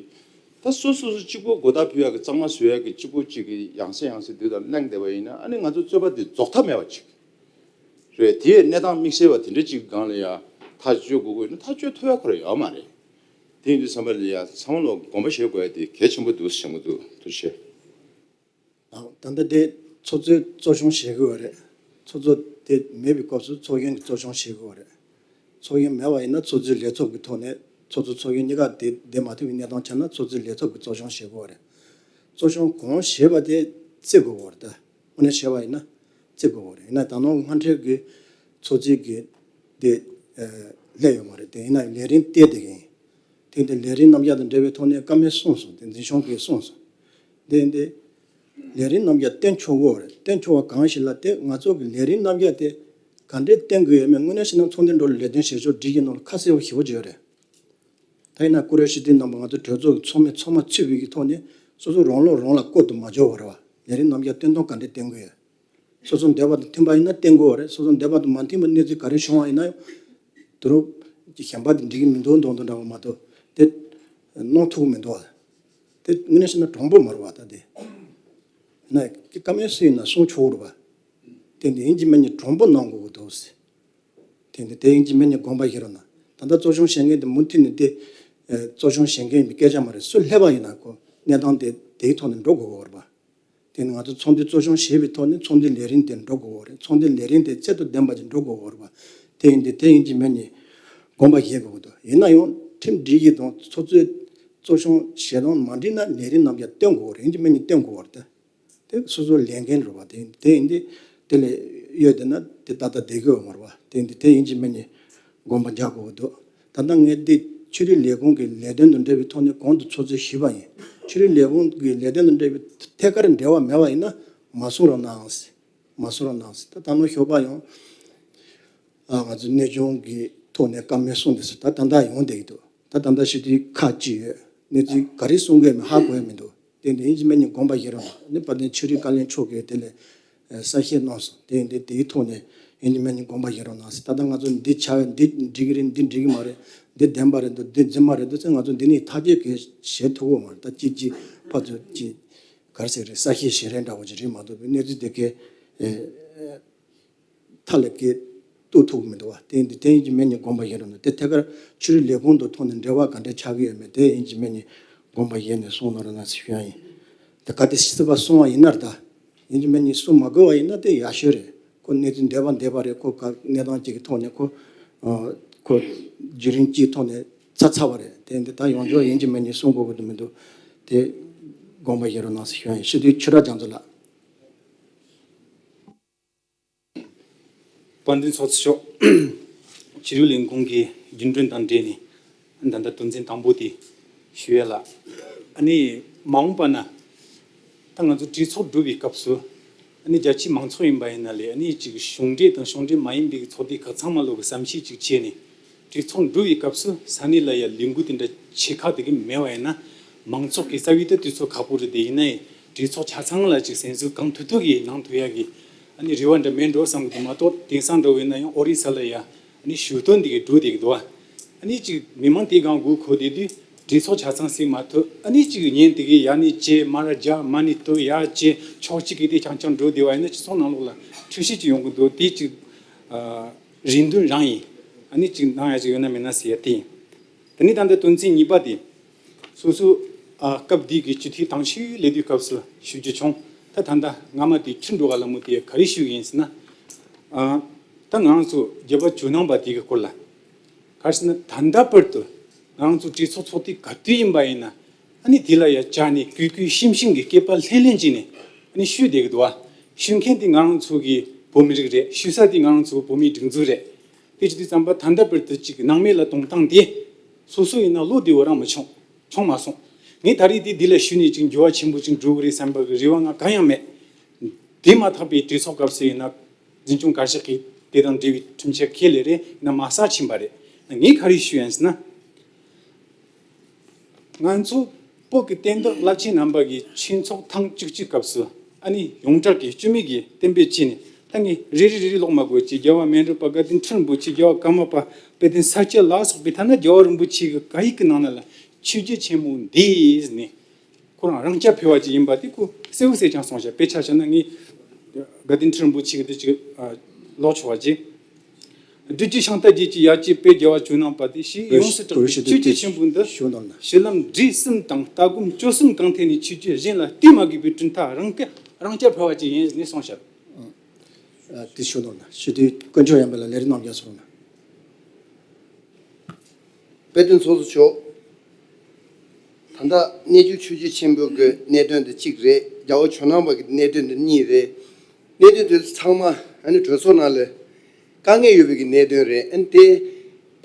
ད་སོ་སོ་སོ་གཅིག་པོ་སྒོ་རྟགས་ཕུད་ཡ་གི་གཙང་མ་བཟོ་ཡ་གི་གཅིག་པོ་གཅིག་གི་ཡང་སེ་ཡང་སེ་འདི་དང་གླེང་བསྡད་པ་ཡིན་ན། ཨ་ནི་ང་ཚོ་རྩོད་པ་འདི་རྫོགས་ཐབས་མེད་པ་གཅིག་རེད། དེའི་གནས་སྟངས་དམིགས་བསལ་བ་དེ་འདྲ་གཅིག་སྒང་ལ་ཡ་ཐག་གཅོད་དགོས་དགོས་ན་ཐག་གཅོད་ཐུབ་ཡ་ཁོ་རང་ཡོད་མ་རེད། དེ་ཡིན་དུས་ཙམ་པ་ལ་ཡ་ཚང་མ་ལ་དགོངས་པ་བཞེས་དགོས་ཡ་དེ་གལ་ཆེན་པོ་འདུག་བསམ་གྱི་འདུག་ཐུགས་རྗེ་ཆེ། ད་ལྟ་དེ་ཚོགས་གཙོས་གཙོ་སྐྱོང་བྱེད་དགོས་པ་རེད། ཚོགས་གཙོ་དེ་མེད་པའི་སྐབས་སུ་ཚོགས་གཞོན་གྱིས་གཙོ་སྐྱོང་བྱེད་དགོས་པ་རེད། ཚོགས་གཞོན་མེད་པ་ཡིན་ན་ཚོགས་གཙོའི་ལས་ཚོགས་ཀྱི་ཐོག་ནས་ཚོགས་གཙོ་ཚོགས་གཞོན་གཉིས་ཀ་དེ་བསྡད་མ་ཐུབ་པའི་གནས་སྟངས་ཆགས་ན་ཚོགས་གཙོའི་ལས་ཚོགས་ཀྱིས་གཙོ་སྐྱོང་བྱེད་དགོས་པ་རེད། གཙོ་སྐྱོང་གང་བྱེད་པ་དེ་བརྩི་དགོས་པ་རེད། ད་དངོས་གནས་བྱས་པ་ཡིན་ན་བརྩི་དགོས་པ་རེད། ཡིན་ན་ད་ནང་སྔ་འཕྲལ་གྱི་ཚོགས་གཙོས་ཀྱི་དེ་སླེབས་ཡོད་མ་རེད། དེ་ཡིན་ན་ལས་རིམ་བལྟས་བསྡད་མཁན་ཡིན། དེ་འདི་ལས་རིམ་རྣམ་གཞག་དང་འབྲེལ་བའི་ཐོག་ནས་བཀའ་མོལ་གསུངས་སོང་། དེ་འཛིན་སྐྱོང་གིས་གསུངས་སོང་། དེ་འདི་ལས་རིམ་རྣམ་གཞག་བཏོན་ཆོག་གི་རེད། བཏོན་ཆོག་པ་གང་ཞིག་ལ་དེ་ང་ཚོ་གི་ལས་རིམ་རྣམ་གཞག་དེ་ག་འདྲས་བཏོན་དགོས་ཡོད་མེད་དངོས་གནས་བྱས་ན་ཚོགས་འདུའི་འགྲོ་ལུགས་ལས་དོན་བྱེད་ཕྱོགས་སྒྲིག་གཞི་ནང་ལ་ཁ་གསལ་པོ་ཞེ་པོ་ཅིག་ཡོད་རེད། ད་ཡིན་ན་ཀུ་རེ་ཤི་དེ་རྣམ་པ་ང་ཚོ་གྲོས་ཚོགས་ཀྱི་ཚོགས་མི་ཚང་མ་ཚུད་པའི་གི་ཐོག་ནས་སོ་སོ་རང་ལོག་རང་ལ་བསྐོར་དུ་མ་འཇོག་པ་རེད་བ། ལས་རིམ་རྣམ་གཞག་བཏོན་སྟངས་ག་འདྲས་བཏོན་དགོས་ཡོད། སོ་སོ་འདོད་པ་དང་མཐུན་པ་ཡིན་ན་བསྟན་དགོས་པ་རེད། སོ་སོ་འདོད་པ་དང་མ་མཐུན་པ་གནས་ཚུལ་ག་རེ་བྱུང་བ་ཡིན་ན་ཡང་དུ་རུ་གཞན་པ་དེ་འགྲིག་གི་མི་འདུག་མདོག་མདོག་འདྲ་བ་མ་གཏོགས་དེ་གནང་ཐུབ་ཀྱི་མི་འདུག་བ། དེ་དངོས་གནས་བཤད་ན་དྲང་པོ་མ་རེད་བ། ད་དེ་ན་བཀའ་མོལ་སུ་ཡིན་ན་གསུང་ཆོག་རེད་བ། དེ་འདི་ཡིན་གཅིག་མིན་གཉིས་དྲང་པོ་གནང་དགོས་ཀྱི་འདུག་ཟེར། དེ་འདི་དེ་ཡིན་གཅིག་མིན་གཉིས་དགོངས་པ་བཞེས་རོགས་གནང་། ད་ལྟ་གཙོ་སྐྱོང་བྱེད་མཁན་དེ་མུ་མཐུད་ནས་དེ་གཙོ་སྐྱོང་བྱེད་མཁན་ཡིན་པའི་སྐད་ཆ་མ་རེད། སུ་སླེབས་པ་ཡིན་ན་ཁོ་གནས་སྟངས་དེ་དེའི་ཐོག་ནས་འགྲོ་དགོས་ཀྱི་ཡོད་རེད་བ། དེ་ནི་ང་ཚོ་ཚོགས་འདུ་གཙོ་སྐྱོང་བྱེད་པའི་ཐོག་ནས་ཚོགས་འདུའི་ལས་རིམ་དེ་འགྲོ་དགོས་ཀྱི་རེད། ཚོགས་འདུའི་ལས་རིམ་དེ་ཚད་དང་ལྡན་པ་ཅིག་འགྲོ་དགོས་ཀྱི་རེད་བ། དེ་ཡིན་དུས་དེ་ཡིན་གཅིག་མིན་གཉིས་དགོངས་པ་བཞེས་དགོས་ཀྱི་འདུག་ཡིན་ན་ཡང་ཁྲིམས་སྒྲིག་གཞི་དང་ཚོགས་གཙོས་གཙོ་སྐྱོང་བྱེད་སྟངས་མ་འགྲིག་ན་ལས་རིམ་རྣམས་ཀྱང་བཏོན་དགོས་ཀྱི་རེད། ཡིན་གཅིག་མིན་གཉིས་བཏོན་དགོས་ཀྱི་རེད། དེ་སོ་སོའི་ལས་འགན་རེད་བ། དེ་དེ་ཡིན་དུས་དེ་ལས་གཡོལ་བསྡད་ན་དེ་ཏག་ཏག་བསྡད་ཀྱི་ཡོད་མ་རེད་བ། དེ་ཡིན་དུས་དེ་ཡིན་གཅིག་མིན་གཉིས་དགོངས་པ་རྒྱག་དགོས་ཀྱི་འདུག་ད་ལྟ་ངས་འདི་ཆོས་རིག་ལས་ཁུངས་ཀྱི་ལས་དོན་དང་འབྲེལ་བའི་ཐོག་ནས་གོང་དུ་ཚོགས་གཙོས་ཞུས་པ་ཡིན། ཆོས་རིག་ལས་ཁུངས་ཀྱི་ལས་དོན་དང་འབྲེལ་བའི་ཐད་ཀར་འབྲེལ་བ་མེད་པ་ཡིན་ན་མ་གསུང་རོགས་གནང་ཟེར། མ་གསུང་རོགས་གནང་ཟེར། ད་ད་ནང་ཞོགས་པ་ཡང་ཨ་ང་ཚོ་གནས་ཆུང་གི་ཐོག་ནས་བཀའ་མོལ་གསུངས་འདུག་ཟེར། ད་ད་ལྟ་ཡོང་བསྡད་ཀྱི་འདུག་ད་ད་ལྟ་ཞུ་དུས་ཁག་ཅིག་ཡོད། གནས་ཚུལ་ག་རེ་གསུང་དགོས་མིན་ཧ་གོ་ཡ་མི་འདུག་དེ་འདི་ཡིན་གཅིག་མིན་གཉིས་དགོངས་པ་བཞེས་རོགས་གནང་། ནི་དཔལ་ལྡན་ཆོས་རིག་བཀའ་བློན་མཆོག་གིས་དེ་ལས་ཨ་གསལ་བཤད་གནང་སོང་། དེ་འདི་དེའི་ཐོག་ནས་ཡིན་གཅིག་མིན་གཉིས་དགོངས་པ་བཞེས་རོགས་གནང་ཟེར། ད་ལྟ་ང་ཚོ་འདི་བྱ་བ་འདི་འགྲིག་གི་རེད། འདི་འགྲིག་གི་མ་རེད། འདི་བདེན་པ་རེད་འདུག་འདི་རྫུན་མ་རེད་འདུག་ཟེར་ང་ཚོ་འདི་ནས་ཐག་གཅོད་གལ་བྱེད་ཐུབ་ཀྱི་མ་རེད། ད་ཅིག་ཅིག་ཕར་ཚུར་ཅིག་ག་རེ་ཟེར་རེད། གསལ་བཤད་བྱེད་རན་འདྲ་བོ་ཅིག་རེད་མ་གཏོགས་པའི་གནས་ཚུལ་དེ་གའི་ཨེ་མཐའ་ལ་སྐད་གཏུག་ཐུབ་ཀྱི་མི་འདུག་བ། དེ་འདི་དེ་ཡིན་གཅིག་མིན་གཉིས་དགོངས་པ་བཞེས་རོགས་གནང་། དེ་ཐད་ཀར་ཆོས་རིག་ལས་ཁུངས་དང་ཐོག་ནས་འབྲེལ་བ་ག་འདྲ་ཆགས་ཀྱི་ཡོད་མེད་དེ་ཡིན་གཅིག་མིན་གཉིས་དགོངས་པ་བཞེས་ནས་གསུང་གནང་རོགས་གནང་ཞུ་ཡ་ཡིན། དེ་ག་དེ་སྲིད་པ་གསུང་བ་ཡིན་ན་རེད། ད་ཡིན་གཅིག་མིན་གཉིས་གསུང་མ་དགོས་པ་ཡིན་ན་དེ་ཡག་ཤོས་རེད། ཁོ་གནས་ཚུལ་འདས་པ་འདས་པ་རེད། ཁོ་ག་གནས་སྟངས་གཅིག་གི་ཐོག་ནས་ཁོ་ཨ་ཁོ་བརྒྱུད་རིམ་གཅིག་ཐོག་ནས་ཚར་ཚར་བ་རེད། དེ་འདི་ད་ཡོངས་རྫོགས་ཡིན་གཅིག་མིན་གཉིས་གསུང་དགོས་ཀྱི་འདུག་མི་འདུག་དེ་དགོངས་པ་བཞེས་རོགས་གནང་ཞེས་ཞུ་ཡ་ཡིན། སྤྱི་འཐུས་ཆོས་གྲགས་རྒྱ་མཚོ་ལགས། དཔལ་ལྡན་ཚོགས་གཙོ་མཆོག་ཕྱི་དྲིལ་ལས་ཁུངས་ཀྱི་རྒྱུན་གྲོན་དང་འབྲེལ་ནས་ད་ལྟ་དོན་ཚན་དང་པོ་དེ་ཞུ་ཡ་ལ། ཨ་ནི་མ་འོངས་པ་ན་ད་ང་ཚོ་གྲོས་ཚོགས་འགྲོ་བའི་སྐབས་སུ་ཨ་ནི་རྒྱ་ཆེའི་མང་ཚོགས་ཡིན་པ་ཡིན་ན་ལས་ཨ་ནི་ཅིག་གཞུང་འབྲེལ་དང་གཞུང་འབྲེལ་མ་ཡིན་པའི་ཚོགས་སྡེ་ཁག་ཚང་མ་ལོག་གི་བསམ་ཤེས་ཅིག་བྱས་ནས་གྲོས་ཚོགས་འགྲོ་བའི་སྐབས་སུ་ས་གནས་ལ་ཡ་ལས་འགུལ་དེ་འདྲ་ཆེ་ཁག་དེ་གི་མེད་པ་ཡིན་ན་མང་ཚོགས་ཀྱི་རྩ་བའི་ད་དུས་ཚོད་ཁག་པོ་རེད། དེ་ཡིན་ན་ཡང་གྲོས་ཚོགས་ཆ་ཚང་ལ་ཅིག་གཟིགས་འཛུགས་གང་ཐུབ་ཐུབ་ཀྱིས་གནང་ཐུབ་ཡ་གི་ཨ་ནི་རེ་བ་འདྲ་མེད་འགྲོ་བསམ་གི་འདུག་མ་གཏོགས་དེང་སང་འདྲ་བོ་ཡིན་ན་ཡང་ཨོ་རི་ས་ལ་ཡ་ཨ་ནི་ཞུ་དོན་དེ་གི་འགྲོ་བསྡད་ཀྱི་འདུག་ཨ་ནི་ཅིག་མི་མང་དེ་གང་སྒུག་གོ་དེ་དུས་གྲོས་ཚོགས་ཆ་ཚང་གཟིགས་མ་ཐུབ། ཨ་ནི་ཅིག་ཉིན་དེ་གི་ཡ་ནི་ཅེ་མ་ར་རྒྱ་མ་ནི་ཏོ་ཡ་ཅེ་ཕྱོགས་གཅིག་གི་དེ་རྐྱང་རྐྱང་འགྲོ་བསྡད་པ་ཡིན་ན་སྤྱི་ཚོགས་ནང་ལོགས་ལ་འཁྲུག་གཞི་ཅིག་ཡོང་གི་འདུག་དེ་ཅིག་ཨ་རེ་འདུན་རང་ཡིན། ཨ་ནི་ཅིག་གནང་ཡ་ཅིག་ཡོད་ན་མེད་ན་ཟེར་ཡ་དེ་ཡིན། དེ་ནས་ད་ལྟ་དོན་ཚན་གཉིས་པ་དེ། སོ་སོ་ཨ་སྐབས་འདི་གི་སྤྱི་འཐུས་དང་ཤོས་སླེབས་དུས་སྐབས་སུ་ཞུ་རྒྱུ་བྱུང་། ད་ད་ལྟ་སྔ་མ་དེ་ཁྲི་འགྲོ་ག་ལ་མོ་དེ་ག་རེ་ཞུ་གི་ཡིན་ཟེར་ན། ཨ་ ད་ང་རང་ཚོ་རྒྱལ་བ་ཇོ་ནང་པ་དེ་གི་སྐོར་ལ། ག་རེ་ཟེར་ན་ད་ལྟ་བར་དུ་ང་རང་ཚོ་གྲོས་ཚོགས་ཚོགས་དུས་ག་དུས་ཡིན་པ་ཡིན་ན། ཨ་ནི་དེ་ལ་ཡ་བཅར་ནས་གུས་གུས་ཞུམ་ཞུམ་གྱི་སྐེད་པ་ལྷན་ལྷན་བྱས་ནས་ཨ་ནི་ཞུས་བསྡད་ཀྱི་འདུག་བ། ཞུ་མཁན་དེ་ང་རང་ཚོ་གི་བོད་མི་རིགས་རེད། ཞུ་ས་དེ་ང་རང་ཚོ་བོད་མིའི་སྒྲིག་འཛུགས་རེད། དེ་བྱེད་དུས་ཙམ་པ་ད་ལྟ་བར་དུ་ཅིག་སྣང་མེད་ལ་གཏོང་སྟངས་དེ་སོ་སོ་ཡིན་ན་བློ་བདེ་བོ་རང་མི་བྱུང་། བྱུང་མ་སོང་། ངས་ད་རེས་དེ་འདི་ལ་ཞུས་ནས་ཅིག་འགྱུར་བ་ཆེན་པོ་ཅིག་འགྲོ་གི་རེད་བསམ་པ་གི་རེ་བ་ང་གང་ཡང་མེད། དེ་མ་ཐག་པའི་གྲོས་ཚོགས་སྐབས་སུ་ཡིན་ན་འཛིན་སྐྱོང་བཀའ་ཤག་གིས་དེ་དང་འབྲེལ་བའི་ཁྲིམས་ཆད་ཁས་ལེན་རེད། ཡིན་ན་མ་ཟ་ཕྱིན་པ་རེད། ངས་ག་རེ་ཞུ་ཡིན་ཟེར་ན། ང་ཚོ་བོད་ཀྱི་བསྟན་བདག་བླ་ཆེན་རྣམ་པ་གི་ཆོས་ཚོགས་ཐེངས་བཅུ་གཅིག་སྐབས་སུ་ཨ་ནི་ཡོངས་གྲགས་ཀྱི་སྤྱི་མོས་ཀྱིས་གཏན་འབེབས་བྱས་ནས། ད་ངས་རེ་རེ་རེ་རེ་ཀློག་མ་དགོས་ཀྱི། རྒྱལ་བ་མཎྜལ་པ་དགའ་ལྡན་ཁྲི་རིན་པོ་ཆེ། རྒྱལ་བ་ཀརྨ་པ་དཔལ་ལྡན་ས་སྐྱ་ལ་སོགས་པའི་ཐ་ན་རྒྱལ་བ་རིན་པོ་ཆེ་གི་བཀའ་ཡིག་གི་ནང་ན་ལ་ཆོས་བརྒྱུད་ཆེན་མོ་འདི་ཟེར་ནས། ཁོ་རང་རང་རྐྱ་འཕེར་བ་ཅིག་ཡིན་པ་དེ་ཁོ་གསལ་བོ་གསལ་རྐྱང་གསུངས་ཤག་དཔེ་ཆ་བཞག་ན་ངས་དགའ་ལྡན་ཁྲི་རིན་པོ་ཆེ་གི་དེ་ཅིག་ཀློག་ཆོག་པ་ཅིག་བདུད་ཀྱི་ཤིང་རྟ་བརྒྱད་ཀྱི་ཡ་གྱལ་དཔལ་རྒྱལ་བ་ཇོ་ནང་པ་དེ་ཞེས་ཡོངས་སུ་གྲགས་པའི་ཆོས་བརྒྱུད་ཆེན་པོ་འདི། ཞུ་ནོར་ན། ཞི་ལམ་འབྲས་གསུམ་དང་ལྟ་སྒོམ་སྤྱོད་གསུམ་གང་ཐད་ནས་ཆོས་བརྒྱུད་གཞན་ལ་ལྟོས་མ་དགོས་པའི་གྲུབ་མཐའ་རང་རྐྱ་རང་རྐྱ་འཕེར་བ་ཅིག་ཡིན་ནས་གསུངས་ཤག་དེ་ཞུ་ནོར་ན། ཞུ་དུས་དཀོན་མཆོག་ཡང་པ་ལ་ལས་རིགས་རྣམས་ཀྱང་གསུངས་ན། དཔལ་ལྡན་ཚོགས་གཙོ་མཆོག་ད་ལྟ་གནས་འགྱུར་ཆོས་བརྒྱུད་ཆེན་པོ་གི་གནད་དོན་དེ་གཅིག་རེད། རྒྱལ་བ་ཇོ་ནང་པ་གི་གནད་དོན་དེ་གཉིས་རེད། གནད་དོན་དེ་ཚང་མ་ཨ་ནི་གྲོས་ཚོགས་ནང་ལ་དཀའ་ངལ་ཡོད་པའི་གི་གནད་དོན་རེད། ཨ་ནི་དེ་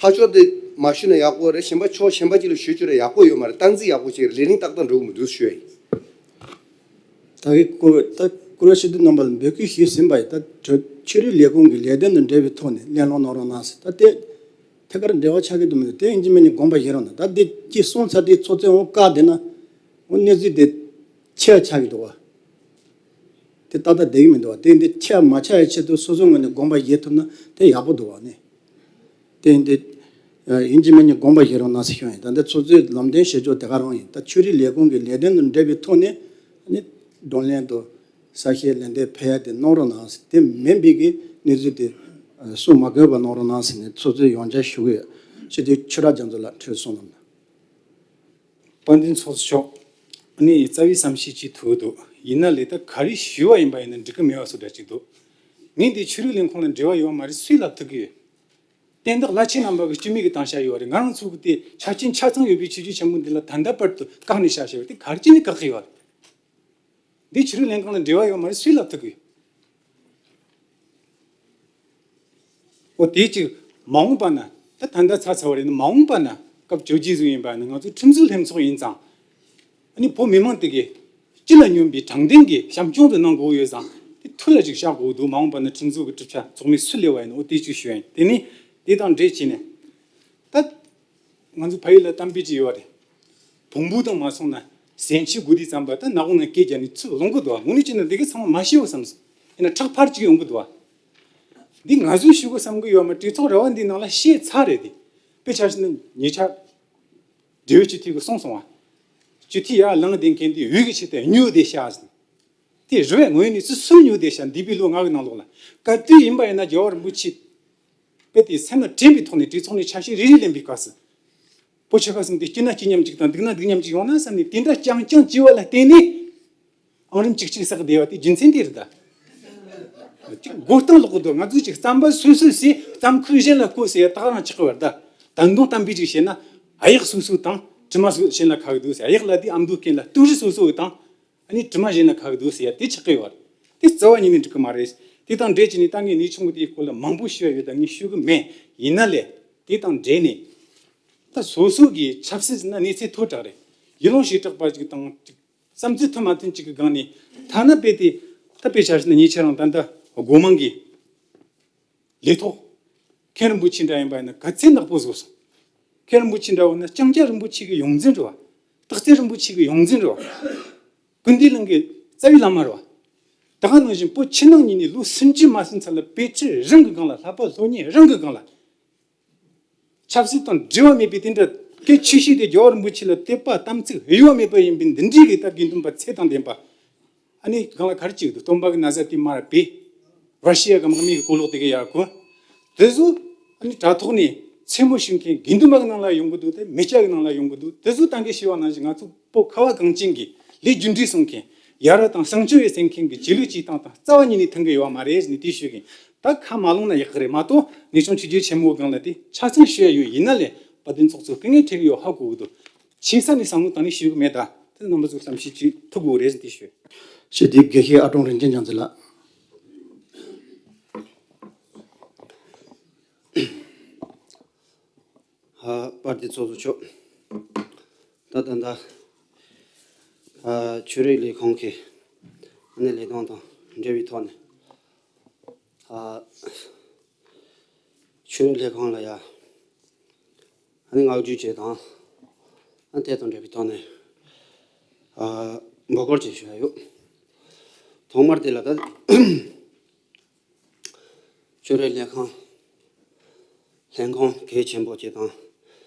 ཕར་ཕྱོགས་དེ་མ་ཞུས་ན་ཡག་པོ་རེད། གཞན་པ་ཕྱོགས་གཞན་པ་གཅིག་ལ་ཞུས་ཆོག་ར་ཡག་པོ་ཡོད་མ་རེད། སྟངས་འཛིན་ཡག་པོ་བྱེད་རེད། ལས་རིམ་ཏག་ཏག་འགྲོ་གི་མི་འདུག་ཞུ་ཡ་ཡིན། ད་གི་སྐུ་ད་སྐུ་ངོ་སྤྱི་འཐུས་རྣམ་པ་ལ་འབོད་སྐུལ་ཞུས་ཟིན་པ་ཡིན། ད་ཆོས་རིག་ལས་ཁུངས་ཀྱི་ལས་དོན་དང་འབྲེལ་བའི་ཐོག་ནས་གླེང་སློང་གནང་རོགས་གནང་ཟེར། ད་དེ་ཐད་ཀར་འབྲེལ་བ་ཆགས་ཀྱི་འདུག་མི་འདུག་དེ་ཡིན་གཅིག་མིན་གཉིས་དགོངས་པ་བཞེས་རོགས་གནང་། ད་དེ་ཅིག་གསུངས་ཚར་དུས་ཚོགས་གཙོས་འོང་བཀག་བསྡད་ན་འོ་གནས་ཚུལ་དེ་ཆེ་བ་ཆགས་ཀྱི་འདུག་བ། དེ་ཏག་ཏག་བསྡད་ཀྱི་མི་འདུག་བ། དེ་འདི་ཆེ་བ་མ་ཆགས་ཡ་ཆེད་དུ་སོ་སོའི་ངོས་ནས་དགོངས་པ་བཞེས་ཐུབ་ན་དེ་ཡག་པོ་འདུག་བ་ནི། དེ་ཡིན་ཏེ། ཡིན་གཅིག་མིན་གཉིས་དགོངས་པ་བཞེས་རོགས་གནང་ཟེར་ཞུ་ཡིན། ད་ལྟ་ཚོགས་གཙོས་ལམ་སྟོན་བྱེད་ཕྱོགས་དེ་ག་རང་ཡིན། ད་ཆོས་རིག་ལས་ཁུངས་ཀྱི་ལས་དོན་དང་འབྲེལ་བའི་ཐོག་ནས་ནི་བགྲོ་གླེང་དང་ས་བཤད་ལན་འདེབས་ཕེབས་ཡ་དེ་གནང་རོགས་གནང་ཟེར། དེ་མིན་པའི་གི་གནས་ཚུལ་དེ་གསུང་མ་དགོས་པ་གནང་རོགས་གནང་ཟེར་ནས་ཚོགས་གཙོས་ཡང་བསྐྱར་ཞུ་གི་ཡོད། སྤྱི་འཐུས་ཆོས་གྲགས་རྒྱ་མཚོ་ལགས་འཕྲོས་གསུང་གནང་། དཔལ་ལྡན་ཚོགས་གཙོ་མཆོག་ནི་རྩ་བའི་བསམ་ཤེས་ཅིག་ཐུག་འདུག་ཡིན་ན་ལས་ད་ག་རེ་ཞུ་བ་ཡིན་པ་ཡིན་ན་འགྲིག་གི་མེད་པ་བཟོ་འདྲ་ཅིག་འདུག་ངས་འདི་ཆོས་རིག་ལས་ཁུངས་ལ་འབྲེལ་བ་ཡོད་པ་མ་རེད། སུས་ལབ་ཐུབ་ཀྱི་ཡོད། བསྟན་བདག་བླ་ཆེན་རྣམ་པ་གི་སྤྱི་མོས་ཀྱི་བཏང་བཞག་ཡོད་རེད། ང་རང་ཚོ་གི་དེ་ཆ་རྐྱེན་ཆ་ཚང་ཡོད་པའི་ཆོས་བརྒྱུད་ཆེན་པོ་འདི་ལ་ད་ལྟ་བར་དུ་བཀག་ནས་བཞག་བཞག་པ་དེ་ག་རེ་བྱས་ནས་བཀག་གི་ཡོད་རེད། འདི་ཆོས་རིག་ལས་ཁུངས་ལ་འབྲེལ་བ་ཡོད་མ་རེད། སུས་ལབ་ཐུབ་ཀྱི་ཡོད། འོ་དེ་གཅིག་མ་འོངས་པ་ན་ད་ད་ལྟ་ཚར་ཚར་བ་རེད། ན་མ་འོངས་པ་ན་སྐབས་བཅོ་བརྒྱད་ཟིག་ཡིན་པ་ན་ང་ཚོ་ཁྲིམས་བཟོ་ལྷན་ཚོགས་ཡིན་ཙང་། ཨ་ནི་བོད་མི་མང་དེ་གས་སྤྱི་ལ་སྨྱོན་པའི་དྲང་བདེན་གྱི་བྱམས་སྐྱོང་དུ་གནང་དགོས་ཡོད་ཙང་། དེ་ཐུགས་ལ་ཅིག་བཞག་དགོས་འདུག་མ་འོངས་པ་ན་ཁྲིམས་བཟོ་གི་གྲུབ་ཆ་ཚོགས་མི་སུ་སླེབས་པ་ཡིན་ན་འོ་དེ་གཅིག་ཞུ་ཡ་ཡིན། དེ་ནི་དེ་དང་འབྲེལ་བྱས་ནས་ད། ང་ཚོ་ཕ་ཡུལ་ལ་གཏམ་དཔེ་ཅིག་ཡོད་རེད། བོང་བུ་དང་མ་སོང་ན་ཟན་ཆི་དགོས་དུས་ཙམ་པ་ད་ནག་པོ་ནང་སྐད་རྒྱག་ནས་ཚུར་ལོང་གི་འདུག་ངོ་ནས་བྱས་ན་འདི་ག་ཚང་མ་མ་ཤེས་བོ་བསམ་སོང་། ཡིན་ན་ཁྲག་ཕར་ཅིག་ཡོང་གི་འདུག་འདི་ང་ཚོས་ཞུ་དགོས་བསམ་གི་ཡོད་མ་རེད། གྲོས་ཚོགས་ར་བ་འདིའི་ནང་ལ་བཤད་ཚར་རེད་དེ། དཔེ་ཆ་བཞག་ན་ཉེ་ཆར་འབྲེལ་ཡོད་སྤྱི་འཐུས་ཀྱིས་གསུངས་སོང་བ། སྤྱི་འཐུས་ཡར་ལངས་བསྡད་མཁན་དེ་འོས་ཀྱི་ཆེད་དུ་སྨྱོ་བསྡད་ཤག་ཟེར། དེ་རེད་པས། ངོས་ནས་ཚུར་སུས་སྨྱོ་བསྡད་ཤག་འདས་པའི་ལོ་ལྔ་གི་ནང་ལོགས་ལ་ག་དུས་ཡིན་པ་ཡིན་ན་རྒྱལ་བ་རིན་པོ་ཆེ་དཔེ་དེ་སེམས་ལ་དྲན་པའི་ཐོག་ནས་གྲོས་ཚོགས་ནས་ཆ་ཤས་རེ་རེ་ལེན་པའི་སྐབས་སུ། བོད་ཆོལ་ཁ་གསུམ་དེ་སྐྱིད་ན་སྐྱིད་མཉམ་གཅིག་དང་སྡུག་ན་སྡུག་མཉམ་གཅིག་ཡོང་ན་བསམ་ནས་དེ་འདྲ་རྐྱང་རྐྱང་བྱས་པ་ལ་བརྟེན་ནས། ཨང་རིམ་གཅིག་གཅིག་བསགས་བསྡད་པ་དེ་རྒྱུ་མཚན་དེ་རེད་ད། གཅིག་མགོ་རྟིང་སློག་གི་འདུག་ང་ཚོས་ཅིག་རྩམ་པ་སོ་སོས་ཟས་རྩམ་ཁུག་གཞན་ལ་བརྐོས་ཟེར་ཡ་ད་ག་རང་ཆགས་ཀྱི་བར་ད། ད་དུང་གཏམ་དཔེ་ཅིག་བཤད་ན། གཡག་སོ་སོ་དང་དྲི་མ་སོ་གཞན་ལ་ཁ་གི་འདུག་ཟེར། གཡག་ལ་དེ་ཨ་མདོ་རྐྱེན་ལ་སྟུག་རི་སོ་སོ་དང་། ཨ་ནི་དྲི་མ་གཞན་ལ་ཁ་གི་འདུག་ཟེར་ཡ་དེ་ཆགས་ཀྱི་ཡོད་རེད། དེ་རྩ་བ་ཉིད་ནས་འགྲིག་གི་མ་རེད། དེ་དང་འབྲེལ་གྱི་ནས་ད་ངས་གནས་ཆུང་གི་དེའི་སྐོར་ལ་མང་པོ་ཞུ་ཡ་ཡོད་ད་ངས་ཞུ་གི་མེད། ཡིན་ན་ལས་དེ་དང་འབྲེལ་ནས། ད་སོ་སོ་གི་ཆབ་སྲིད་ཟེར་ན་གནས་ཚད་མཐོ་དྲགས་རེད། ཡུལ་ལུང་བྱེ་བྲག་པ་ཅིག་དང་ཅིག་བསམ་ཚུལ་མཐུན་མ་མཐུན་ཅིག་གི་སྒང་ནས་ཐ་ན་དཔེ་དེ་ད་དཔེ་ཆ་བཞག་ན་ཉེ་ཆར་རང་ད་ལྟ་སྒོ་མང་གི་ལས་ཐོག་མཁན་རིན་པོ་ཆེ་འདྲ་ཡིན་པ་ཡིན་ན་ག་ཚད་ནག་པོ་བཟོ་སོང་། མཁན་རིན་པོ་ཆེ་འདྲ་བོ་ན་ལྕང་སྐྱ་རིན་པོ་ཆེ་གི་ཡོངས་འཛིན་རེད་བ། སྟག་རྩེ་རིན་པོ་ཆེ་གི་ཡོངས་འཛིན་རེད་བ། ཀུན་ལྡན་གླིང་གི་རྩ་བའི་བླ་མ་རེད་བ། ད་ག་ནང་བཞིན་བོད་ཕྱི་ནང་གཉིས་ནས་ལོ་སུམ་ཅུ་མ་ཟིན་ཚར་ལ་དཔེ་ཁྲིད་རང་གི་སྒང་ལ་ལྷག་པ་སློབ་གཉེར་རང་གི་སྒང་ལ། ཆབ་སྲིད་དང་འབྲེལ་བ་མེད་པའི་དེ་འདྲ་སྐད་ཆོས་བཤད་དེ་རྒྱལ་བ་རིན་པོ་ཆེ་ལ་དད་པ་དམ་ཚིག་གཡོ་བ་མེད་པ་ཡིན་པའི་འདི་འདྲའི་གི་ད་དགེ་འདུན་པ་ཚད་དང་ལྡན་པ། ཨ་ནི་སྒང་ལ་ག་རེ་བྱེད་ཀྱི་འདུག་སྟོན་པ་གི་ན་བཟའ་དེ་མར་བེ། ར་ཤི་ཡ་གི་དམག་མི་གི་གོ་ལོག་དེ་གི་ཡར་གོན། དེ་ཚོ་ཨ་ནི་དྲ་ཐོག་ནས་མཚན་མོ་ཞུ་མཁན་དགེ་འདུན་པ་གི་ནང་ལ་ཡོང་གི་འདུག་དེ་མི་སྐྱ་གི་ནང་ལ་ཡོང་གི་འདུག་དེ་ཚོ་ད་གིན་ཞུས་པ་ནང་བཞིན་ང་ཚོ་བོད་ཁ་བ་གངས་ཅན་གྱི་ལས་རྒྱུ་འབྲས་སྲུང་མཁན་ཡ་རབས་དང་བཟང་སྤྱོད་ཡོད་ཟེར་མཁན་གྱི་རྗེས་ལུས་བྱེད་སྟངས་དང་རྩ་བ་ཉིད་ནས་མཐུན་གི་ཡོད་པ་མ་རེད་ཟེར་ནས་དེ་ཞུ་གི་ཡིན། ད་ཁ་མ་ལོངས་ན་ཡག་གི་རེད་མ་གཏོགས་ཉིན་ཆུང་ཆུ་རྒྱུན་ཆེན་མོའི་སྒང་ལ་དེ་ཆ་ཚང་ཤེས་ཡ་ཡོད། ཡིན་ན་ལས་དཔལ་ལྡན་ཚོགས་གཙོ་སྐུ་ངལ་འཕྲད་གི་ཡོད་ཧ་གོ་གི་འདུག་ཆེ་ས་ནས་བསམ་བློ་བཏང་ནས་ཞུ་གི་མེད། ད་དེ་རྣམ་པ་ཚོ་བསམ་ཤེས་ཅིག་ཐུབ་དགོས་རེད་ཟེར་དེ་ཞུ། ཞེས་དེ་དགེ་བཤེས་ཨ་ཀྲོང་རིན་ཆེན་བྱང་རྩེ་ལགས། ཨ། དཔལ་ལྡན་ཚོགས་གཙོ་མཆོག་ད་ད་ད་ཨ། ཆོས་རིག་ལས་ཁུངས་ཀྱི་ཨ་ནི་ལས་དོན་དང་འབྲེལ་བའི་ཐོག་ནས། ཨ། ཆོས་རིག་ལས་ཁུངས་ལ་ཡ་ཨ་ནི་བསྔགས་བརྗོད་བཅས་དང་། ཨ། དེ་དང་འབྲེལ་བའི་ཐོག་ནས། ཨ། འབོད་སྐུལ་ཅིག་ཞུ་ཡ་ཡོད། ཐོག་མར་དེ་ལ་ད་ཆོས་རིག་ལས་ཁང་ལྷན་ཁང་གལ་ཆེན་པོ་ཅིག་དང་།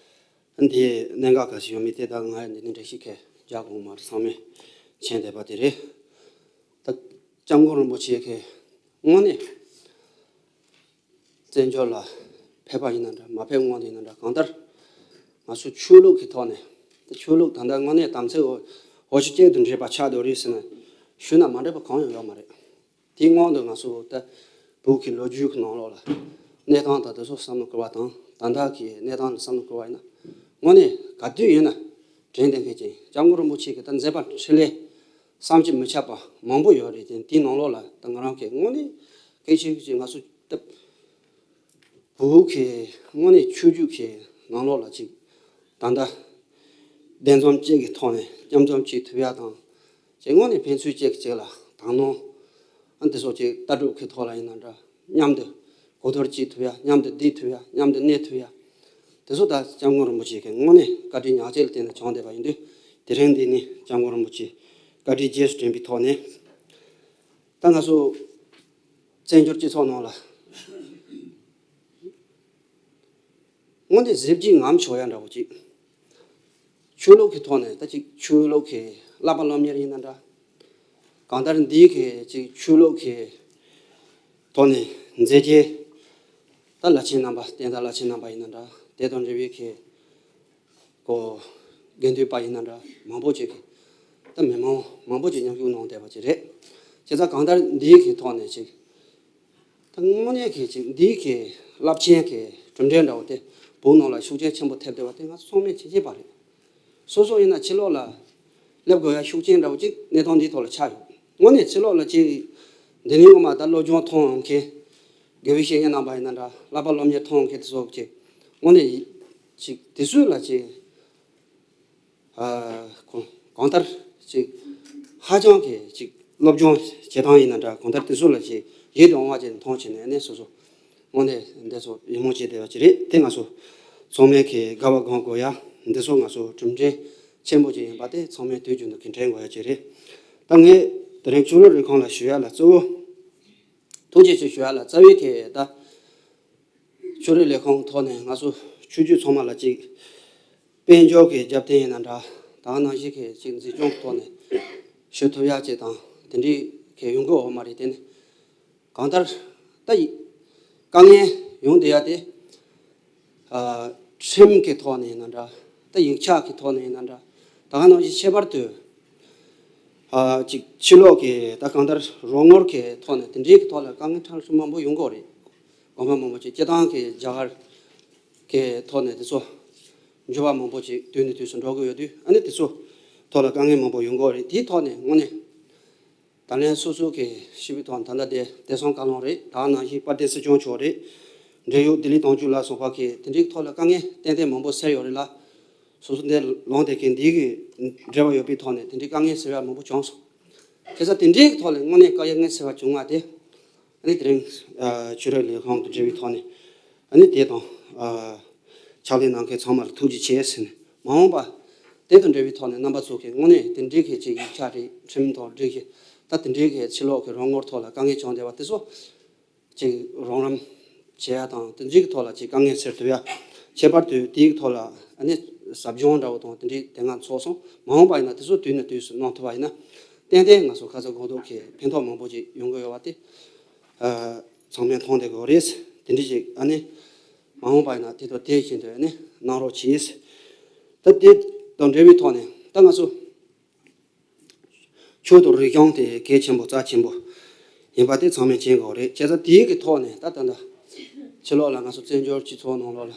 འདིའི་གནད་འགག་ག་ཚོད་ཡོད་མེད་དེ་ད་ང་འདི་ནས་འགྲེལ་བཤད་གང་རྒྱག་དགོས་མ་རེད། ཚང་མས་མཁྱེན་བསྡད་པ་དེ་རེད། ད་སྐྱབས་མགོན་རིན་པོ་ཆེ་གིས་དངོས་གནས་བཙན་བྱོལ་ལ་ཕེབས་པ་ཡིན་ན་འདྲ། མ་ཕེབས་སྔོན་དུ་ཡིན་ན་འདྲ། གང་ལྟར་ང་ཚོ་ཆོས་ལུགས་ཀྱི་ཐོག་ནས། ད་ཆོས་ལུགས་ད་ལྟ་དངོས་གནས་དམ་ཚིག་འོ་འོ་ཆུ་གཅིག་ཏུ་འདྲེས་པ་ཆགས་བསྡད་རེད་ཟེར་ནས་ཞུས་ན་མ་འགྲིག་པ་གང་ཡང་ཡོད་མ་རེད། དེའི་སྔོན་དུ་ང་ཚོ་ད་བོད་ཀྱི་ལོ་རྒྱུས་ཀྱི་ནང་ལོགས་ལ་གནས་སྟངས་དང་དེ་ཚོ་བསམ་བློ་བསྐོར་བ་དང་། ད་ལྟ་གི་གནས་སྟངས་ལ་བསམ་བློ་བསྐོར་བ་ཡིན་ན། དངོས་གནས་ག་དུས་ཡིན་ན་དྲན་བསྡད་མཁན་ཅིག་སྐྱབས་མགོན་རིན་པོ་ཆེ་གི་ད་མཛད་པ་འཕྲིན་ལས་བསམ་གྱིས་མི་ཁྱབ་པ་མང་པོ་ཡོད་རེད་དེ། དེའི་ནང་ལོགས་ལ་ད་ང་རང་གི་དངོས་གནས་གལ་ཆེ་ཅིག་ང་ཚོ་ད་བོད་ཀྱི་དངོས་གནས་ཆོས་བརྒྱུད་ཀྱི་ནང་ལོགས་ལ་ཅིག་ད་ལྟ་གདན་འཛོམས་གཅིག་གི་ཐོག་ནས་མཉམ་འཛོམས་བྱེད་ཐུབ་ཡ་དང་། ཅིག་དངོས་གནས་ཕན་ཚུན་གཅིག་གིས་གཅིག་ལ་དག་སྣང་། ཨ། འདི་ཚོ་ཅིག་ལྟ་གྲུབ་ཀྱི་ཐོག་ལ་ཡིན་ན་འདྲ། མཉམ་དུ་གོ་བསྡུར་བྱེད་ཐུབ་ཡ། མཉམ་དུ་བསྡད་ཐུབ་ཡ། མཉམ་དུ་གནས་ཐུབ་ཡ། དེ་ཚོ་ད་སྐྱབས་མགོན་རིན་པོ་ཆེ་གི་དངོས་གནས་བཀའ་དྲིན་ཉག་གཅིག་ལ་བརྟེན་ནས་བྱུང་བསྡད་པ་ཡིན་དུས། དེ་རིང་འདི་ནི་སྐྱབས་མགོན་རིན་པོ་ཆེ་བཀའ་དྲིན་རྗེས་སུ་དྲན་པའི་ཐོག་ནས། ད་ང་ཚོ་བཙན་བྱོལ་སྤྱི་ཚོགས་ནང་ལ་དངོས་གནས་གཟི་བརྗིད་ངམ་ཆོག་ཡ་འདྲ་བོ་ཅིག་ཆོས་ལུགས་ཀྱི་ཐོག་ནས་ད་ཅིག་ཆོས་ལུགས་ཀྱི་བསླབ་པ་སློབ་གཉེར་ཡིན་ན་འདྲ། གང་ལྟར་འདིའི་གི་ཅིག་ཆོས་ལུགས་ཀྱི་ཐོག་ནས་མཛད་རྗེས། ད་བླ་ཆེན་རྣམ་པ། བསྟན་དར་བླ་ཆེན་རྣམ་པ་ཡིན་ན་འདྲ། དེ་དང་འབྲེལ་བའི་གི་ཀོ་དགེ་འདུན་པ་ཡིན་ན་འདྲ། མང་པོ་ཅིག་གི་ད་མི་མང་མང་པོ་ཅིག་མཉམ་ཞུགས་གནང་བསྡད་པ་ཅིག་རེད། བྱས་ཙང་གང་ལྟར་འདིའི་གི་ཐོག་ནས་ཅིག་ད་དངོས་གནས་ཀྱི་ཅིག་འདིའི་གི་རླབས་ཆེན་གྱི་གྲུབ་འབྲས་འདྲ་བོ་དེ་བོད་ནང་ལ་ཤུགས་རྐྱེན་ཆེན་པོ་ཐེབས་བསྡད་པ་དེ་ང་ཚོ་ཚང་མས་མཁྱེན་མཁྱེན་པ་རེད། སོ་སོ་ཡིན་ན་ཕྱི་ལོགས་ལ་སླེབས་དགོས་ཡ་ཤུགས་རྐྱེན་འདྲ་བོ་ཅིག་གནས་སྟངས་འདིའི་ཐོག་ལ་ཆགས་ཡོད། དངོས་གནས་ཕྱི་ལོགས་ལ་ཅིག་འདི་ནས་ངོ་མ་ད་སློབ་སྦྱོང་མཐོང་མཁན། དགེ་བའི་བཤེས་གཉེན་རྣམ་པ་ཡིན་ན་འདྲ། བསླབ་པ་སློབ་གཉེར་མཐོང་མཁན་དེ་ཚོ་ཅིག་དངོས་གནས་ཅིག་དེ་ཚོ་ལ་ཅིག་ཨ། གང་གང་ལྟར་ཅིག་ཧ་ཅང་གི་ཅིག་སློབ་སྦྱོང་བྱེད་སྟངས་ཡིན་ན་འདྲ། གང་ལྟར་དེ་ཚོ་ལ་ཅིག་ཡིད་དུ་འོང་བ་ཅིག་མཐོང་བྱས་ནས། ཨ་ནི་སོ་སོ་དངོས་གནས་འདི་ཚོ་ཡིད་སྨོན་བྱེད་བསྡད་པ་ཅིག་རེད། དེ་ང་ཚོ་ཚང་མས་ཀྱི་དགའ་བ་སྒོམ་དགོས་ཡ། འདི་ཚོ་ང་ཚོ་གྲུབ་འབྲས་ཆེན་པོ་ཅིག་ཡིན་པ་དེ་ཚང་མས་དུས་རྒྱུན་དུ་གི་དྲན་དགོས་ཡ་ཅིག་རེད། ད་ངས་དེ་རིང་ཆོས་ལུགས་ལས་ཁུངས་ལ་ཞུ་ཡ་ལ་གཙོ་བོ། ཐུགས་རྗེ་ཆེ་ཞུ་ཡ་ལ་རྩ་བའི་གི་ད་ཆོས་རིག་ལས་ཁུངས་ཐོག་ནས་ང་ཚོ་ཆོས་བརྒྱུད་ཚང་མ་ལ་ཅིག་དཔལ་འབྱོར་གྱི་རྒྱབ་རྟེན་ཡིན་ན་འདྲ། ད་ག་ནང་བཞིན་གྱི་ཅིག་འཛིན་སྐྱོང་གི་ཐོག་ནས་ཞུ་ཐུབ་ཡ་ཅིག་དང་དེ་འདྲའི་གི་ཡོང་གི་ཡོད་མ་རེད། དེ་ནི་གང་ལྟར་ད་ཡི་དཀའ་ངལ་ཡོང་བསྡད་ཡ་དེ། ཨ། ཁྲིམས་ཀྱི་ཐོག་ནས་ཡིན་ན་འདྲ། ད་ཡིག་ཆ་གི་ཐོག་ནས་ཡིན་ན་འདྲ། ད་ག་ནང་བཞིན་ཁྱད་པར་དུ། ཨ། ཅིག་ཕྱི་ལོགས་ཀྱི་ད་གང་ལྟར་རོགས་དངུལ་གྱི་ཐོག་ནས་དེ་འདྲའི་གི་ཐོག་ལ་དཀའ་ངལ་འཕྲད་མཁན་མང་པོ་ཡོང་གི་ཡོད་རེད། དགོན་པ་མང་པོ་ཅིག་སྤྱི་བཏང་གི་རྒྱ་གར་གྱི་ཐོག་ནས་དེ་ཚོ་འགྱུར་བ་མང་པོ་ཅིག་དུས་ནས་དུས་སུ་འགྲོ་གི་ཡོད་དུས། ཨ་ནི་དེ་ཚོ་ཐོག་ལ་དཀའ་ངལ་མང་པོ་ཡོང་གི་ཡོད་རེད། དེའི་ཐོག་ནས་དངོས་གནས། ད་ལན་སོ་སོ་གི་ཤི་བའི་ཐོག་ད་ལྟ་དེ་བདེ་སྲུང་བཀའ་བློན་རེད། ད་ག་ནང་བཞིན་དཔལ་ལྡན་སྲིད་སྐྱོང་མཆོག་རེད། འབྲེལ་ཡོད་ལྡི་ལི་དོན་གཅོད་ལ་སོགས་པ་གིས་དེ་འདྲའི་ཐོག་ལ་དཀའ་ངལ་ཏན་ཏན་མང་པོ་སེལ་ཡོད་རེད་ལ། སོ་སོ་འདིར་ལངས་བསྡད་མཁན་འདི་གི་འབྲེལ་བ་ཡོད་པའི་ཐོག་ནས་དེ་འདྲའི་དཀའ་ངལ་སེལ་བ་མང་པོ་བྱུང་སོང་། བྱས་ཙང་དེ་འདྲའི་ཐོག་ལ་དངོས་གནས་དཀའ་ངལ་སེལ་བ་བྱུང་བ་དེ། ཨ་ནི་དེ་རིང་ཨ་ཆོས་རིག་ལས་ཁུངས་དང་འབྲེལ་བའི་ཐོག་ནས། ཨ་ནི་དེ་དང་ཨ་ཕྱག་ལས་གནང་མཁན་ཚང་མ་ལ་ཐུགས་རྗེ་ཆེ་ཟེར་ནས། མ་འོངས་པ་དེ་དང་འབྲེལ་བའི་ཐོག་ནས་རྣམ་པ་ཚོ་གིས་དངོས་གནས་དེ་འདྲའི་གི་ཅིག་ཡིག་ཆ་རེད། ཁྲིམས་དང་འབྲེལ་གྱི་ད་དེ་འདྲའི་གི་ཕྱི་ལོགས་ཀྱི་རོགས་དངུལ་ཐོག་ལ་དཀའ་ངལ་བྱུང་བསྡད་པ་དེ་ཚོ་ཅིག་རོགས་རམ་བྱེད་ཡ་དང་། དེ་འདྲའི་གི་ཐོག་ལ་ཅིག་དཀའ་ངལ་སེལ་ཐུབ་ཡ། ཁྱད་པར་དུ་དེའི་ཐོག་ལ་ཨ་ནི་ཟབ་སྦྱོང་འདྲ་བོ་དང་དེ་འདྲའི་དེ་སྔ་ཚོགས་སོང་། མ་འོངས་པ་ཡིན་ན་དེ་ཚོ་དུས་ནས་དུས་སུ་གནང་ཐུབ་པ་ཡིན་ན། ཏན་ཏན་ང་ཚོ་ཁ་ཚ་དགོས་གཏུགས་ཀྱི་ཕན་ཐོགས་མང་པོ་ཅིག་ཡོང་གི་ཡོད་པ་དེ། ཨ། ཚང་མས་མཐོང་བསྡད་དགོས་རེད། དེ་འདྲ་ཞིག་ཨ་ནི་མ་འོངས་པ་ཡིན་ན་དེ་དང་དེ་བཞིན་དུ་ཨ་ནི་གནང་རོགས་གྱིས། ད་དེ་དང་འབྲེལ་བའི་ཐོག་ནས་ད་ང་ཚོ་ཆོས་དང་རིག་གཞུང་དེ་གལ་ཆེན་པོ་རྩ་ཆེན་པོ་ ཡིན་པ་དེ་ཚང་མས་མཁྱེན་དགོས་རེད། བྱས་ཙང་དེའི་གི་ཐོག་ནས་ད་ད་ལྟ་ཕྱི་ལོགས་ལ་ང་ཚོ་བཙན་བྱོལ་སྤྱི་ཚོགས་ནང་ལོགས་ལ་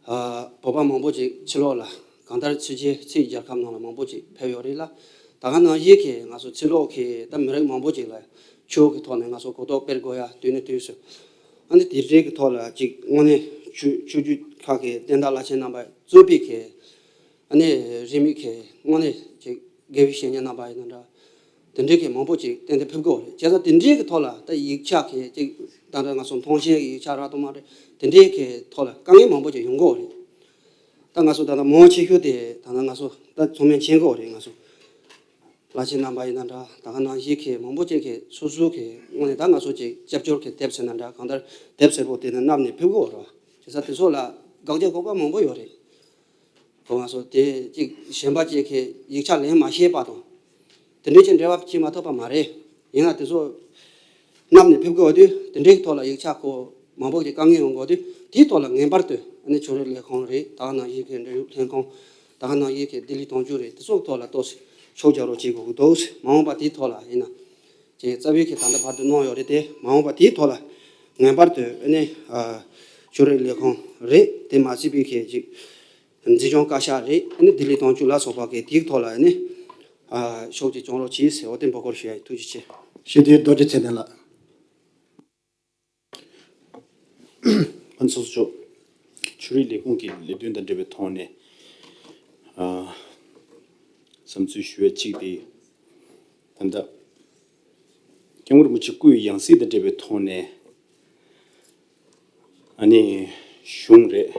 ཨ་བོད་པ་མང་པོ་ཅིག་ཕྱི་ལོགས་ལ་གང་ལྟར་ཕྱི་རྒྱལ་ཕྱིའི་རྒྱལ་ཁབ་ནང་ལ་མང་པོ་ཅིག་ཕེབས་ཡོད་རེད་ལ། ད་ག་ནང་བཞིན་གི་ང་ཚོ་ཕྱི་ལོགས་གི་ད་མི་རིགས་མང་པོ་ཅིག་ལ་ཆོས་ཀྱི་ཐོག་ནས་ང་ཚོ་གོ་རྟོགས་སྤེལ་དགོས་ཡ་དུས་ནས་དུས་སུ་ཨ་ནི་དེ་འདྲའི་གི་ཐོག་ལ་ཅིག་དངོས་གནས་ཆོས་ཆོས་བརྒྱུད་ཁག་གི་བསྟན་བདག་བླ་ཆེན་རྣམ་པ་གཙོས་པའི་གི་ཨ་ནི་རིས་མེད་ཀྱི་དངོས་གནས་ཀྱི་དགེ་བའི་བཤེས་གཉེན་རྣམ་པ་ཡིན་ན་འདྲ། དེ་འདྲའི་གི་མང་པོ་ཅིག་ཏན་ཏན་ཕེབས་ཀྱི་ཡོད་རེད། བྱས་ཙང་དེ་འདྲའི་གི་ཐོག་ལ་ད་ཡིག་ཆ་གི་ཅིག་ད་ལྟ་ང་ཚོ་མཐོང་ཤེས་ཀྱི་ཡིག་ཆ་རག་ཐུབ་མ་རེད། དེ་འདྲའི་གི་ཐོག་ལ་དཀའ་ངལ་མང་པོ་ཅིག་ཡོང་གི་ཡོད་རེད། ད་ང་ཚོ་ད་ལྟ་མང་ཆེ་ཤོས་དེ་ད་ལྟ་ང་ཚོ་ད་ཚང་མས་མཁྱེན་གྱི་ཡོད་རེད། ང་ཚོ་བླ་ཆེན་རྣམ་པ་ཡིན་ན་འདྲ། ད་ག་ནང་བཞིན་གྱི་མང་པོ་ཅིག་གི་སོ་སོ་གི་དངོས་གནས་ད་ང་ཚོ་ཅིག་སྐྱབས་བཅོལ་གྱི་དེབ་ཟེར་ན་འདྲ། གང་ལྟར་དེབ་ཟེར་པོ་དེ་ནི་བསྣམས་ནས་ཕེབས་ཀྱི་ཡོད་རེད། བྱས་ཙང་དེ་ཚོ་ལ་དགག་བྱ་དགོས་པ་མང་པོ་ཡོད་རེད། ཁོ་ང་ཚོ་དེ་གཅིག་གཞན་པ་གཅིག་གིས་ཡིག་ཆ་ལེན་མ་ཤེས་པ་དང་། དེ་འདྲའི་ཅིག་འབྲེལ་བ་བྱེད་མ་ཐུབ་པ་མ་རེད། ཡིན་ན་དེ་ཚོ་བསྣམས་ནས་ཕེབས་དགོས་དུས་དེ་འདྲའི་ཐོག་ལ་ཡིག་ཆ་ཁོ་མང་པོ་ཅིག་དཀའ་ངལ་ཡོང་དགོས་དུས་དེའི་ཐོག་ལ་ངེས་པར་དུ་ཨ་ནི་ཆོས་རིག་ལས་ཁུངས་རེད། ད་ག་ནང་བཞིན་གྱི་འབྲེལ་ཡོད་ལྷན་ཁང་། ད་ག་ནང་བཞིན་གྱི་ལྡི་ལི་དོན་གཅོད་རེད། དེ་ཚོ་ཐོག་ལ་ཏོག་ཙམ་ཕྱོགས་རྒྱག་རོགས་བྱེད་དགོས་ཀྱི་འདུག། མ་འོངས་པ་དེའི་ཐོག་ལ་ཡིན་ན། ཅེས་རྩ་བའི་གི་ད་ལྟ་བར་དུ་གནང་ཡོད་རེད་དེ། མ་འོངས་པ་དེའི་ཐོག་ལ་ངེས་པར་དུ་ཨ་ནི་ཨ་ཆོས་རིག་ལས་ཁུངས་རེད། དེ་མ་ཟད་པའི་གི་ཅིག་འཛིན་སྐྱོང་བཀའ་ཤག་རེད། ཨ་ནི་ལྡི་ལི་དོན་གཅོད་ལ་སོགས་པ་གི་དེའི་ཐོག་ལ་ཨ་ནི་ཨ་ཕྱོགས་ཀྱི་སྐྱོང་རོགས་གྱིས་ཟེར་བ་དེ་འབོད་སྐུལ་ཞུ་ཡ་ཡིན། ཐུགས་རྗེ་ཆེ། ཞི་བདེའི་རྡོ་རྗེ་ཚེ་བརྟན་ལགས། ཕན་ཚུན་ཕྱོགས་ཆོས་རིག་ལས་ཁུངས་ཀྱི་ལས་དོན་དང་འབྲེལ་བའི་ཐོག་ནས་ཨ་བསམ་ཚུལ་ཞུ་བའི་གཅིག་དེ། ད་ལྟ་སྐྱབས་མགོན་རིན་པོ་ཆེ་སྐུའི་ཡང་སྲིད་དང་འབྲེལ་བའི་ཐོག་ནས་ཨ་ནི་གཞུང་རེད།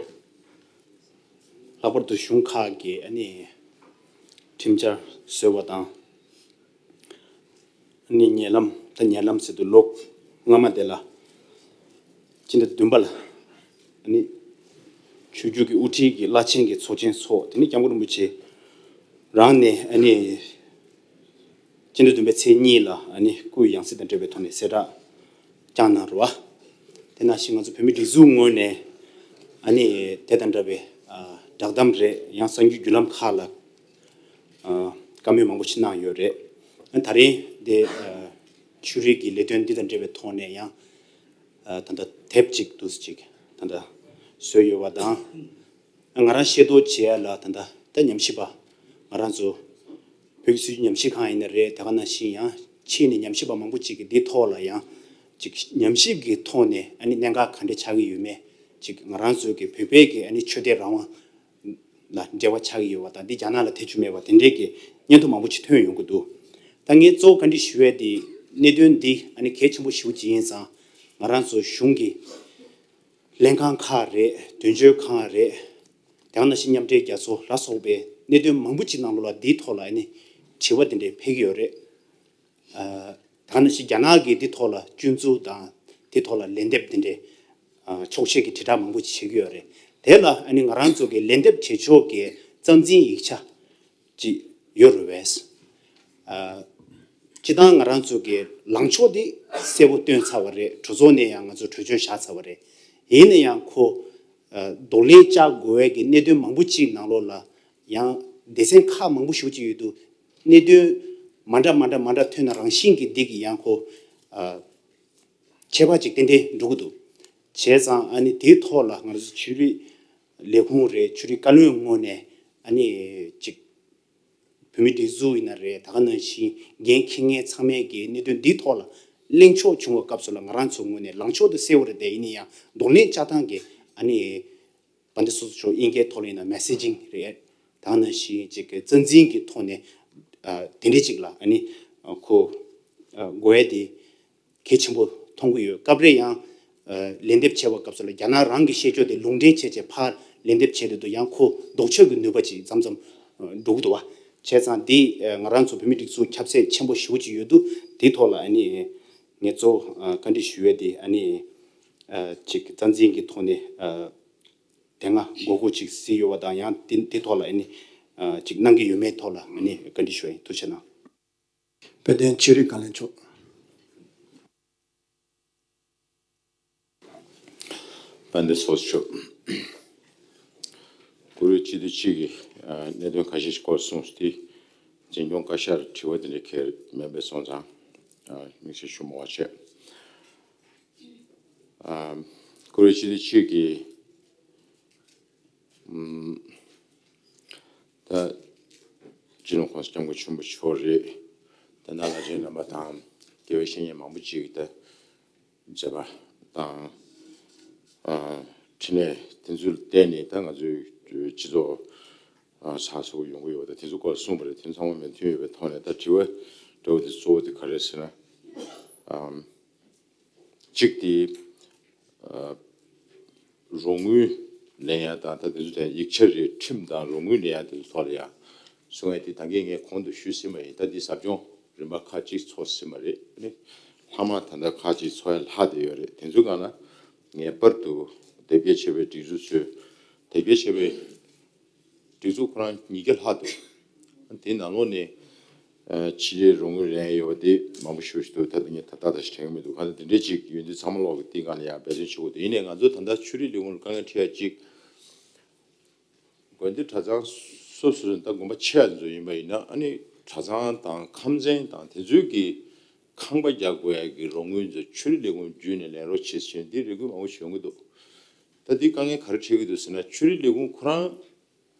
ལྷག་པར་དུ་གཞུང་ཁག་གིས་ཨ་ནི་ཁྲིམས་འཆར་བཟོས་པ་དང་། ཨ་ནི་ཉེ་ལམ། ད་ཉེ་ལམ་ཟེར་དུས་ལོ་སྔ་མ་དེ་ལ་སྤྱི་ཟླ་བདུན་པ་ལ་ཨ་ནི་ཆོས་བརྒྱུད་ཀྱི་དབུ་ཁྲིད་ཀྱི་བླ་ཆེན་གྱི་ཚོགས་ཆེན་འཚོགས། དེ་ནི་སྐྱབས་མགོན་རིན་པོ་ཆེ་རང་ནས་ཨ་ནི་སྤྱི་ཟླ་བདུན་པའི་ཚེས་གཉིས་ལ་ཨ་ནི་སྐུའི་ཡང་སྲིད་དང་འབྲེལ་བའི་ཐོག་ནས་གསལ་བསྒྲགས་བསྐྱངས་གནང་རེད་བ། དེ་ནང་བཞིན་ང་ཚོ་བོད་མིའི་སྒྲིག་འཛུགས་ངོས་ནས་ཨ་ནི་དེ་དང་འདྲ་བའི་ཨ་བསྒྲགས་གཏམ་རེད། ཡང་གསར་འགྱུར་བརྒྱུད་ལམ་ཁག་ལ་ཨ་བཀའ་མོལ་མང་པོ་ཞིག་གནང་ཡོད་རེད། ཨ་ད་རིང་དེ་ཨ་ཆོས་རིག་གི་ལས་དོན་འདི་དང་འབྲེལ་བའི་ཐོག་ནས་ཡང་ཨ་ད་ལྟ་དེབ་ཅིག་འདུག་སེ་ཅིག་ད་ལྟ་བཟོས་ཡོད་པ་དང་། ང་རང་ཤེས་རྟོགས་བྱས་ཡ་ལ་ད་ལྟ་ད་ཉམས་ཞིབ་པ་ང་རང་ཚོ་བོད་ཀྱི་སྲིད་བྱུས་ཉམས་ཞིབ་ཁང་ཡིན་ན་རེད། དེ་ག་ནང་བཞིན་ཡང་ཕྱི་ནས་ཉམས་ཞིབ་པ་མང་པོ་ཅིག་གིས་འདིའི་ཐོག་ལ་ཡང་ཅིག་ཉམས་ཞིབ་ཀྱི་ཐོག་ནས་ཨ་ནི་གནད་འགག་ག་འདྲ་ཆགས་ཀྱི་ཡོད་མེད་ཅིག་ང་རང་ཚོའི་གི་བོད་པའི་གི་ཨ་ནི་ཆོས་དད་རང་དབང་ལ་འབྲེལ་བ་ཆགས་ཀྱི་ཡོད་པ་དང་། འདི་རྒྱ་ནག་ལ་ཐེ་བྱུས་མེད་པ་དེ་འདྲའི་གི་སྙན་ཐོ་མང་པོ་ཅིག་ཐོན་ཡོང་གི་འདུག། ད་ངས་གཙོ་བོ་བཀའ་འདྲི་ཞུ་ཡས་དེ་གནད་དོན་འདི་ཨ་ནི་གལ་ཆེན་པོ་ཞེ་པོ་ཅིག་ཡིན་ཙང་། ང་རང་ཚོ་གཞུང་གི་ལྷན་ཁང་ཁག་རེད། དོན་གཅོད་ཁང་རེད། དེ་ནང་བཞིན་མཉམ་འབྲེལ་རྒྱལ་ཚོགས་ལ་སོགས་པའི་གནད་དོན་མང་པོ་ཅིག་ནང་ལོགས་ལ་འདིའི་ཐོག་ལ་ཨ་ནི་དྲི་བ་འདི་འདྲའི་ཕེབས་ཀྱི་ཡོད་རེད། ཨ་དེ་ནང་བཞིན་རྒྱ་ནག་གིས་འདི་ཐོག་ལ་སྐྱོན་འཛུགས་དང་འདི་ཐོག་ལ་ལན་འདེབས་འདི་འདྲའི་ཨ་འཁྱོག་བཤད་ཀྱི་དྲིལ་བསྒྲགས་མང་པོ་ཅིག་བྱེད་ཀྱི་ཡོད་རེད། དེ་ལ་ཨ་ནི་ང་རང་ཚོ་གི་ལན་འདེབས་བྱེད་ཕྱོགས་ཀྱི་རྩ་འཛིན་ཡིག་ཆ་ཅིག་ཡོད་རེད་པས། ཨ་སྤྱིར་བཏང་ང་རང་ཚོ་གི་ལངས་ཕྱོགས་འདི་གསལ་པོ་སྟོན་ཚར་བ་རེད། གྲོས་ཚོགས་ནས་ཡང་ང་ཚོ་གྲོས་ཆོད་བཞག་ཚར་བ་རེད། ཡིན་ན་ཡང་ཁོ་ཨ་གདོང་ལེན་བྱ་དགོས་པའི་གི་གནད་དོན་མང་པོ་ཅིག་ནང་ལོགས་ལ་ཡང་སྡེ་ཚན་ཁག་མང་པོ་ཞེ་པོ་ཅིག་ཡོད་དུས། གནད་དོན་མ་འདྲ་མ་འདྲ་མ་འདྲ་ཐོན་ན་རང་བཞིན་གྱིས་འདི་གི་ཡང་ཁོ་ཨ་ཁྱད་པར་ཅིག་ཏན་ཏན་འགྲོ་གི་འདུག། བྱས་ཙང་ཨ་ནི་དེའི་ཐོག་ལ་ང་ཚོ་ཆོས་རིག་ལས་ཁུངས་རེད། ཆོས་རིག་བཀའ་བློན་ངོས་ནས་ཨ་ནི་ཅིག་བོད་མིའི་སྒྲིག་འཛུགས་ཡིན་ན་རེད། ད་ག་ནང་བཞིན་འགན་འཁྱེར་མཁན་ཚང་མས་ཀྱི་གནད་དོན་འདིའི་ཐོག་ལ་གླེང་ཕྱོགས་བྱུང་བའི་སྐབས་སུ་ལ་ང་རང་ཚོ་ངོས་ནས་ལངས་ཕྱོགས་དེ་གསལ་བོ་རེད་དེ། ཡིན་ན་ཡང་གདོང་ལེན་བྱ་སྟངས་ཀྱི་ཨ་ནི་བན་དེ་སོ་སོ་ཆོས་དབྱིན་སྐད་ཐོག་ལ་ཡིན་ན་མེ་སེ་ཇིང་རེད། ད་ག་ནང་བཞིན་ཅིག་གི་རྩ་འཛིན་གྱི་ཐོག་ནས་ཨ་དེ་འདྲ་ཅིག་ལ་ཨ་ནི་ཨ་ཁོ་ཨ་དགོས་ཡ་དེ་གལ་ཆེན་པོ་མཐོང་གི་ཡོད། སྐབས་རེ་ཡང་ཨ་ལན་འདེབས་བྱས་པའི་སྐབས་སུ་ལ་རྒྱ་ནག་རང་གི་བཤད་ཕྱོགས་དེ་ལུང་འདྲེན་བྱས་བྱས་ཕར་ལན་འདེབས་བྱས་དུས་ཡང་ཁོ་ལྡོག་ཕྱོགས་ཀྱི་ནུས་པ་ཅིག་མཚམས་མཚམས་ཨ་འགྲོ་གི་འདུག་བ། བྱས་ཙང་འདི་ཨ་ང་རང་ཚོ་བོད་མིའི་སྒྲིག་འཛུགས་ཁྱབ་ཚད་ཆེན་པོ་ཞེ་པོ་ཅིག་ཡོད་དུས། འདིའི་ཐོག་ལ་ཨ་ནི་ངས་གཙོ་བོ་ཨ་བཀའ་འདྲི་ཞུ་ཡས་དེ་ཨ་ནི་ཨ་ཅིག་རྩ་འཛིན་གྱི་ཐོག་ནས་ཨ་དེ་སྔ་དགོས་མཁོ་ཅིག་གཟིགས་ཡོད་པ་དང་། ཡང་དེ་དེ་ཐོག་ལ་ཨ་ནི་ཨ་ཅིག་གནང་གི་ཡོད་མེད་ཐོག་ལ་ཨ་ནི་བཀའ་འདྲི་ཞུ་ཡ་ཡིན། ཐུགས་རྗེ་གནང་། དཔལ་ལྡན་ཆོས་རིག་བཀའ་བློན་མཆོག། དཔལ་ལྡན་ཚོགས་གཙོ་མཆོག། གུ་རུ་སྤྱི་འཐུས་གཅིག་གིས་ཨ་གནད་དོན་ཁ་ཤས་ཤིག་སྐོར་གསུངས་ཏེ། འཛིན་སྐྱོང་བཀའ་ཤག་ལ་དྲི་བ་དེ་འདྲ་གང་ཡང་མེད་པ་སོང་ཙང་ དམིགས་བསལ་ཞུ་མ་བ་བྱས། ཨ། བཀུར་འོས་སྤྱི་འཐུས་གཅིག་གིས། ཨམ། ད་སྤྱི་ནོར་༸གོང་ས་༸སྐྱབས་མགོན་ཆེན་པོ་མཆོག་རེད། ད་ནཱ་བླ་ཆེན་རྣམ་པ་དང་དགེ་བའི་བཤེས་གཉེན་མང་པོ་ཅིག་ད་མཛད་པ་དང་། ཨ། འཕྲིན་ལས་དེ་ཚོ་ལ་བརྟེན་ནས་ད་ང་ཚོའི་སྤྱི་ཚོགས་ཨ་ཚགས་ཚུད་པོ་ཡོང་གི་ཡོད་པ་དང་། དེ་ཚོ་སྐོར་གསུངས་པ་རེད། དེ་ཚང་མ་མོས་མཐུན་ཡོད་པའི་ཐོག་ནས། ད་དྲི་བ་འདྲ་བོ་དེ་གཙོ་བོ་དེ་ག་རེ་ཟེར་ན། ཨམ། གཅིག་དེ། ཨ། རོགས་དངུལ་ལེན་ཡ་དང་། ད་དེ་ཚོ་དེ་ཡིག་ཆ་རེད། ཁྲིམས་དང་རོགས་དངུལ་ལེན་ཡ་དེ་ཚོ་ཐོག་ལ་ཡ་གསུང་ཡ་དེ་ད་གིན་ངས་གོང་དུ་ཞུས་ཟིན་པ་ཡིན། ད་དེ་ཟབ་སྦྱོང་རིམ་པ་ཁག་ཅིག་ཚོགས་ཟིན་པ་རེད། ཨ་ནི་ལྷག་མ་ད་ལྟ་ཁག་ཅིག་ཚོགས་ཡ་ལྷག་བསྡད་ཡོད་རེད། དེ་ཚོའི་སྒང་ལ་ངེས་པར་དུ་དེབ་སྐྱེལ་བྱས་པའི་སྒྲིག་འཛུགས་ཚོས། དེབ་སྐྱེལ་བྱས་པའི་སྒྲིག་འཛུགས་ཁོ་རང་ཉིས་བརྒྱ་ལྷག་འདུག་དེའི་ནང་ལོགས་ནས། ཨ། ཕྱི་རྒྱལ་རོགས་དངུལ་ལེན་ཡོད་པ་དེ་མང་པོ་ཞེ་པོ་ཞིག་འདུག་ད་ལྟ་ངས་ད་ལྟ་ད་ཞིག་དྲན་གྱི་མི་འདུག་གང་ལྟར་དེ་འདྲས་ཅིག་ཡོད་དུས་ཚང་མ་ལོག་གི་དེའི་སྒང་ལ་ཡང་འབད་བརྩོན་བྱེད་དགོས་འདུག་ཡིན་ནའི་ང་ཚོ་ད་ལྟ་ཆོས་རིག་ལས་ཁུངས་ལ་དཀའ་ངལ་འཕྲད་ཡ་གཅིག་དགོན་སྡེ་གྲྭ་ཚང་སོ་སོ་ད་དགོན་པ་ཆེ་བ་ཚོ་ཡིན་པ་ཡིན་ན། ཨ་ནི་གྲྭ་ཚང་དང་ཁམས་ཚན་དང་དེ་ཚོའི་གི་ཁང་པ་རྒྱག་དགོས་ཡ་གི་རོགས་དངུལ་ཚོ་ཆོས་རིག་ལས་ཁུངས་བརྒྱུད་ནས་ལེན་རོགས་བྱེད་ཟེར་འདི་རེ་སྐུལ་མང་པོ་ཞིག་ཡོང་གི་འདུག་ད་འདི་དཀའ་ངལ་ག་རེ་འཕྲད་ཀྱི་འདུག་ཟེར་ན། ཆོས་རིག་ལས་ཁུངས་ཁོ་རང་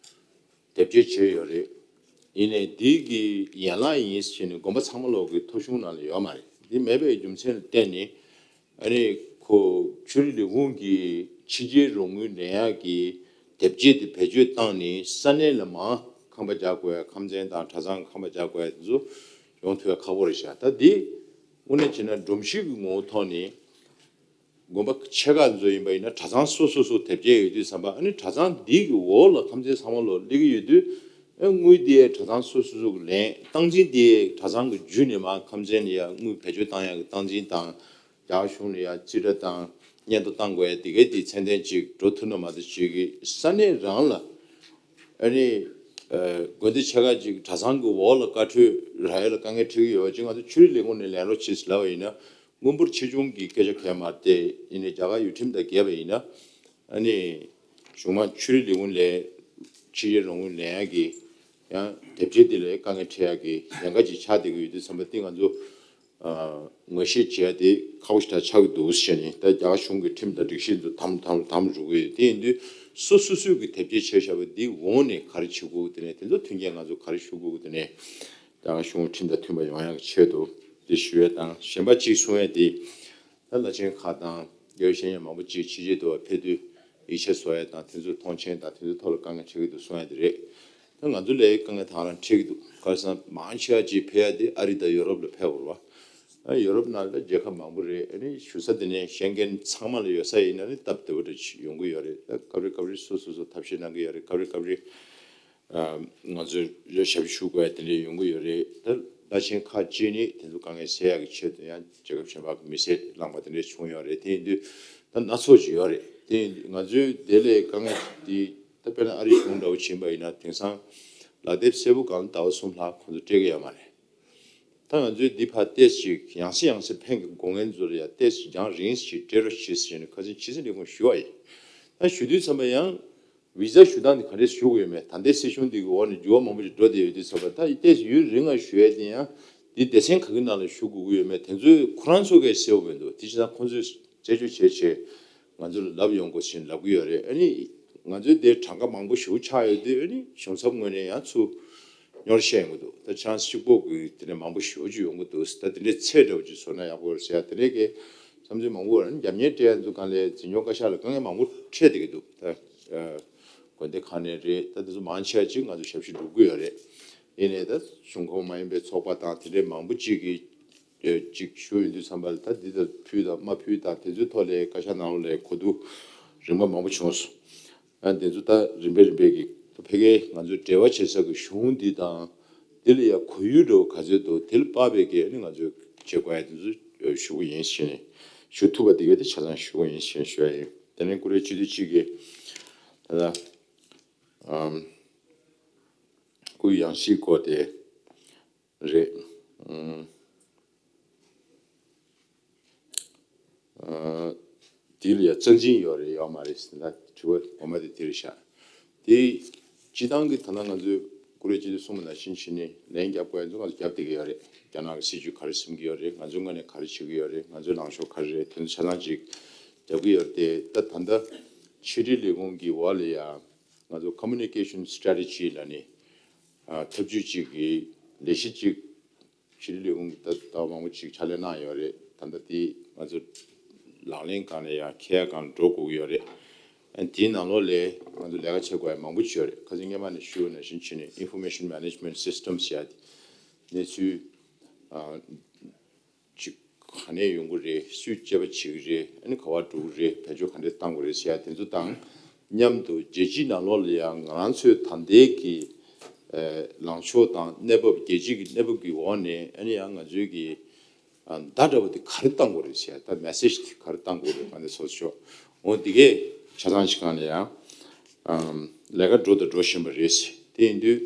དེབ་སྐྱེལ་བྱས་ཡོད་རེད། ཡིན་ནའི་འདི་གི་ཡན་ལག་ཡིན་ཟེར་ནས་དགོན་པ་ཚང་མ་ལོག་གི་ཐོ་གཞུང་ནང་ལ་ཡོད་མ་རེད། འདི་མེད་པའི་རྒྱུ་མཚན་ལ་བརྟེན་ནས། ཨ་ནི་ཁོ་ཆོས་རིག་ལས་ཁུངས་ཀྱི་ཕྱི་རྒྱལ་རོགས་དངུལ་ལེན་ཡག་གི་དེབ་སྐྱེལ་དེ་བེད་སྤྱོད་བཏང་ནས་ས་གནས་ལ་མར་ཁང་པ་རྒྱག་དགོས་ཡ། ཁམས་ཚན་དང་གྲྭ་ཚང་གི་ཁང་པ་རྒྱག་དགོས་ཡ་དེ་ཚོ་ཡོང་ཐུབ་ཡ་ཁག་པོ་རེད་ཤག་ད་འདི་དངོས་གནས་བྱས་ན་སྒྲོམ་གཞི་གི་ངོ་བོ་ཐོག་ནས། དགོན་པ་ཆེ་ཁག་ཚོ་ཡིན་པ་ཡིན་ན་གྲྭ་ཚང་སོ་སོ་སོ་དེབ་སྐྱེལ་ཡོད་དུས་ཙམ་པ། ཨ་ནི་གྲྭ་ཚང་འདི་གི་འོག་ལ་ཁམས་ཚན་ཚང་མ་ལོག་སླེབས་ཀྱི་ཡོད་དུས། ཨ། དངུལ་འདི་གྲྭ་ཚང་སོ་སོ་སོ་གི་ལེན། སྟངས་འཛིན་འདི་གྲྭ་ཚང་གི་བརྒྱུད་ནས་མར་ཁམས་ཚན་ལ་ཡ་དངུལ་བེད་སྤྱོད་བཏང་ཡག་གི་སྟངས་འཛིན་དང་། རྒྱ་གར་གཞུང་ལ་ཡ་རྩིས་ཁྲ་དང་སྙན་ཐོ་བཏང་དགོས་ཡ་དེ་གའི་དེ་ཚད་ལྡན་ཅིག་འགྲོ་ཐུབ་ན་མ་གཏོགས། ཅིག་གི་ས་གནས་རང་ལ། ཨ་ནི། ཨ། དགོན་སྡེ་ཆེ་ཁག་ཅིག་གྲྭ་ཚང་གི་འོག་ལ་བཀའ་འཁྲོལ་རག་ཡ་ལ་དཀའ་ངལ་འཕྲད་ཀྱི་ཡོད་པ་ཅིག་ང་ཚོ་ཆོས་རིག་ལས་ཁུངས་ནས་ལེན་རོགས་བྱེད་ཟེར་ལབ་པ་ཡིན་ན། དངུལ་འབོར་ཆེ་ཆུང་གི་སྐད་ཆ་གང་ཡང་མ་རེད་དེ། ཡིན་ནའི་རྒྱ་གར་ཡུལ་ཁྲིམས་དང་འགལ་བ་ཡིན་ན། ཨ་ནི་གཞུང་མང་ཆོས་རིག་ལས་ཁུངས་ལས་ཕྱི་རྒྱལ་རོགས་དངུལ་ལེན་ཡག་གི་ཡང་དེབ་སྐྱེལ་དེ་ལ་དཀའ་ངལ་འཕྲད་ཡག་གི་ཉེན་ཁ་ཅིག་ཆགས་བསྡད་ཀྱི་ཡོད་དུས་ཙམ་པ། དེ་ང་ཚོ། ཨ། ངོས་བཞེས་བྱས་ཏེ་ཁག་པོ་ཞེ་དྲག་ཆགས་ཀྱི་འདུག་ཟེར་ནས། ད་རྒྱ་གར་གཞུང་གི་ཁྲིམས་དང་སྒྲིག་གཞི་ཚོ་དམ་དམ་དམ་རུ་གི་ཡོད། དེ་ཡིན་དུས་སོ་སོ་སོས་ཀྱི་དེབ་སྐྱེལ་བྱས་བཞག་པ་འདི་འོག་ནས་ག་རེ་བྱེད་དགོས་དེ་ནས། དེ་ཚོ་མཐུན་རྐྱེན་ང་ཚོ་ག་རེ་ཞུ་དགོས་དེ་ནས། རྒྱ་གར་གཞུང་ཁྲིམས་དང་མཐུན་པ་ཡོང་ཡག་གི་ཆེད་དུ་དེ་ཞུ་ཡ་དང་། གཞན་པ་གཅིག་གསུང་ཡ་དེ། ད་བླ་ཆེན་ཁག་དང་དགེ་བའི་བཤེས་གཉེན་མང་པོ་ཅིག་ཕྱི་རྒྱལ་དུ་ཕེབས་དུས་ཡིག་ཆ་བཟོ་ཡ་དང་། དེ་ཚོ་མཐོང་མཆན་དང་དེ་ཚོའི་ཐོག་ལ་དཀའ་ངལ་འཕྲད་ཀྱི་འདུག་གསུང་ཡ་དེ་རེད། ད་ང་ཚོ་ལ་དཀའ་ངལ་དེ་རང་འཕྲད་ཀྱི་འདུག་ག་རེ་ཟེར་ན་མང་ཆེ་བ་ཅིག་ཕེབས་ཡ་དེ་ཨ་རི་དང་ཡོ་རོབ་ལ་ཕེབས་དགོས་རེད་པ། ཨ། ཡོ་རོབ་ནང་ལ་རྒྱལ་ཁབ་མང་པོ་རེད། ཨ་ནི་བཞུགས་ས་དེ་ནས་ཤེན་གྷན་ཚང་མ་ལ་ཡོད་ས་ཡིན་ན་ནི་སྟབས་བདེ་པོ་འདྲ་ཅིག་ཡོང་གི་ཡོད་རེད། ད་སྐབས་རེ་སྐབས་རེ་སོ་སོ་སོ་ཐབས་ཤེས་གནང་གི་ཡོད་རེད། སྐབས་རེ་སྐབས་རེ། ཨ། ང་ཚོས་ཞབས་ཞུ་དགོས་ཡ་དེ་འདྲ་ཡོང་གི་ཡོད་རེད། ད་བླ་ཆེན་ཁག་ཅིག་ནི་དེ་ཚོ་དཀའ་ངལ་སེལ་ཡག་གི་ཆེད་དུ་ཡང་རྒྱལ་ཁབ་གཞན་པ་གི་མི་སེར་བླངས་པ་དེ་འདྲ་བྱུང་ཡོད་རེད། དེ་ཡིན་དུས་ད་སྣ་ཚོགས་ཅིག་ཡོད་རེད། དེ་ཡིན་དུས་ང་ཚོའི་དེ་ལས་དཀའ་ངལ་འདི། ད་དཔེར་ན་ཨ་རི་གཞུང་འདྲ་བོ་ཕྱིན་པ་ཡིན་ན། དེང་སང་ལག་དེབ་སེར་པོ་སྒང་ལ་ཟླ་བ་གསུམ་ལྷག་ཁོང་ཚོ་སྤྲད་ཀྱི་ཡོད་མ་རེད། ད་ང་ཚོས་འདི་ཕར་ཏོག་ཙམ་ཡང་སེ་ཡང་སེ་ཕན་གྱི་དགོས་མཁན་ཚོ་ལ་ཡང་ཏོག་ཙམ་རྒྱང་རིང་ཞིག་སྤྲད་རོགས་བྱེད་ཟེར་ནས་ཁ་སང་ཕྱི་སྲིད་ལས་ཁུངས་ཞུ་བ་ཡིན། ད་ཞུ་དུས་ཙམ་པ་ཡང་། བི་ཛ་ཞུ་སྟངས་འདི་ག་འདྲས་ཞུ་དགོས་ཡོད་མེད། ད་ལྟའི་སྲིད་གཞུང་འདི་གི་འོག་ནས་འགྱུར་བ་མང་པོ་ཞིག་འགྲོ་བསྡད་ཡོད་དུས་ཙམ་པ། ད་ཏོག་ཙམ་ཡུན་རིང་ང་ཞུ་ཡས་དེ་ཡང་འདི་སྡེ་ཚན་ག་གི་ནང་ལ་ཞུ་དགོས་ཀྱི་ཡོད་མེད། དེ་ཚོ་ཁོ་རང་ཚོ་གིས་གསལ་པོ་མི་འདུག་དེ་བྱས་ཙང་ཁོང་ཚོས་རྩད་གཅོད་བྱས་བྱས་ང་ཚོ་ལ་ལབ་ཡོང་དགོས་ཟེར་ལབ་ཀྱི་ཡོད་རེད། ཨ་ནི་ང་ཚོའི་དེ་གྲངས་ཀ་མང་པོ་ཞེ་པོ་ཆགས་ཡོད་དུས། ཨ་ནི་གཞུང་ཚབ་ངོས་ནས་ཡང་ཚུར་སྙོར་བཤད་ཡོང་གི་འདུག་ད་ཆང་ས་གཅིག་པོ་གི་དེ་ནས་མང་པོ་ཞེ་པོ་ཅིག་ཡོང་གི་འདུག་ད་དེ་འདྲའི་ཚད་འདྲ་བོ་ཅིག་བཟོ་ན་ཡག་པོ་རེད་ཟེར་ཡ་དེ་འདྲའི་གི་བསམ་ཚུལ་མང་པོ་ཡོད་རེད། རྒྱབ་གཉེར་སྤྲད་ཡ་ཚོ་སྒང་ལ་འཛིན་སྐྱོང་བཀའ་ཤག་ལ་དཀའ་ངལ་མང་པོ་འཕྲད་བསྡད་ཀྱི་འདུག་ད། ཨ། དགོན་སྡེ་ཁག་ནས་རེད། ད་དེ་ཚོ་མང་ཆེ་བ་ཅིག་ང་ཚོ་ཞབས་ཞུ་སྒྲུབ་ཀྱི་ཡོད་རེད། ཡིན་ནའི་ད་གཞུང་ཁོངས་མ་ཡིན་པའི་ཚོགས་པ་དང་དེ་འདྲའི་མང་པོ་ཅིག་གིས་ཅིག་ཞུ་ཡོང་དུས་ཙམ་པ་ལ། ད་འདི་ལྟར་ཕུལ་དང་མ་ཕུལ་དང་དེ་ཚོའི་ཐོག་ལ་བཀའ་ཤག་ནང་ལོགས་ལ་གོ་བསྡུར་རིམ་པ་མང་པོ་བྱུང་སོང་། ཨ། དེ་ཚོ་ད་རིམ་པས་རིམ་པས་ཀྱིས་ད་ཕ་གིའི་ང་ཚོའི་འབྲེལ་བ་བྱེད་ས་ཀྱི་གཞུང་འདི་དང་། འདི་ལ་ཡ་གོ་ཡུལ་འདྲ་བོ་ག་ཚོད་འདུག་དེ་ལ་དཔག་པའི་གི་ཨ་ནི་ང་ཚོས་བྱེད་དགོས་ཡ་དེ་ཚོ་ཞུ་གི་ཡིན་ཞེས་ནས། ཞུ་ཐུབ་པ་དེ་གའི་དེ་ཆ་ཚང་ཞུ་གི་ཡིན་ཞེས་ཞུ་ཡ་ཡིན། དེ་ནས་བཀུར་འོས་སྤྱི་འཐུས་གཅིག་གིས་ད་ལྟ། ཨམ། སྐུའི་ཡང་སྲིད་སྐོར་དེ་རེད། ཨམ། ཨ། དེ་ལ་ཡ་རྩ་འཛིན་ཡོད་རེད་ཡོད་མ་རེད་ཟེར་ན། དྲི་བ་ངོ་མ་དེ་དེ་རེད་ཤག་དེ་སྤྱི་བཏང་གི་ད་ལྟ་ང་ཚོའི་ བཀུར་འོས་སྤྱི་འཐུས་གསུངས་པ་ནང་བཞིན་བྱས་ནས་ལན་རྒྱབ་དགོས་ཡ་ཚོ་ང་ཚོ་རྒྱབ་བསྡད་ཀྱི་ཡོད་རེད། རྒྱ་ནག་གི་སྲིད་བྱུས་ག་རེ་སེམས་ཀྱི་ཡོད་རེད། ང་ཚོའི་ངོས་ནས་ག་རེ་བྱེད་ཀྱི་ཡོད་རེད། ང་ཚོའི་ལངས་ཕྱོགས་ག་རེ་རེད། དེ་ཚོ་ཆ་ཚང་ཅིག་རྒྱབ་ཀྱི་ཡོད་རེད། དེ་ད་ད་ལྟ་ཕྱི་དྲིལ་ལས་ཁུངས་ཀྱི་འོག་ལ་ཡ་ང་ཚོ་communication strategy ལབ་ནས་ཨ་ཐབས་ཇུས་ཅིག་གི་ལས་གཞི་ཅིག་ཕྱི་དྲིལ་ལས་ཁུངས་ཀྱིས་ད་ལྟ་མང་པོ་ཅིག་ཕྱག་ལས་གནང་ཡོད་རེད། ད་ལྟ་དེ་ང་ཚོ་ལག་ལེན་སྒང་ནས་ཡང་འཁྱེར་ཡ་སྒང་འགྲོ་དགོས་ཀྱི་ཡོད་རེད། ཨ་དེའི་ནང་ལོགས་ལས་ང་ཚོ་ལས་ཀ་བྱེད་དགོས་ཡ་མང་པོ་ཅིག་ཡོད་རེད། ཁ་སང་སྔོན་མ་ནས་ཞུས་པ་ནང་བཞིན་བྱས་ནས་information management system ཟེར་ཡ་དེ་གནས་ཚུལ་ཨ་ཅིག་ག་ནས་ཡོང་གི་རེད། སུས་དཔྱད་པ་བྱེད་ཀྱི་རེད། ཨ་ནི་ག་པར་འགྲོ་གི་རེད། བེད་སྤྱོད་ག་འདྲས་གཏང་དགོས་རེད་ཟེར་ཡ་དེ་ཚོ་དང་མཉམ་དུ་རྒྱལ་སྤྱིའི་ནང་ལོགས་ལ་ཡང་ང་རང་ཚོའི་ད་ལྟའི་གི་ཨ་ལངས་ཕྱོགས་དང་གནས་བབ། རྒྱལ་སྤྱི་གི་གནས་བབ་ཀྱི་འོག་ནས་ཨ་ནི་ཡང་ང་ཚོའི་གི་ཨ་བརྡ་འདྲ་པོ་དེ་ག་རེ་གཏང་དགོས་རེད་ཟེར་ཡ། ད་མེ་སེ་ཇི་དེ་ག་རེ་གཏང་དགོས་རེད། ང་ཚོ་ཚོ་ཆོག་འོ་དེ་གས་ཆ་ཚང་ཞིག་སྒང་ལ་ཡང་ཨམ་ལས་ཀ་འགྲོ་དང་འགྲོ་བཞིན་པ་རེད། དེ་ཡིན་དུས་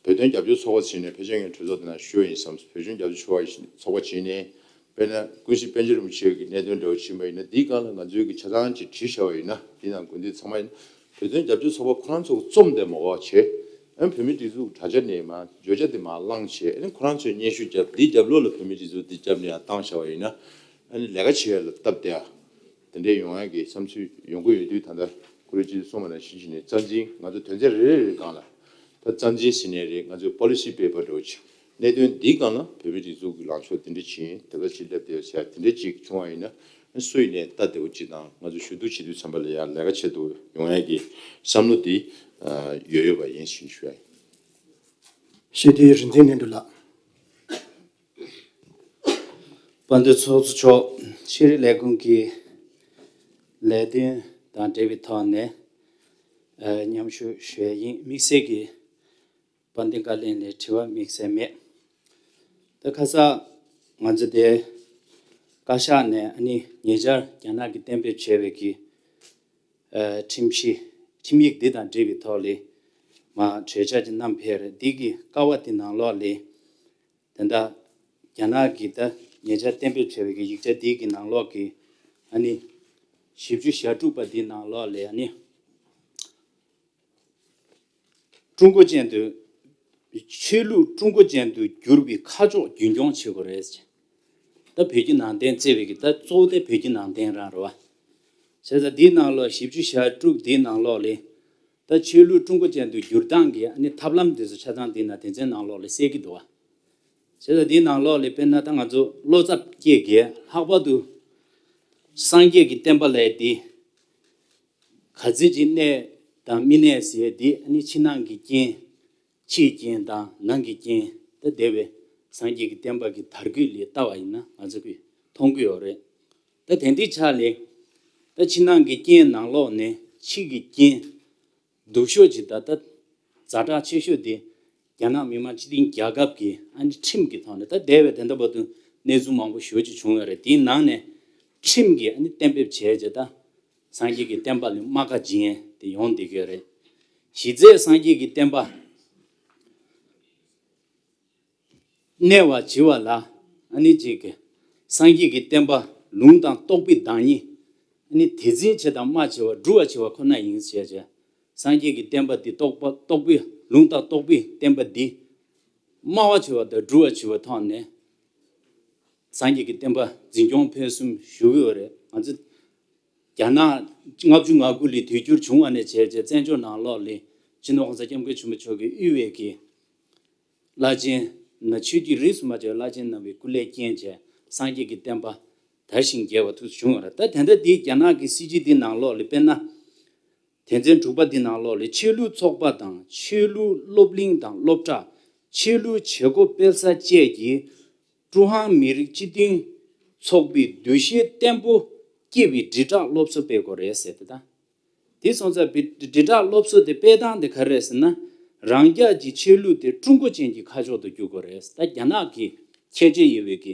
བོད་དོན་རྒྱབ་སྐྱོར་ཚོགས་པ་ཟེར་ནས་ཕལ་ཆེར་ངས་གྲོས་ཚོགས་དེ་ནང་ཞུས་པ་ཡིན་བསམ། བོད་དོན་རྒྱབ་སྐྱོར་ཚོགས་པ་ཟེར་ནས་དཔེར་ན་ཀུན་གཟིགས་པཎ་ཆེན་རིན་པོ་ཆེ་གི་གནད་དོན་འདྲ་བོ་ཕྱིན་པ་ཡིན་ན། འདིའི་སྒང་ལ་ང་ཚོའི་གི་ཆ་ཚང་ཅིག་བྲིས་བཞག་པ་ཡིན་ན། འདི་ནང་དགོན་སྡེ་ཚང་མ་ཡིན་ན་བོད་དོན་རྒྱབ་སྐྱོར་ཚོགས་པ་ཁོ་རང་ཚོ་གི་རྩོམ་དེ་མ་འོག་བྱས། ཨ་ནི་བོད་མིའི་སྒྲིག་འཛུགས་དྲ་རྒྱ་ནས་མར་བརྗོད་བྱ་དེ་མར་བླངས་བྱས། ཨ་ནི་ཁོ་རང་ཚོས་སྙན་ཞུ་བརྒྱབ། འདིའི་རྒྱབ་ལོགས་ལ་བོད་མིའི་སྒྲིག་འཛུགས་འདི་རྒྱབ་ནས་ཡར་བཏང་བཞག་པ་ཡིན་ན། ཨ་ནི་ལས་ཀ་བྱེད་ཡ་ལ་སྟབས་བདེ་ཡ་དེ་འདྲས་ཡོང་ཡ་གི་བསམ་ཚུལ་ཡོང་གི་ཡོད་དུས། ད་ལྟ་བཀུར་འོས་སྤྱི་འཐུས་གསུངས་པ་ནང་བཞིན་བྱས་ནས་རྩ་འཛིན་ང་ཚོ་དོན་ཚན་རེ་རེ་རེ་སྒང་ལ་ད་རྩ་འཛིན་ཟེར་ནའི་རེད། ང་ཚོའི་policy paper འདྲ་བོ་ཅིག་གནད་དོན་འདིའི་སྒང་ལ་བོད་མིའི་སྒྲིག་འཛུགས་ཀྱི་ལངས་ཕྱོགས་དེ་འདྲ་ཅིག་ཡིན། དེ་ག་ཅིག་སླེབས་བསྡད་ཡོད་ཟེར་ཡ་དེ་འདྲ་ཅིག་བྱུང་བ་ཡིན་ན། སུ་ཡིན་ནའི་སྟབས་བདེ་པོ་ཅིག་དང་། ང་ཚོ་ཞུ་གཏུག་བྱེད་དུས་ཙམ་པ་ལ་ཡང་ལས་ཀ་བྱེད་དུ་ཡོང་ཡ་གི་བསམ་བློ་འདི་ཡོད་ཡོད་པ་ཡིན་ཞུ་ཞུ་ཡ་ཡིན། སྤྱི་འཐུས་རིག་འཛིན་བསྟན་འགྲོ་ལགས། དཔལ་ལྡན་ཚོགས་གཙོ་མཆོག་ཕྱི་དྲིལ་ལས་ཁུངས་ཀྱི་ལས་དོན་དང་འབྲེལ་བའི་ཐོག་ནས་ཨ་མཉམ་ཞུགས་ཞུ་ཡ་ཡིན། དམིགས་བསལ་གྱི་དཔལ་ལྡན་བཀའ་བློན་ལ་དྲི་བ་དམིགས་བསལ་མེད། ད་ཁ་སང་ང་ཚོ་དེ་བཀའ་ཤག་ནས་ཨ་ནི་ཉེ་ཆར་རྒྱ་ནག་གིས་གཏན་འབེབས་བྱས་པའི་གི་ཨ་ཁྲིམས་གཞི་ཁྲིམས་ཡིག་འདི་དང་འབྲེལ་བའི་ཐོག་ལས་མར་གྲོས་འཆར་ཅིག་བསྣམས་ཕེབས་རེད། འདི་གི་ཀ་བ་དེ་ནང་ལོགས་ལས་དེ་འདྲ་རྒྱ་ནག་གིས་ད་ཉེ་ཆར་གཏན་འབེབས་བྱས་པའི་གི་ཡིག་ཆ་འདི་གི་ནང་ལོགས་ཀྱི་ཨ་ནི་བཞི་བཅུ་ཞེ་དྲུག་པ་འདི་ནང་ལོགས་ལས་ཨ་ནི་ཀྲུང་གོ་ཅན་དུ། ཆོས་ལུགས་ཀྲུང་གོ་ཅན་དུ་བསྒྱུར་བའི་ཁ་ཕྱོགས་རྒྱུན་འཁྱོངས་བྱེད་དགོས་རེད། ད་བོད་བརྒྱུད་ནང་བསྟན་བརྩི་བའི་གི་ད་གཙོ་བོ་དེ་བོད་བརྒྱུད་ནང་བསྟན་རང་རེད་བ། བྱས་ཙང་འདིའི་ནང་ལོགས་བཞི་བཅུ་ཞེ་དྲུག་འདིའི་ནང་ལོགས་ལས་ད་ཆོས་ལུགས་ཀྲུང་གོ་ཅན་དུ་བསྒྱུར་སྟངས་ཀྱི་ཨ་ནི་ཐབས་ལམ་དེ་ཚོ་ཆ་ཚང་འདིའི་ནང་དོན་ཚན་ནང་ལོགས་ལས་གསལ་གྱི་འདུག་བ། བྱས་ཙང་འདིའི་ནང་ལོགས་ལས་དཔེར་ན་ད་ང་ཚོ་བློ་འཚབ་སྐྱེ་གི་ལྷག་པར་དུ་སངས་རྒྱས་ཀྱི་བསྟན་པ་ལས་འདི་ག་ཚོད་ཅིག་གནས་དང་མི་གནས་ཟེར་འདི་ཨ་ནི་ཕྱི་ནང་གི་རྐྱེན། ཕྱིའི་རྐྱེན་དང་ནང་གི་རྐྱེན། ད་འདས་པའི་སངས་རྒྱས་ཀྱི་བསྟན་པ་གི་དར་རྒུད་ལ་ལྟ་བ་ཡིན་ན་ང་ཚོ་གིས་མཐོང་གི་ཡོད་རེད། ད་དེ་འདྲའི་ཆ་ལས་ད་ཕྱི་ནང་གི་རྐྱེན་ནང་ལོགས་ནས་ཕྱི་གི་རྐྱེན་སྡུག་ཤོས་ཅིག་ད་ལྟ་ཛ་དྲག་ཆེ་ཤོས་དེ་རྒྱ་ནག་མི་དམངས་སྤྱི་མཐུན་རྒྱལ་ཁབ་ཀྱི་ཨ་ནི་ཁྲིམས་ཀྱི་ཐོག་ནས། ད་འདས་པའི་དེ་འདྲ་བར་དུ་གནས་ཚུལ་མང་པོ་ཞེ་པོ་ཅིག་བྱུང་ཡོད་རེད། དེའི་ནང་ནས་ཁྲིམས་ཀྱིས་ཨ་ནི་གཏན་འབེབས་བྱས་རྗེས་ད་སངས་རྒྱས་ཀྱི་བསྟན་པ་ལ་རྨ་ཁ་འབྱིན་ཡས་དེ་ཡོང་བསྡད་ཀྱི་ཡོད་རེད། གཞི་རྩའི་སངས་རྒྱས་ཀྱི་བསྟན་པ་གནས་པར་བྱེད་པ་ལ་ཨ་ནི་ཅིག་གི་སངས་རྒྱས་ཀྱི་བསྟན་པ་ལུང་དང་རྟོགས་པའི་བདག་ཉིད། ཨ་ནི་དེ་འཛིན་བྱེད་དང་རྨ་བྱེད་པ་སྒྲུབ་པར་བྱེད་པ་ཁོ་ན་ཡིན་ཞེས་བྱས། སངས་རྒྱས་ཀྱི་བསྟན་པ་འདི་རྟོགས་པ་རྟོགས་པའི་ལུང་དང་རྟོགས་པའི་བསྟན་པ་འདི་སྨྲ་བར་བྱེད་པ་དང་སྒྲུབ་པར་བྱེད་པའི་ཐོག་ནས་སངས་རྒྱས་ཀྱི་བསྟན་པ་འཛིན་སྐྱོང་སྤེལ་གསུམ་ཞུ་གི་ཡོད་རེད། ང་ཚོ་རྒྱ་ནག་ལྔ་བཅུ་ང་དགུ་ལ་དུས་འགྱུར་བྱུང་བ་ནས་བྱས་རྗེས་བཙན་བྱོལ་ནང་ལོགས་ལ་སྤྱི་ནོར་༸གོང་ས་༸སྐྱབས་མགོན་ཆེན་པོ་མཆོག་གིས་དབུས་པའི་གི་བླ་ཆེན་ན་ཆོས་བརྒྱུད་རིས་སུ་མ་ཆད་པའི་བླ་ཆེན་རྣམ་པའི་སྐུ་ལས་བསྐྱོན་བྱས་སངས་རྒྱས་ཀྱི་བསྟན་པ་དར་ཞིང་རྒྱས་པ་ཐུགས་སུ་བྱུང་བ་རེད། ད་དེ་འདྲ་འདི་རྒྱ་ནག་གི་སྲིད་བྱུས་འདི་ནང་ལོགས་ལ་དཔེར་ན། དོན་ཚན་དྲུག་པ་འདི་ནང་ལོགས་ལ་ཆོས་ལུགས་ཚོགས་པ་དང་ཆོས་ལུགས་སློབ་གླིང་དང་སློབ་གྲྭ། ཆོས་ལུགས་བྱེད་སྒོ་སྤེལ་ས་བཅས་ཀྱིས་ཀྲུང་ཧྭ་མི་རིགས་སྤྱི་མཐུན་ཚོགས་པའི་འདུ་ཤེས་བརྟན་པོ་སྐྱེ་བའི་དྲིལ་བསྒྲགས་སློབ་གསོ་སྤེལ་དགོས་རེད་ཟེར་ཏེ། ད་དེ་སོང་ཙང་དྲིལ་བསྒྲགས་སློབ་གསོ་དེ་སྤེལ་སྟངས་དེ་ག་རེ་རེད་ཟེར་ན། རང་རྒྱལ་གྱི་ཆོས་ལུགས་དེ་ཀྲུང་གོ་ཅན་གྱི་ཁ་ཕྱོགས་སུ་བསྒྱུར་དགོས་རེད། ད་རྒྱ་ནག་གི་ཁྱད་ཆོས་ཡོད་པའི་གི་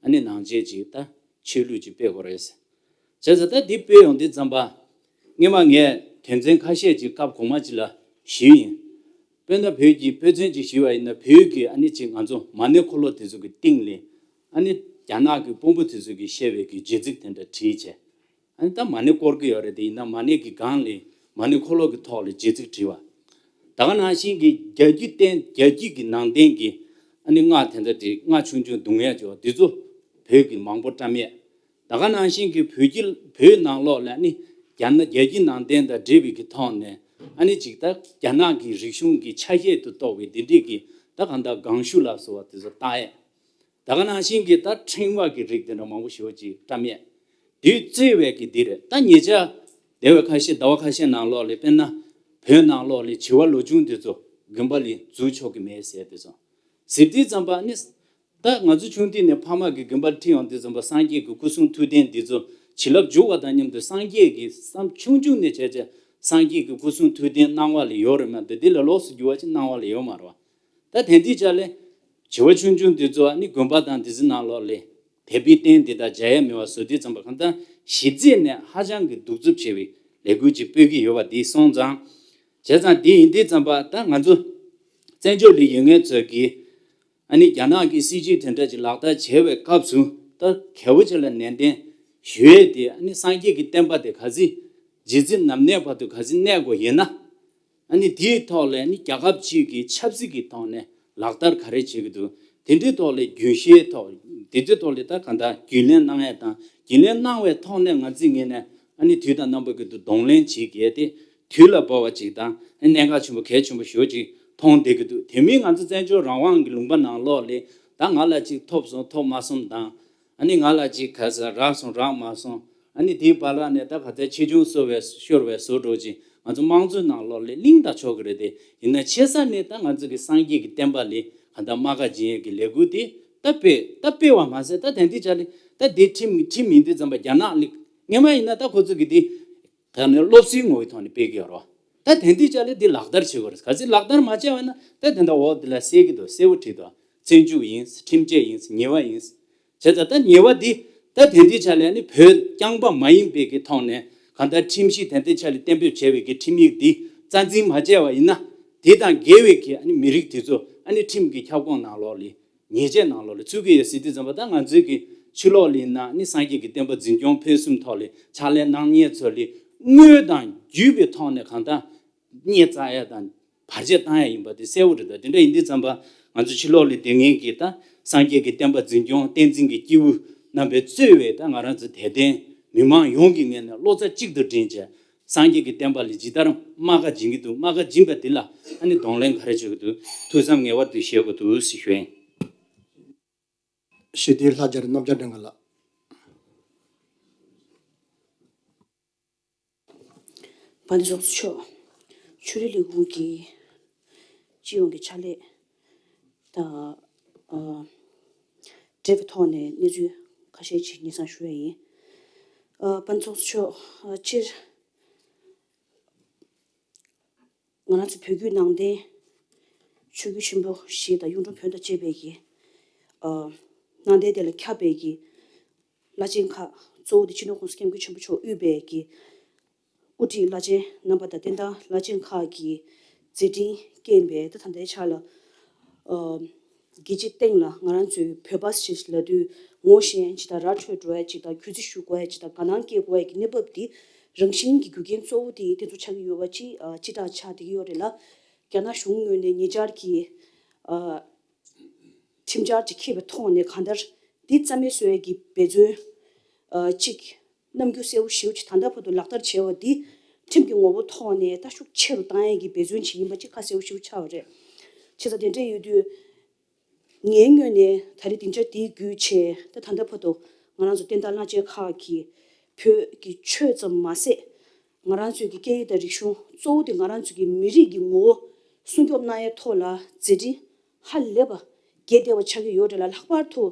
ཨ་ནི་ནང་ཆོས་ཅིག་ད་ཆོས་ལུགས་ཅིག་སྤེལ་དགོས་རེད། བྱས་ཙང་ད་འདི་སྤེལ་ཡོང་དུས་ཙམ་པ། སྔོན་མ་ངས་དོན་ཚན་ཁ་ཤས་ཅིག་སྐབས་གོང་མ་ཅིག་ལ་ཞུས་ཡིན། དཔེར་ན་བོད་ཀྱི་དཔེ་མཚོན་ཅིག་ཞུས་པ་ཡིན་ན། བོད་ཀྱི་ཨ་ནི་ཅིག་ང་ཚོ་མ་ཎི་འཁོར་ལོ་དེ་ཚོ་གི་སྟེང་ལ་ཨ་ནི་རྒྱ་ནག་གི་དཔོན་པོ་དེ་ཚོ་གིས་བཤད་པའི་གི་རྗེས་ཚིག་དེ་འདྲ་བྲིས་བྱས། ཨ་ནི་ད་མ་ཎི་བསྐོར་གི་ཡོད་རེད། དེ་ཡིན་ན་མ་ཎི་གི་སྒང་ལ་མ་ཎི་འཁོར་ལོ་གི་ཐོག་ལ་རྗེས་ཚིག་བྲིས་པ། ད་ག་ནང་བཞིན་གྱི་རྒྱལ་རྒྱུད་བསྟན་རྒྱལ་རྒྱུད་ཀྱི་ནང་བསྟན་གྱི་ཨ་ནི་སྔགས་དེ་འདྲ་དེ་སྔགས་ཆུང་ཆུང་བརྡུང་ཡ་བྱས་པ་འདི་ཚོ་བོད་ཀྱི་མང་པོ་བཀྲམ་ཡས། ད་ག་ནང་བཞིན་གྱི་བོད་ཀྱི་བོད་ནང་ལོགས་ལ་ནི་རྒྱ་ནག་རྒྱལ་སྤྱིའི་ནང་བསྟན་དང་འབྲེལ་བའི་གི་ཐོག་ནས་ཨ་ནི་ཅིག་ད་རྒྱ་ནག་གི་རིག་གཞུང་གི་ཆ་ཤས་དུ་གཏོགས་པའི་འདི་འདྲས་ཀྱི་ད་གང་ལྟར་ལྒང་ཤུ་ལ་སོགས་པ་དེ་ཚོ་བཏགས་ཡས། ད་ག་ནང་བཞིན་གྱི་ད་ཕྲེང་བ་གི་རིགས་དེ་འདྲ་མང་པོ་ཞེ་པོ་ཅིག་བཀྲམ་ཡས། དེའི་གཙོས་པའི་གི་འདི་རེད། ད་ཉེ་ཆར་འདས་པའི་ཁ་ཤས་ཟླ་བ་ཁ་ཤས་ནང་ལོགས་ལ་དཔེར་ན་བོད་ནང་ལོགས་ལ་བྱིས་པ་ལོ་ཆུང་དེ་ཚོ་དགོན་པ་ལ་འཛུལ་ཆོག་གི་མེད་ཟེར་དེ་ཚོ་ཟེར་དུས་ཙམ་པ་ནི། ད་ང་ཚོ་ཆུང་དུས་ནས་ཕ་མ་གིས་དགོན་པར་ཁྲིད་ཡོང་དུས་ཙམ་པ་སངས་རྒྱས་ཀྱི་སྐུ་གསུང་ཐུགས་རྟེན་འདི་ཚོ་བྱིན་རླབས་འཇུག་པ་དང་མཉམ་དུ་སངས་རྒྱས་ཀྱི་བསམ་ཆུང་ཆུང་ནས་བྱས་བྱས་སངས་རྒྱས་ཀྱི་སྐུ་གསུང་ཐུགས་རྟེན་སྣང་བ་ལ་ཡོད་རེད་མ་གཏོགས་འདི་ལས་ལོགས་སུ་གྱུར་པ་ཅིག་སྣང་བ་ལ་ཡོད་མ་རེད་བ། ད་དེ་འདི་ཅག་ལས་བྱིས་པ་ཆུང་ཆུང་འདི་ཚོ་ནི་དགོན་པ་དང་འདི་ཚོ་ནང་ལོགས་ལས་དད་པའི་རྟེན་འདི་དག་མཇལ་ཡ་མེད་པ་བཟོ་དུས་ཙམ་པ་གང་ལྟར་གཞི་རྩའི་ནས་ཧ་ཅང་གི་གདུག་རྩུབ་ཆེ་བའི་ལས་འགུལ་ཅིག་སྤེལ་གྱི་ཡོད་པ་འདི་སོང་ཙང་། བྱས་ཙང་འདི་ཡིན་དུས་ཙམ་པ་ད་ང་ཚོ་བཙན་བྱོལ་ལ་ཡོད་མཁན་ཚོས་ཀྱིས། ཨ་ནི་རྒྱ་ནག་གི་སྲིད་བྱུས་དེ་འདྲ་ཅིག་ལག་བསྟར་བྱས་པའི་སྐབས་སུ་ད་གལ་པོ་ཆེ་ལ་ནན་ཏན་ཞུ་ཡས་དེ་ཨ་ནི་སངས་རྒྱས་ཀྱི་བསྟན་པ་དེ་ག་ཚོད་ཇི་སྲིད་ནམ་གནས་བར་དུ་ག་ཚོད་གནས་དགོས་ཡིན་ན། ཨ་ནི་དེའི་ཐོག་ལ་ཨ་ནི་རྒྱལ་ཁབ་ཅིག་གི་ཆབ་སྲིད་ཀྱི་ཐོག་ནས་ལག་བསྟར་ག་རེ་བྱེད་ཀྱི་འདུག་དེ་འདྲའི་ཐོག་ལ་རྒྱུན་ཤེས་ཐོག་དེ་ཚོའི་ཐོག་ལ་ད་གང་ལྟར་རྒྱུན་ལེན་གནང་ཡས་དང་རྒྱུན་ལེན་གནང་བའི་ཐོག་ནས་ང་ཚོའི་ངོས་ནས་ཨ་ནི་དུས་དང་རྣམ་པ་ཀུན་ཏུ་གདོང་ལེན་བྱེད་དགོས་ཏེ། དུས་ལ་བབ་པ་ཅིག་དང་གནད་འགག་ཆེན་པོ་གལ་ཆེན་པོ་ཞེ་པོ་ཅིག་མཐོང་བསྡད་ཀྱི་འདུག་དེ་མིན་ང་ཚོ་བཙན་བྱོལ་རང་དབང་གི་ལུང་པ་ནང་ལོགས་ལ་ད་ང་ལ་ཅིག་ཐོབ་སོང་ཐོབ་མ་སོང་དང་། ཨ་ནི་ང་ལ་ཅིག་ག་ས་རག་སོང་རག་མ་སོང་། ཨ་ནི་དེའི་བར་ལ་ནས་ད་ག་ཚད་ཆེ་ཆུང་གསོ་བའི་ཤོར་བའི་བཟོ་འདྲ་ཅིག་ང་ཚོ་དམངས་གཙོའི་ནང་ལོགས་ལ་གླེང་ད་ཆོག་གི་རེད་དེ། ཡིན་ན་ཆེ་ས་ནས་ད་ང་ཚོ་གི་སངས་རྒྱས་ཀྱི་བསྟན་པ་ལ་ག་ད་རྨ་ཁ་སྦྱིན་ཡས་ཀྱི་ལས་འགུལ་དེ་ད་སྤེལ་ད་སྤེལ་བ་མ་ཟད་ད་དེང་དུས་ཆ་ལ་ད་དེ་ཁྲིམས་ཁྲིམས་ཡིན་དུས་ཙམ་པ་རྒྱ་ནག་ལ་སྔོན་མ་ཡིན་ན་ད་ཁོ་ཚོ་གི་དེ། ད་ནི་སློབ་གསོའི་ངོ་བོའི་ཐོག་ནས་སྤེལ་གྱི་ཡོད་རེད་བ། ད་དེང་དུས་ཆ་ལ་འདི་ལག་བསྟར་བྱེད་དགོས་རེད། གལ་སྲིད་ལག་བསྟར་མ་བྱས་པ་ན་ད་དེ་འདྲ་འོག་འདི་ལ་གསལ་གྱི་འདུག་གསལ་པོ་བྲིས་འདུག་བཙོན་འཇུག་ཡིན། ཁྲིམས་ཆད་ཡིན། ཉེས་པ་ཡིན། བྱས་ཙང་ད་ཉེས་པ་འདི་ད་དེང་དུས་ཆ་ལ་ནི་བོད་རྐྱང་པ་མ་ཡིན་པའི་གི་ཐོག་ནས་གང་ལྟར་ཁྲིམས་གཞི་དེང་དུས་ཆ་ལ་གཏན་འབེབས་བྱས་པའི་གི་ཁྲིམས་ཡིག་འདི་རྩ་འཛིན་མ་བྱས་པ་ཡིན་ན་དེ་དང་འགལ་བའི་གི་ཨ་ནི་མི་རིགས་དེ་ཚོ་ཨ་ནི་ཁྲིམས་ཀྱི་ཁྱབ་ཁོངས་ནང་ལོགས་ལ། ཉེས་ཆད་ནང་ལོགས་ལ་ཚུད་ཀྱི་ཡོད་ཟེར་དུས་ཙམ་པ་ད་ང་ཚོའི་གི་ཕྱི་ལོགས་ལ་ཡིན་ན་ནི་སངས་རྒྱས་ཀྱི་བསྟན་པ་འཛིན་སྐྱོང་ཕུན་སུམ་ཐོག་ལ་ཕྱག་ལས་གནང་མཁན་ཚོ་ལ་དངོས་དང་བརྒྱུད་པའི་ཐོག་ནས་གང་ལྟར་བརྙས་བཅོས་ཡ་དང་བར་ཆད་བཏང་ཡ་ཡིན་པ་དེ་གསལ་པོ་རེད། ད་དེ་འདྲ་ཡིན་དུས་ཙམ་པ་ང་ཚོ་ཕྱི་ལོགས་ལ་བསྡད་མཁན་གྱི་ད་སངས་རྒྱས་ཀྱི་བསྟན་པ་འཛིན་སྐྱོང་བསྟན་འཛིན་གྱི་སྐྱེས་བུ་རྣམ་པས་གཙོས་པའི་ད་ང་རང་ཚོ་དད་ལྡན་མི་མང་ཡོངས་ཀྱི་ངོས་ནས་བློ་རྩ་གཅིག་ཏུ་བསྒྲིལ་བྱས། སངས་རྒྱས་ཀྱི་བསྟན་པ་ལ་ཇི་ལྟར་རྨ་ཁ་སྦྱིན་གྱི་འདུག་རྨ་ཁ་སྦྱིན་པ་འདི་ལ་ཨ་ནི་གདོང་ལེན་ག་རེ་བྱེད་ཀྱི་འདུག་ཐུགས་བསམ་ངེས་པར་དུ་བཞེས་དགོས་འདུག་ཟེར་ཞུ་ཡིན། ཞི་བདེའི་ལྷ་རྒྱལ་རྣམ་རྒྱལ་སྒྲོན་ག་ལགས། དཔལ་ལྡན་ཚོགས་གཙོ་མཆོག་ཆོས་རིག་ལས་ཁུངས་ཀྱི་སྤྱི་ཡོངས་ཀྱི་ཕྱག་ལས་དང་། ཨ། འབྲེལ་བའི་ཐོག་ནས་གནས་ཚུལ་ཁ་ཤས་ཅིག་སྙན་སེང་ཞུ་ཡ་ཡིན། ཨ། དཔལ་ལྡན་ཚོགས་གཙོ་མཆོག་ཨ། སྤྱིར། ང་རང་ཚོ་བོད་བརྒྱུད་ནང་བསྟན་ཆོས་བརྒྱུད་ཆེན་པོ་བཞི་དང་གཡུང་དྲུང་བོན་དང་བཅས་པའི་གི། ཨ། ནང་བསྟན་དེ་ལ་ཁྱབ་པའི་གི་བླ་ཆེན་ཁག་གཙོ་བོ་དེ་སྤྱི་ནོར་༸གོང་ས་༸སྐྱབས་མགོན་ཆེན་པོ་མཆོག་དབུས་པའི་གི་དབུ་ཁྲིད་བླ་ཆེན་རྣམ་པ་དང་བསྟན་བདག་བླ་ཆེན་ཁག་གི་མཛད་འཕྲིན་རྐྱེན་པས་ད་ད་ལྟའི་ཆ་ལ། ཨ། རྒྱལ་སྤྱིའི་སྟེང་ལ་ང་རང་ཚོའི་བོད་པ་ཞེས་ལབ་དུས་ངོ་ཤེས་ཅིག་དང་ར་འཕྲོད་འགྲོ་ཡ་ཅིག་དང་གུས་བརྩི་ཞུ་དགོས་ཡ་ཅིག་དང་དགའ་སྣང་སྐྱེ་དགོས་ཡ་གི་གནས་བབ་འདི་རང་བཞིན་གྱི་རྒྱུ་རྐྱེན་གཙོ་བོ་དེ་དེ་ཚོ་ཆགས་ཀྱི་ཡོད་པ་ཅིག་ཨ། སྤྱི་བསྒྲགས་ཆགས་བསྡད་ཀྱི་ཡོད་རེད་ལ། རྒྱ་ནག་གཞུང་ངོས་ནས་ཉེ་ཆར་གྱི། ཨ། ཁྲིམས་འཆར་ཅིག་འཁྱེར་བའི་ཐོག་ནས་གང་ལྟར་འདི་རྩ་མེད་བཟོ་ཡ་གི་འབད་བརྩོན། ཨ། ཅིག་རྣམ་འགྱུར་གསལ་པོ་ཞེ་པོ་ཅིག་ད་ལྟ་བར་དུ་ལག་བསྟར་བྱས་པ་འདི་ཁྲིམས་ཀྱི་ངོ་བོ་ཐོག་ནས་ད་ཤུགས་ཆེ་རུ་བཏང་ཡས་ཀྱི་འབད་བརྩོན་ཅིག་ཡིན་པ་ཅིག་ཁ་གསལ་པོ་ཞེ་པོ་ཆགས་པ་རེད། བྱས་ཙང་དེ་འདྲ་ཡོད་དུས་ངའི་ངོས་ནས་ད་རེས་སྡིངས་ཆ་འདི་བརྒྱུད་བྱས་ད་ད་ལྟ་བར་དུ་ང་རང་ཚོ་བསྟན་བདག་བླ་ཆེན་ཁག་གིས་བོད་ཀྱི་ཆོས་ཙམ་མ་ཟད་ང་རང་ཚོའི་གི་སྐད་ཡིག་དང་རིག་གཞུང་གཙོ་བོ་དེ་ང་རང་ཚོའི་གི་མི་རིགས་ཀྱི་ངོ་བོ་སྲུང་སྐྱོབ་གནང་ཡས་ཐོག་ལ་མཛད་འཕྲིན་ཧ་ལས་པ་རྒྱས་བསྡད་པ་ཆགས་ཀྱི་ཡོད་རེད་ལ། ལྷག་པར་དུ་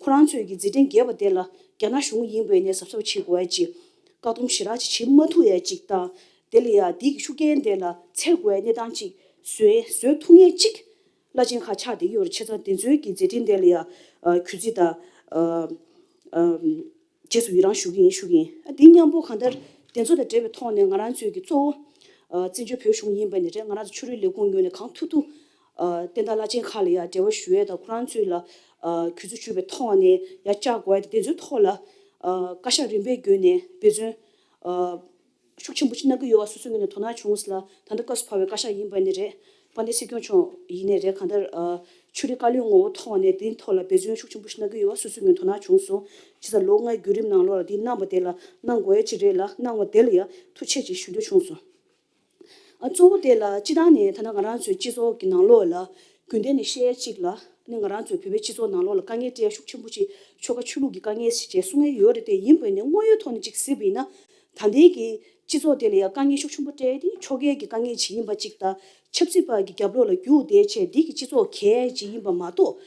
ཁོ་རང་ཚོའི་གི་མཛད་འཕྲིན་རྒྱས་པ་དེ་ལ་རྒྱ་ནག་གཞུང་ཡིན་པའི་ནས་གཟབ་གཟབ་བྱེད་དགོས་ཡ་ཅིག་བཀག་སྡོམ་ཞེ་དྲག་ཅིག་བྱེད་མ་ཐུབ་ཡ་ཅིག་དང་དེ་ལ་ཡ་དེའི་གི་ཤུགས་རྐྱེན་དེ་ལ་འཚེར་དགོས་ཡ་གནས་སྟངས་ཅིག་བཟོས་བཟོས་ཐུབ་ངེས་ཅིག་བླ་ཆེན་ཁག་ཆགས་བསྡད་ཀྱི་ཡོད་རེད། བྱས་ཙང་དེ་ཚོའི་གི་མཛད་འཕྲིན་དེ་ལ་ཡ་ཨ། གུས་བརྩི་དང་། ཨ། ཨ། རྗེས་སུ་ཡི་རང་ཞུ་གི་ཡིན་ཞུ་གི་ཡིན། ཨ། འདི་མཉམ་པོ་གང་ལྟར་དེ་ཚོ་དང་འབྲེལ་བའི་ཐོག་ནས་ང་རང་ཚོའི་གི་གཙོ་བོ། ཨ། བཙན་བྱོལ་བོད་གཞུང་ཡིན་པ་ནས་རེད། ང་རང་ཚོ་ཆོས་རིག་ལས་ཁུངས་ངོས་ནས་གང་ཐུབ་ཐུབ། ཨ། བསྟན་བདག་བླ་ཆེན་ཁག་ལ་ཡ་འབྲེལ་བ་ཞུ་ཡས་དང་ཁོ་རང་ཚོས་ལ། ཨ། གུས་བརྩི་ཞུ་བའི་ཐོག་ནས་ཡ་བཅར་དགོས་ཡ་དེ་དེ་ཚོའི་ཐོག་ལ། ཨ། བཀའ་ཤག་རིམ་པས་བརྒྱུད་ནས་འབད་བརྩོན། ཨ། ཤུགས་ཆེན་པོ་ཞིག་གནང་གི་ཡོད་པ་སོ་སོའི་ངོས་ནས་དོ་སྣང་བྱུང་ཟེར་ལ། ད་ལྟ་སྐབས་སུ་བབས་པའི་བཀའ་ཤག་ཡིན་པ་ནི་རེད། དཔལ་ལྡན་སྲིད་སྐྱོང་མཆོག་ཡིན་ནའི་རེད། གང་ལྟར་ཨ་ཆོས་རིག་བཀའ་བློན་ངོ་བོ་ཐོག་ནས་དེའི་ཐོག་ལ་འབད་བརྩོན་ཤུགས་ཆེན་པོ་ཞིག་གནང་གི་ཡོད་པ་སོ་སོའི་ངོས་ནས་དོ་སྣང་བྱུང་སོང་། བྱས་ཙང་ལོ་ལྔའི་བརྒྱུད་རིམ་ནང་ལོགས་ལ་དེ་གནང་བ་དེ་ལ་གནང་དགོས་ཡ་ཅིག་རེད་ལ། གནང་བ་དེ་ལ་ཡང་ཐུགས་རྗེ་ཆེ་ཞུ་འདོད་བྱུང་སོང་། ཨ་གཙོ་བོ་དེ་ལ་སྤྱི་བཏང་ནས་ད་ལྟ་ང་རང་ཚོའི་སྤྱི་ཚོགས་ཀྱི་ནང་ལོགས་ལ་རྒྱུན་ལྡན་ནས་བཤད་ཡ་གཅིག་ལ་ནི་ང་རང་ཚོའི་བོད་པའི་སྤྱི་ཚོགས་ནང་ལོགས་ལ་དཀའ་ངལ་འཕྲད་ཡ་ཤུགས་ཆེན་པོ་ཅིག་ཆོལ་ཁ་ཆོས་ལུགས་ཀྱི་དཀའ་ངལ་ཞིག་བྱས་གསུང་ཡ་ཡོད་རེད་དེ། ཡིན་པས་ནས་དངོས་ཡོད་ཐོག་ནས་ཅིག་གཟིགས་པ་ཡིན་ན་ད་ལྟའི་གི་སྤྱི་ཚོགས་དེ་ལ་ཡ་དཀའ་ངལ་ཤུགས་ཆེན་པོ་འཕྲད་དེ་ཆོལ་ཁའི་གི་དཀའ་ངལ་ཅིག་ཡིན་པ་ཅིག་དང་། ཆབ་སྲིད་པ་གི་རྒྱབ་ལོགས་ལ་རྒྱུག་བསྡད་བྱས་འདི་གི་སྤྱི་ཚོགས་གལ་ཅིག་ཡིན་པ་མ་གཏོགས།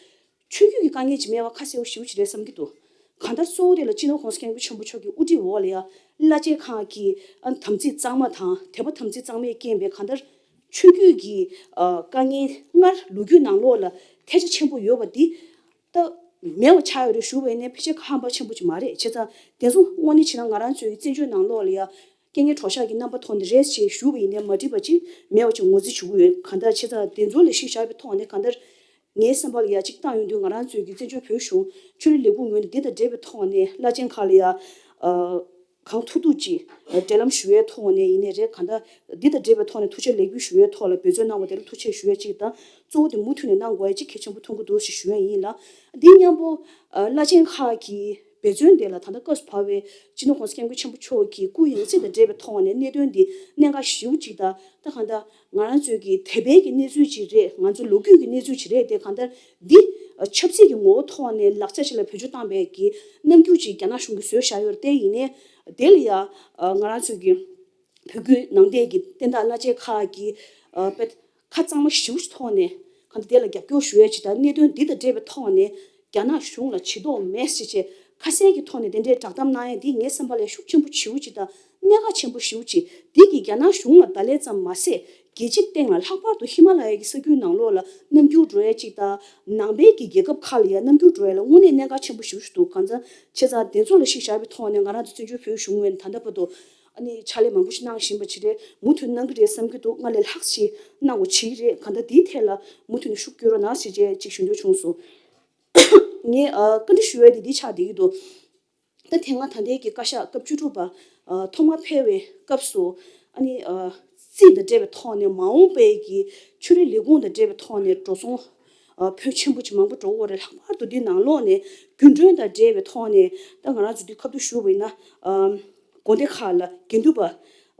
ཆོས་བརྒྱུད་ཀྱི་དཀའ་ངལ་ཅིག་མེད་པ་ཁ་གསལ་པོ་ཞེ་པོ་ཅིག་རེད་བསམ་གྱི་འདུག་གང་ལྟར་གཙོ་བོ་དེ་ལ་སྤྱི་ནོར་༸གོང་ས་༸སྐྱབས་མགོན་ཆེན་པོ་མཆོག་གི་དབུ་ཁྲིད་འོག་ལ་ཡ་བླ་ཆེན་ཁག་གི་ཨ་དམ་ཚིག་གཙང་མ་དང་དད་པ་དམ་ཚིག་གཙང་མས་རྐྱེན་པས་གང་ལྟར་ཆོས་བརྒྱུད་ཀྱི་ཨ་དཀའ་ངལ་སྔར་ལོ་རྒྱུས་ནང་ལོགས་ལ་ཐལ་ཆ་ཆེན་པོ་ཡོད་པ་འདི་ད་མེད་པ་ཆགས་ཡོད་རེད་ཞུ་བ་ཡིན་ན་ཕལ་ཆེར་ཧམ་པ་ཆེན་པོ་ཅིག་མ་རེད། བྱས་ཙང་དེ་ཚོ་དངོས་གནས་བྱས་ན་ང་རང་ཚོའི་བཙན་བྱོལ་ནང་ལོགས་ལ་ཡ་རྐྱེན་ངན་གྲོགས་ཤག་གི་རྣམ་པ་ཐོག་ནས་རེད་ཅེས་ཞུ་བ་ཡིན་ན་མ་འགྲིག་པ་ཅིག་མེད་པ་ཅིག་ངོས་འཛིན་ཞུ་གི་ཡོད། གང་ལྟར་བྱས་ཙང་དེ་ཚོ་ལ་གཞི་བཞག་པའི་ཐོག་ནས་གང་ལྟར་ངའི་བསམ་པ་ལ་ཡ་གཅིག་བཏང་ཡོང་དུས་ང་རང་ཚོའི་གི་བཙན་བྱོལ་བོད་གཞུང་ཆོས་རིག་ལས་ཁུངས་ངོས་ནས་འདི་དང་འབྲེལ་བའི་ཐོག་ནས་བླ་ཆེན་ཁག་ལ་ཡ་ཨ་གང་ཐུབ་ཐུབ་ཅིག་འབྲེལ་ལམ་ཞུ་བའི་ཐོག་ནས་ཡིན་ནའི་རེད། གང་ལྟར་འདི་དང་འབྲེལ་བའི་ཐོག་ནས་ཐུགས་རྗེ་ལེགས་འབུལ་ཞུ་བའི་ཐོག་ལ་འབད་བརྩོན་གནང་བ་དེ་ལ་ཐུགས་རྗེ་ཆེ་ཞུ་ཡ་གཅིག་དང་། གཙོ་བོ་དེ་མུ་མཐུད་ནས་གནང་དགོས་ཡ་གཅིག་གལ་ཆེན་པོ་མཐོང་གི་འདུག་ཞེས་ཞུ་ཡ་ཡིན་ལ། འདི་མཉམ་པོ་ཨ་བླ་ཆེན་ཁག་གི་འབད་བརྩོན་དེ་ལ་ད་ལྟ་སྐབས་སུ་བབས་པའི་སྤྱི་ནོར་༸གོང་ས་༸སྐྱབས་མགོན་ཆེན་པོ་མཆོག་གི་སྐུ་ཡང་སྲིད་དང་འབྲེལ་བའི་ཐོག་ནས་གནད་དོན་འདི་གནད་འགག་ཞེ་པོ་ཅིག་དང་། ད་གང་ལྟར་ང་རང་ཚོའི་གི་དད་པའི་གི་གནས་ཚུལ་ཅིག་རེད། ང་ཚོའི་ལོ་རྒྱུས་ཀྱི་གནས་ཚུལ་ཅིག་རེད་དེ། གང་ལྟར་འདི་ཆབ་སྲིད་ཀྱི་ངོ་བོ་ཐོག་ནས་ལག་ཆ་ཞིག་ལ་བེད་སྤྱོད་བཏང་བའི་གི་རྣམ་འགྱུར་ཅིག་རྒྱ་ནག་གཞུང་གིས་བཟོས་བཞག་ཡོད་རེད་དེ། ཡིན་ནའི་དེ་ལ་ཡ་ང་རང་ཚོའི་གི་བོད་བརྒྱུད་ནང་བསྟན་གྱི་བསྟན་བདག་བླ་ཆེན་ཁག་གིས་ཨ་དཔེ་ཁ་གཙང་མ་ཞེ་པོ་ཞིག་ཐོག་ནས་གང་ལྟར་དེ་ལ་རྒྱབ་སྐྱོར་ཞུ་ཡས་ཅིག་དང་། གནད་དོན་འདི་དང་འབྲེལ་བའི་ཐོག་ནས་རྒྱ་ནག་གཞུང་ལ་བྱེད་དོགས་མེད་ཟེར་བྱས་ཁ་གསལ་གྱི་ཐོག་ནས་དེ་འདྲའི་བསྒྲགས་གཏམ་གནང་ཡས་འདི་ངའི་བསམ་པ་ལ་ཤུགས་ཆེན་པོ་ཞེ་པོ་ཅིག་དང་གནད་འགག་ཆེན་པོ་ཞེ་པོ་ཅིག་འདི་གིས་རྒྱ་ནག་གཞུང་ལ་བརྡ་ལན་ཙམ་མ་ཟད་རྒྱལ་སྤྱིའི་སྟེང་ལ་ལྷག་པར་དུ་ཧི་མ་ལ་ཡའི་གི་ས་ཁུལ་ནང་ལོགས་ལ་རྣམ་འགྱུར་འགྲོ་ཡས་ཅིག་དང་། ནང་པའི་གི་རྒྱལ་ཁབ་ཁག་ལ་ཡང་རྣམ་འགྱུར་འགྲོ་ཡས་ལ་དངོས་གནས་གནད་འགག་ཆེན་པོ་ཞེ་པོ་ཞིག་འདུག་གང་ལྟར་བྱས་ཙང་དེ་ཚོ་ལ་གཞི་བཞག་པའི་ཐོག་ནས་ང་རང་ཚོ་བཙན་བྱོལ་བོད་གཞུང་ངོས་ནས་ད་ལྟ་བར་དུ་ཨ་ནི་ཕྱག་ལས་མང་པོ་ཞིག་གནང་བཞིན་པ་ཅིག་རེད། མུ་མཐུད་གནང་གི་རེད་བསམ་གྱི་འདུག་སྔར་ལས་ལྷག་ཅིག་གནང་དགོས་བྱེད་ཀྱི་རེད། གང་ལྟར་དེའི་ཐད་ལ་མུ་མཐུད་ནས་ཤུགས་སྐྱོན་རོགས་གནང་ཞེས་བཅས་ཅིག་ཞུ་འདོད་བྱུང་སོང་། ངས་ཨ་བཀའ་འདྲི་ཞུ་ཡས་དེ་འདི་ཆགས་བསྡད་ཀྱི་འདུག་ད་དེ་སྔ་ད་ལྟའི་གི་བཀའ་ཤག་སྐབས་བཅུ་དྲུག་པ་ཨ་ཐོག་མར་ཕེབས་པའི་སྐབས་སུ་ཨ་ནི་ཨ་རྩིས་དང་འབྲེལ་བའི་ཐོག་ནས་མ་འོངས་པའི་གི་ཆོས་རིག་ལས་ཁུངས་དང་འབྲེལ་བའི་ཐོག་ནས་འགྲོ་སོང་ཨ་ཕོན་ཆེན་པོ་ཅིག་མང་པོ་འགྲོ་གི་ཡོད་རེད། ལྷག་པར་དུ་འདི་ནང་ལོགས་ནས་རྒྱུན་གྲོན་དང་འབྲེལ་བའི་ཐོག་ནས་ད་ང་རང་ཚོ་འདི་ཁ་ཐུག་ཞུ་བ་ཡིན་ན་ཨ་དགོན་སྡེ་ཁག་ལ་དགེ་འདུན་པ་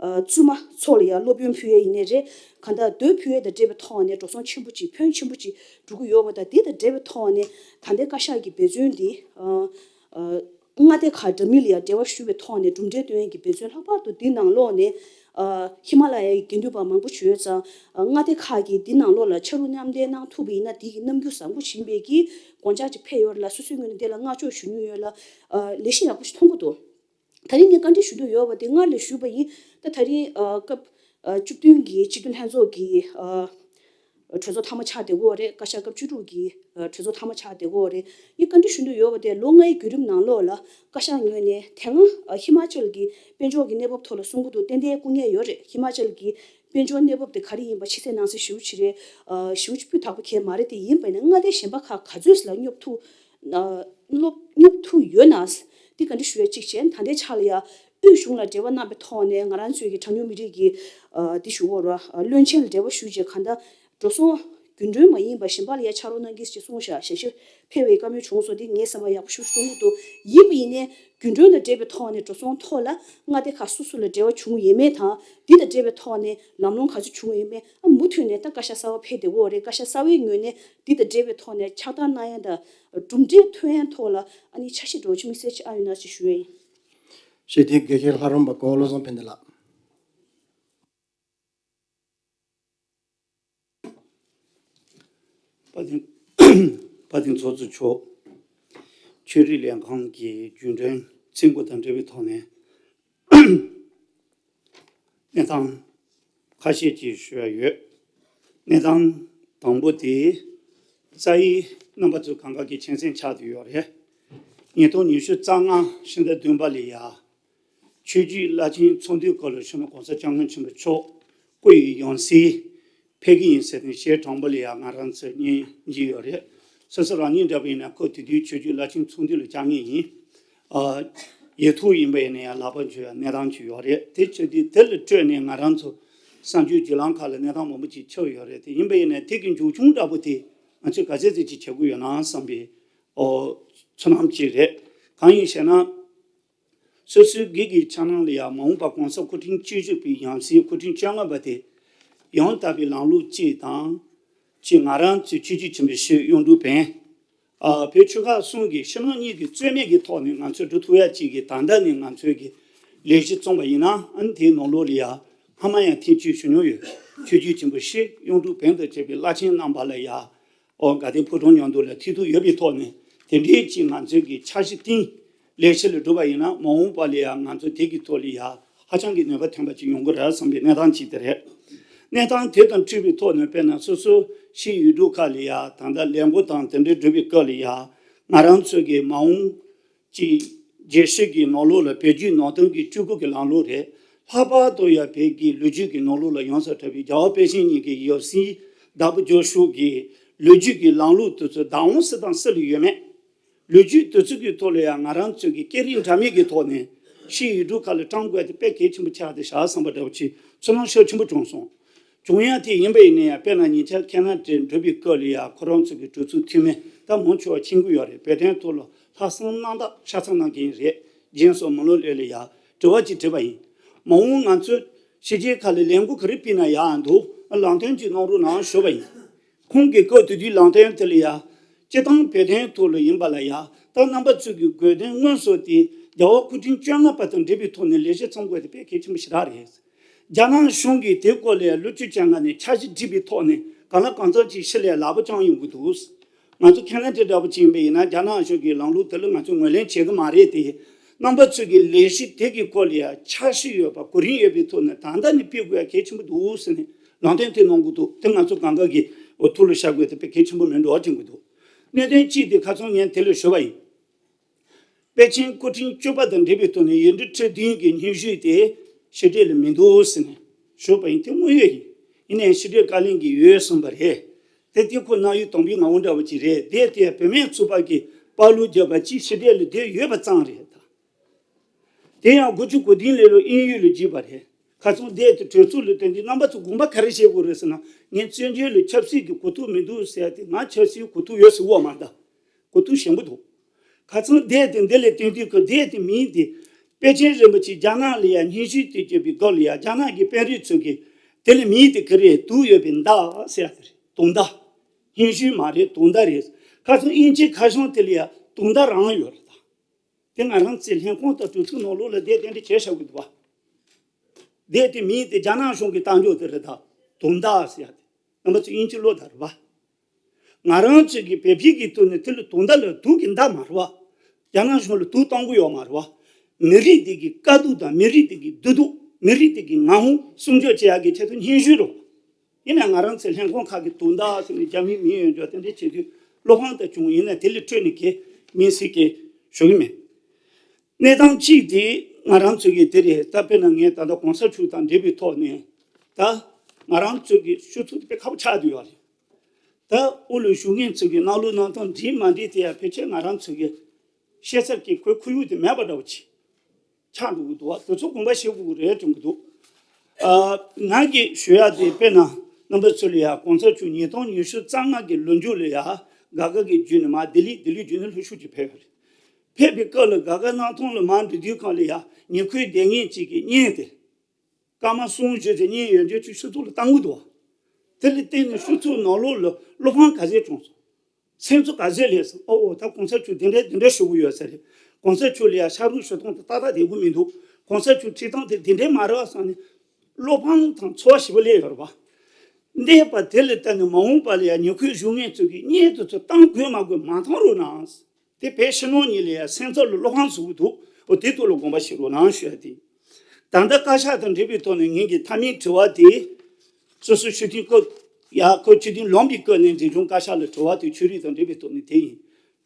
ཨ་བཙུན་མ་ཚོ་ལ་ཡང་སློབ་ཡོན་ཕུལ་ཡས་ཡིན་ནའི་རེད། གང་ལྟར་མདོས་ཕུལ་ཡས་དང་འབྲེལ་བའི་ཐོག་ནས་འགྲོ་སོང་ཆེན་པོ་ཅིག་ཕོན་ཆེན་པོ་ཅིག་འགྲོ་གི་ཡོད་པ་དང་། དེ་དང་འབྲེལ་བའི་ཐོག་ནས་ད་ལྟའི་བཀའ་ཤག་གི་འབད་བརྩོན་འདི་ཨ་ཨ་མངའ་སྡེ་ཁག་འདྲ་མིན་ལ་ཡང་འབྲེལ་བ་ཞུ་བའི་ཐོག་ནས་གྲུབ་འབྲས་བཏོན་ཡས་ཀྱི་འབད་བརྩོན། ལྷག་པར་དུ་འདི་ནང་ལོགས་ནས་ཨ་ཧི་མ་ལ་ཡའི་དགེ་འདུན་པ་མང་པོ་ཅིག་ཡོད་ཙང་། ཨ་མངའ་སྡེ་ཁག་གིས་འདི་ནང་ལོགས་ལ་ཕྱག་རོགས་མཉམ་འདེགས་གནང་ཐུབ་པ་ཡིན་ན་དེ་གི་རྣམ་འགྱུར་བཟང་པོ་ཞིག་ཡིན་པའི་གི་དགོངས་འཆར་ཅིག་ཕེབས་ཡོད་རེད་ལ། སོ་སོའི་ངོས་ནས་དེ་ལ་བསྔགས་བརྗོད་ཞུ་མྱོང་ཡོད་ལ། ཨ་ལས་གཞི་ཡག་པོ་ཞིག་མཐོང་གི་འདུག་ད་རིང་ངས་བཀའ་འདྲི་ཞུ་འདོད་ཡོད་པ་དེ་སྔར་ལས་ཞུས་པ་ཡིན། ད་ད་རིང་ཨ་སྐབས་ཨ་བཅུ་བདུན་གྱི་སྤྱི་འཐུས་ལྷན་ཚོགས་ཀྱི་ཨ་གྲོས་ཚོགས་མཐའ་མ་ཆགས་བསྡད་ཀྱི་ཡོད་རེད། བཀའ་ཤག་སྐབས་བཅུ་དྲུག་གི་ཨ་གྲོས་ཚོགས་མཐའ་མ་ཆགས་བསྡད་ཀྱི་ཡོད་རེད། ངས་བཀའ་འདྲི་ཞུ་འདོད་ཡོད་པ་དེ་ལོ་ལྔའི་བརྒྱུད་རིམ་ནང་ལོགས་ལ་བཀའ་ཤག་ངོས་ནས་དེ་སྔ་ཨ་ཧི་མ་ཅལ་གྱི་དཔལ་འབྱོར་གྱི་གནས་བབ་ཐོག་ལ་གསུང་གི་འདུག་ཏན་ཏན་སྐུ་ངལ་ཡོད་རེད། ཧི་མ་ཅལ་གྱི་དཔལ་འབྱོར་གནས་བབ་དེ་ག་རེ་ཡིན་པ་ཕྱི་གསལ་ནང་གསལ་ཞེ་པོ་ཅིག་རེད། ཨ་ཞེ་པོ་ཅིག་སྤུས་དག་པོ་གང་ཡང་མ་རེད་དེ། ཡིན་པ་ཡིན་ན་མངའ་སྡེ་གཞན་པ་ཁག་ག་ཚོད་ལ་སྙོབ་ཐུབ། ཨ་སློབ་སྙོབ་ཐུབ་ཡོད་ན། འདི་བཀའ་འདྲི་ཞུ་ཡ་གཅིག་བྱས། ད་ལྟའི་ཆ་ལ་ཡ་དབུས་གཞུང་ལ་འབྲེལ་བ་གནང་བའི་ཐོག་ནས་ང་རང་ཚོའི་གི་གྲངས་ཉུང་མི་རིགས་ཀྱི་ཨ་འདི་ཞུ་དགོས་ར། ཨ་བློན་ཆེན་ལ་འབྲེལ་བ་ཞུས་རྗེས་གང་ལྟར་འགྲོ་སོང་རྒྱུན་གྲོན་མ་ཡིན་པ་གཞན་པ་ལ་ཡ་ཕྱག་རོགས་གནང་གི་ཞེས་གསུངས་བཞག་ཞལ་བཞེས་ཕེབས་པའི་བཀའ་མོལ་བྱུང་སོང་། འདི་ངའི་བསམ་པ་ཡག་པོ་ཞིག་གསུང་གི་འདུག་ཡིན་པ་ཡིན་ནའི་རྒྱུན་གྲོན་དང་འབྲེལ་བའི་ཐོག་ནས་འགྲོ་སོང་ཐོག་ལ་མངའ་སྡེ་ཁག་སོ་སོ་ལ་འབྲེལ་བ་བྱུང་ཡོད་མེད་དང་། འདི་དང་འབྲེལ་བའི་ཐོག་ནས་ལམ་ལྷོང་ག་ཚོད་བྱུང་ཡོད་མེད། ཨ་མུ་མཐུད་ནས་ད་བཀའ་ཤག་གསར་པ་ཕེབས་བསྡད་ཀྱི་ཡོད་རེད། བཀའ་ཤག་གསར་པའི་ངོས་ནས་འདི་དང་འབྲེལ་བའི་ཐོག་ནས་ཕྱག་བསྟར་གནང་ཡ་དང་གྲུབ་འབྲས་ཐོན་ཡ་ཐོག་ལ་ཨ་ནི་འཆར་གཞི་འདྲ་བོ་ཅིག་དམིགས་བསལ་ཅིག་ཨ་ཡོད་ན་ཅིག་ཞུ་ཡ་ཡིན། ཞེས་དེ་དགེ་བཤེས་ལྷ་རམས་པ་གོ་བོ་བློ་བཟང་ཕན་བདེ་ལགས། དཔལ་ལྡན་དཔལ་ལྡན་ཚོགས་གཙོ་མཆོག་ཆོས་རིག་ལས་ཁུངས་ཀྱི་རྒྱུན་གྲོན་ཚུད་དགོས་དང་འབྲེལ་བའི་ཐོག་ནས། གནས་སྟངས་ཁ་ཤས་ཅིག་ཞུ་ཡ་ཡོད། གནས་སྟངས་དང་པོ་དེ་རྩ་བའི་རྣམ་པ་ཚོ་གང་ག་གི་མཁྱེན་གསལ་ཆགས་བསྡད་ཡོད་རེད། ཉིས་སྟོང་ཉི་ཤུ་རྩ་ལྔ་ཕྱི་ཟླ་བདུན་པ་ལ་ཡ་ཆོས་བརྒྱུད་བླ་ཆེན་ཚོགས་འདུའི་སྐོར་ལ་སྤྱི་ནོར་༸གོང་ས་༸སྐྱབས་མགོན་ཆེན་པོ་མཆོག་སྐུ་ཡི་ཡང་སྲིད་ཕེབས་ཀྱི་ཡིན་ཟེར་ནས་ཞལ་དྲང་པོ་ལ་ཡ་ང་རང་ཚོས་ཉན་གྱི་ཡོད་རེད། སོ་སོ་རང་ཉིད་འདྲ་པོ་ཡིན་ན་ཁོ་དེ་དུས་ཆོས་བརྒྱུད་བླ་ཆེན་ཚོགས་འདུ་ལ་བཅར་མཁན་ཡིན། ཨ་ ཡིག་ཐོག་ཡིན་པ་ཡིན་ན་ཡང་ལག་པ་འཇུ་ཡ་གནས་སྟངས་ཅིག་ཡོད་རེད། དེ་བྱས་དུས་དེ་ལ་སྤྲོས་ནས་ང་རང་ཚོ་གསར་འགྱུར་བརྒྱུད་ལམ་ཁག་ལ་གནས་སྟངས་མང་པོ་ཅིག་ཆགས་ཡོད་རེད། དེ་ཡིན་པ་ཡིན་ན་དེ་གི་མཇུག་སྐྱོང་འདྲ་པོ་དེ་ང་ཚོས་ག་ཚད་ཙམ་ཅིག་བྱེད་དགོས་ཡོད་ན་བསམ་པའི་ཨོ་ཚོད་སྣང་ཅིག་རེད། གང་ཡིན་ཞེ་ན། སོ་སོའི་སྒེར་གྱི་འཆར་སྣང་ལ་ཡང་མ་འོངས་པ་གོང་ས་སྐུ་ཕྲེང་བཅུ་བཞི་པའི་ཡང་སྲིད་སྐུ་ཕྲེང་བཅོ་ལྔ་པ་དེ་ཡང་དག་པའི་ལམ་ལུགས་གཅིག་དང་། ཅེས་ང་རང་ཚོའི་ཆོས་བརྒྱུད་ཆེན་པོའི་སྲས་གཡུང་དྲུང་བོན། ཨ། བོད་ཆོལ་ཁ་གསུམ་གྱི་ཕྱི་ནང་གཉིས་ཀྱི་རྩོད་མེད་ཀྱི་ཐོག་ནས་ང་ཚོས་འགྲོ་ཐུབ་ཡ་གཅིག་གི་ད་ལྟ་ནས་ང་ཚོའི་གི་ལས་གཞི་བརྩམས་པ་ཡིན་ན། ཨ་ནི་དེའི་ནང་ལོགས་ལ་ཡ་སྔ་མ་ཡང་ཐེངས་གཅིག་ཞུ་མྱོང་ཡོད། ཆོས་བརྒྱུད་ཆེན་པོའི་སྲས་གཡུང་དྲུང་བོན་དང་བཅས་པའི་བླ་ཆེན་རྣམ་པ་ལ་ཡ། ཨོ་དགའ་ལྡན་ཕོ་བྲང་མཉམ་དུ་ལ་མཐུན་གྲོགས་ཡོད་པའི་ཐོག་ནས་དེ་འདྲའི་ཅིག་ང་ཚོའི་གི་འཆར་གཞི་བཏིང་ལས་གཞི་ལ་བསྒྲུབས་པ་ཡིན་ན། མ་འོངས་པ་ལ་ཡང་ང་ཚོ་དེ་གི་ཐོག་ལ་ཡ་ཧ་ཅང་གི་ནུས་པ་ཐོན་པ་ཅིག་ཡོང་གི་རེད་བསམ་པའི་གནས་སྟངས་ཅིག་དེ་རེད། གནས་སྟངས་དེ་དང་འཁྲིལ་བའི་ཐོག་ནས་དཔེར་ན་སོ་སོ་ཕྱིའི་ཡུལ་གྲུ་ཁག་ལ་ཡ་ད་ལྟ་ལས་འགུལ་དང་དེ་འདྲའི་བསྒྲུབས་པའི་སྐབས་ལ་ཡ་ང་རང་ཚོའི་གི་མ་འོངས་ཀྱི་རྒྱལ་སྲིད་ཀྱི་ནང་ལོགས་ལ་བོད་བརྒྱུད་ནང་བསྟན་གྱི་སྤྱི་སྒོ་གི་ལམ་ལུགས་རེད། ལྷག་པར་དུ་ཡང་བོད་ཀྱི་ལོ་རྒྱུས་ཀྱི་ནང་ལོགས་ལ་ཡོངས་སུ་གྲགས་པའི་རྒྱལ་བ་དཔལ་ཆེན་གཉིས་ཀྱི་ཡབ་སྲས་དྭགས་པོ་རྒྱ་ཤོག་གི་ལོ་རྒྱུས་ཀྱི་ལམ་ལུགས་དེ་ཚོ་བདག་དབང་སུ་དང་སུ་ལ་ཡོད་མེད། ལོ་རྒྱུས་དེ་ཚོ་གི་ཐོག་ལ་ཡང་ང་རང་ཚོས་ཀྱི་སྐད་རིགས་འདྲ་མིན་གྱི་ཐོག་ནས་ཕྱིའི་ཡུལ་གྲུ་ཁག་ལ་བཀྲམ་དགོས་དེ་དཔེ་གལ་ཆེན་པོ་ཆགས་བསྡད་བཞག་བསམ་པ་འདྲ་བོ་ཅིག་ཚོར་སྣང་ཤུགས་ཆེན་པོ་བྱུང་སོང་། བྱུང་ཡ་དེ་ཡིན་པ་ཡིན་ན་ཡང་། དཔེར་ན་ཉེ་ཆར་ཁེ་ན་ཌའི་འགྲུལ་པའི་སྐབས་ལ་ཡང་ཁོ་རང་ཚོ་གི་གྲོས་ཚོགས་འཐུས་མི་ད་མང་ཆེ་བ་མཁྱེན་གྱི་ཡོད་རེད། བོད་དོན་ཐོག་ལ་ལྷག་བསམ་རྣམ་དག་ཤ་ཚ་གནང་མཁན་རེད། རྒན་སོགས་མི་ལོ་ལོན་ལ་ཡང་དྲི་བ་ཅིག་དྲིས་པ་ཡིན། མ་འོངས་ང་ཚོས་ཕྱི་རྒྱལ་ཁག་ལ་ལས་འགུལ་ག་རེ་སྤེལ་ན་ཡག་འདུག་ལམ་སྟོན་ཅིག་གནང་རོགས་གནང་ཞུས་པ་ཡིན། ཁོང་གིས་སྐབས་དེ་དུས་ལམ་སྟོན་དེ་ལ་ཡང་། སྤྱིར་བཏང་བོད་དོན་ཐོག་ལ་ཡིན་པ་ལ་ཡང་། ད་རྣམ་པ་ཚོས་ཀྱི་དགོས་དོན་དངོས་སུ་དེ་རྒྱལ་བ་སྐུ་ཕྲེང་བཅོ་ལྔ་པ་དང་འབྲེལ་བའི་ཐོག་ནས་ལས་གཞི་བརྩམ་དགོས་དེ་དཔེ་གལ་ཆེན་པོ་ཞེ་དྲག་རེད། རྒྱ་ནག་གཞུང་གིས་དེའི་སྐོར་ལ་ཡང་ལོ་བཅུ་བཅོ་ལྔ་ནས་འཆར་གཞི་བསྒྲིགས་པའི་ཐོག་ནས་གང་ལ་གང་འཚམ་ཅིག་ཕྱི་ལ་ལག་པ་བརྐྱངས་ཡོང་གི་འདུག་ང་ཚོ་ཁེ་ན་ཌ་འདྲ་པོ་ཅིག་ཡིན་པ་ཡིན་ན། རྒྱ་ནག་གཞུང་གི་ལམ་ལུགས་དེ་ལ་ང་ཚོས་ངོས་ལེན་བྱེད་ཀྱི་མ་རེད་དེ། རྣམ་པ་ཚོས་ཀྱི་ལས་གཞི་དེ་གི་སྐོར་ལ་ཡང་འཆར་གཞི་ཡོད་པ། གོ་རིམ་ཡོད་པའི་ཐོག་ནས་ད་ལྟ་ནས་སྤེལ་དགོས་ཡ་གལ་ཆེན་པོ་འདུག་ཟེར་ནས་ལམ་སྟོན་དེ་གནང་གི་འདུག་དེ་ང་ཚོ་གང་ག་གི་འོ་ཐུགས་ལ་བཞག་དགོས་དེ་དཔེ་གལ་ཆེན་པོ་མིན་འགྲོ་བ་དྲན་གྱི་འདུག་གནད་དོན་གཅིག་དེ་ཁ་སང་ངས་དེ་ལ་ཞུས་པ་ཡིན། པེ་ཅིན་སྐུ་ཕྲེང་བཅུ་པ་དང་འབྲེལ་བའི་ཐོག་ནས་ཡིག་འབྲུ་ཁྲི་བདུན་གྱི་སྙན་ཞུ་དེ་ཕྱི་འབྲེལ་ལ་མི་འདུག་ཟེར་ནས་ཞུས་པ་ཡིན། དེ་དངོས་ཡོད་ཡིན། ཡིན་ནའི་ཕྱི་འབྲེལ་བཀའ་བློན་གྱིས་ཡོད་གསུངས་པ་རེད། དེ་དེ་ཁོ་གནང་ཡུལ་དང་པོའི་ངོ་བོ་འདྲ་བ་ཅིག་རེད། དེ་དེ་བུད་མེད་ཚོགས་པ་གིས་པར་ལུང་བརྒྱབ་པ་ཅིག་ཕྱི་འབྲེལ་ལ་དེ་ཡོད་པ་ཙམ་རེད་ད། དེ་ཡང་དགུ་བཅུ་གོ་བདུན་ལོ་ལ་དབྱིན་ཡུལ་ལ་བརྒྱུད་པ་རེད། ཁ་སང་དེ་དེ་གྲོས་ཚོགས་ལ་བཏོན་དུས་རྣམ་པ་ཚོ་དགོངས་པ་ག་རེ་བཞེས་དགོས་རེད་ཟེར་ན། ངས་བཙན་བྱོལ་ལ་ཆབ་སྲིད་ཀྱི་གོ་རྟོགས་མི་འདུག་ཟེར་ཏེ། ང་ཆབ་སྲིད་གོ་རྟོགས་ཡོད་ཟེར་བ་མ་གཏོགས། གོ་རྟོགས་ཞན་པོ་འདུག་ཁ་སང་དེ་དེ་འདི་ལ་བསྟན་དུས་ཁོ་དེ་དེ་མིན་ཏེ། པེ་ཅིན་རིན་པོ་ཆེ་རྒྱ་ནག་ལ་ཡ་སྙན་ཞུ་དེ་བསྐྱོན་པའི་སྐབས་ལ་ཡ། རྒྱ་ནག་གི་དཔོན་རིགས་ཚོ་གིས་དེ་ལ་མིང་དེ་ག་རེ་བཏགས་ཡོད་པའི་མདའ་ཟེར་ཡ་དེ་རེད། དུང་མདའ། སྙན་ཞུ་མ་རེད། དུང་མདའ་རེད། ཁ་སང་དབྱིན་ཇིའི་ཁ་བྱང་དེ་ལ་ཡ་དུང་མདའ་རང་ཡོད་རེད་ད། དེ་ང་རང་ཚོའི་ལྷན་ཁང་དང་གྲོས་ཚོགས་ནང་ལོགས་ལ་དེ་དེ་འདྲ་བྱས་བཞག་གི་འདུག་བ། དེ་དེ་མིང་དེ་རྒྱ་ནག་གཞུང་གི་གཏམ་བརྗོད་དེ་རེད་ད། དུང་མདའ་ཟེར་ཡ་དེ། རྣམ་པ་ཚོ་དབྱིན་ཇི་ཀློག་དང་རེད་པ། ང་རང་ཚོས་ཀྱི་བོད་པའི་གི་ཐོག་ནས་དེ་ལ་དུང་མདའ་ལ་དུག་གི་མདའ་མ་རེད་པ། རྒྱ་ནག་གཞུང་ལ་དུག་གཏོང་གི་ཡོད་མ་རེད་པ། མི་རིགས་དེ་གི་དཀའ་སྡུག་དང་། མི་རིགས་དེ་གི་བདེ་སྡུག་མི་རིགས་དེ་གི་ངང་སྲུང་སྐྱོབ་བྱེད་ཡག་གི་ཆེད་དུ་སྙན་ཞུ་རེད། ཡིན་ན་ང་རང་ཚོའི་ལྷན་ཁང་ཁག་གི་དུང་མདའ་ཟེར་ནས་རྒྱ་མིའི་མིང་ཡོད་འཇོག་དེ་འདྲ་བྱེད་དུས་བློ་ཕམ་དང་བྱུང་། ཡིན་ན་དེ་ལས་འཕྲོས་ནས་གལ་མིན་སྲིད་ཀྱི་ཞུ་གི་མེད། གནས་སྟངས་གཅིག་དེ་ང་རང་ཚོ་གི་དེ་རེད། ད་དཔེར་ན་ངས་ད་ལྟ་གོང་ས་མཆོག་དང་འབྲེལ་བའི་ཐོག་ནས། ད་ང་རང་ཚོ་གི་ཤོག་ཚོགས་དེ་དཔེ་ཁག་པོ་ཆགས་བསྡད་ཡོད་རེད། ད་དབུ་ལ་བཞུགས་མཁན་ཚོ་གི་གནང་ལུགས་གནང་སྟངས་འགྲིག་མ་འགྲིག་དེ་ཡང་ཕལ་ཆེར་ང་རང་ཚོ་གི་ཤེས་ཚད་ཀྱི་ཁོའི་ཁོར་ཡུག་དེ་མེད་པ་འདྲ་བོ་ཅིག་ཆགས་འགྲོ་གི་འདུག་བ། དེ་ཚོ་དགོངས་པ་བཞེས་དགོས་ཀྱི་རེད་དྲན་གྱི་འདུག་ཨ། ང་གིས་ཞུ་ཡག་དེ་དཔེར་ན་རྣམ་པ་ཚོ་ལ་ཡ་གོང་ས་མཆོག་ཉིས་སྟོང་ཉི་ཤུ་རྩ་ལྔ་གི་ལོ་མཇུག་ལ་ཡ་དགའ་དགའ་གི་བརྒྱུད་ནས་མར་ལྡི་ལི། ལྡི་ལི་བརྒྱུད་ནས་ལྷོ་ཕྱོགས་ཀྱི་ཕེབས་པ་རེད། ཕེབས་པའི་སྐབས་ལ་དགའ་དགའ་གནམ་ཐང་ལ་མར་འགྲོ་དུས་སྒང་ལ་ཡ་ཉེ་འཁོར་སྡོད་མཁན་ཅིག་གིས་བརྙན་དེ། སྐར་མ་གསུམ་བཞི་ཙམ་བརྙན་ཡོད་འདྲ་ཅིག་ཤོག་ཚོགས་ལ་བཏང་གི་འདུག་དེ་ལ་བརྟེན་ནས་ཤོག་ཚོགས་ནང་ལོགས་ལ་བློ་ཕམ་ག་ཚད་བྱུང་སོང་། སེམས་ཚོར་ག་ཚད་སླེབས་སོང་། ཨོ་ཨོ། ད་གོང་ས་མཆོག་འདི་འདྲ་འདི་འདྲ་ཞུ་གི་ཡོད་ས་རེད། གོང་ས་མཆོག་ལ་ཡ་ཕྱག་རོགས་ཞུ་སྟངས་དེ་ཏག་ཏག་བསྡད་ཀྱི་མི་འདུག་གོང་ས་མཆོག་ཁྲིད་སྟངས་དེ་འདི་འདྲ་མ་རེད་བསམ་ནས་བློ་ཕམ་དང་ཚོར་བ་ཞེ་པོ་སླེབས་ཡོད་རེད་པ། འདས་པ་དེ་ལ་བལྟས་ནས་མ་འོངས་པ་ལ་ཡ་ཉེ་འཁོར་བཞུགས་མཁན་ཚོ་གིས་བརྙན་དེ་ཚོ་བཏང་དགོས་མ་དགོས་མ་བཏང་རོགས་གནང་། དེ་བོད་ཕྱི་ནང་གཉིས་ལ་ཡང་སེམས་ཚོར་ལ་བློ་ཕམ་བཟོ་གི་འདུག་འོ་དེ་ཐོག་ལ་དགོངས་པ་བཞེས་རོགས་གནང་ཞུ་ཡ་དེ། ད་ལྟ་བཀའ་ཤག་དང་འབྲེལ་བའི་ཐོག་ནས་ངེད་ཀྱི་མཐའ་མའི་དྲི་བ་དེ། སོ་སོ་ཆོས་དོན་སྐོར་ཡ་སྐོར་ཆོས་དོན་ལངས་པའི་སྐོར་ནས་འབྲས་ལྗོངས་བཀའ་ཤག་ལ་དྲི་བ་དེ་ཆོས་རིག་དང་འབྲེལ་བའི་ཐོག་ནས་དེ་ཡིན།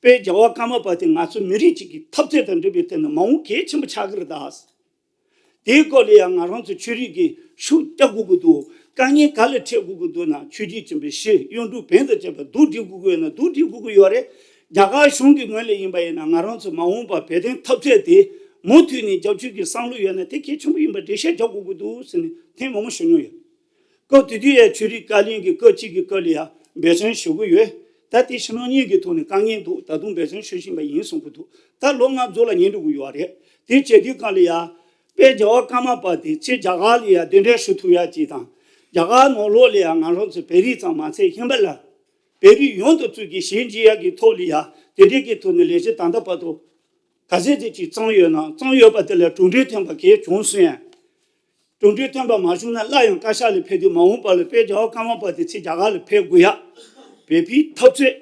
དཔལ་རྒྱལ་བ་ཀརྨ་པ་དེ་ང་ཚོ་མི་རིགས་གཅིག་གི་འཐབ་རྩོད་དང་འབྲེལ་བའི་ཐད་ནས་མ་འོངས་གལ་ཆེན་པོ་ཆགས་ཀྱི་རེད་ད། དེའི་སྐོར་ལ་ཡང་ང་རང་ཚོ་ཆོས་རིག་གི་ཤུགས་རྒྱག་དགོས་ཀྱི་འདུག་དཀའ་ངལ་ག་ལ་འཕྲད་དགོས་ཀྱི་འདུག་ན། ཆོས་བརྒྱུད་ཆེན་པོའི་སྲས་གཡུང་དྲུང་བོན་དང་བཅས་པ་སྡུག་སྒྲིག་དགོས་ཀྱི་ཡོད་ན་སྡུག་སྒྲིག་དགོས་ཀྱི་ཡོད་རེད། རྒྱ་གར་གཞུང་གི་ངོས་ལ་ཡིན་པ་ཡིན་ན་ང་རང་ཚོ་མ་འོངས་པར་བོད་དོན་འཐབ་རྩོད་དེ་ མུ་མཐུད་ནས་རྒྱབ་སྐྱོར་གྱི་བསམ་བློ་ཡོད་ན་དེ་གལ་ཆེན་པོ་ཡིན་པ་འགྲེལ་བཤད་རྒྱག་དགོས་ཀྱི་འདུག་ཟེར་ནས་ཐེངས་མང་པོ་ཞུ་མྱོང་ཡོད། སྐབས་དེ་དུས་ཡང་ཆོས་རིག་བཀའ་བློན་གྱི་སྐབས་གཅིག་གི་སྐབས་ལ་ཡང་འབད་བརྩོན་ཞུ་གི་ཡོད། ད་དེ་ཕྱི་ནང་གཉིས་ཀྱི་ཐོག་ནས་དཀའ་ངལ་འདུག་ད་དུང་འབད་བརྩོན་ཞུ་བཞིན་པ་ཡིན་གསུང་གི་འདུག་ད་ལོ་ལྔ་རྫོགས་ལ་ཉེ་འགྲོ་གི་ཡོད་རེད། དེ་བྱེད་དུས་སྒང་ལ་ཡང་དཔལ་རྒྱལ་བ་ཀརྨ་པ་དེ་ཚེ་རྒྱ་གར་ལ་ཡང་གདན་འདྲེན་ཞུ་ཐུབ་ཡ་གཅིག་དང་། རྒྱ་གར་ནང་ལོགས་ལ་ཡང་ང་རང་ཚོ་བོད་རིགས་ཙམ་མ་ཚད་ཧིན་བ་ལ་བོད་རིགས་ཡོངས་སུ་རྫོགས་ཀྱི་ཞལ་མཇལ་ཡག་གི་ཐོག་ལ་ཡང་དེ་འདྲའི་གི་ཐོག་ནས་ལས་གཞི་ད་ལྟ་བར་དུ་ག་ཚད་ཅིག་ཅིག་བརྩམས་ཡོད་ན། བརྩམས་ཡོད་པ་དེ་ལ་གྲུབ་འབྲས་ཐོན་པ་གལ་བྱུང་སོང་ཡང་། གྲུབ་འབྲས་ཐོན་པ་མ་བྱུང་ན་སླར་ཡང་བཀའ་ཤག་ལ་ཕེབས་དུས་མ་འོངས་པ་ལ་དཔལ་རྒྱལ་བ་ཀརྨ་པ་དེ་ཚེ་རྒྱ་གར་ལ་ཕེབས་དགོས་ཡ། བོད་པའི་འཐབ་རྩོད།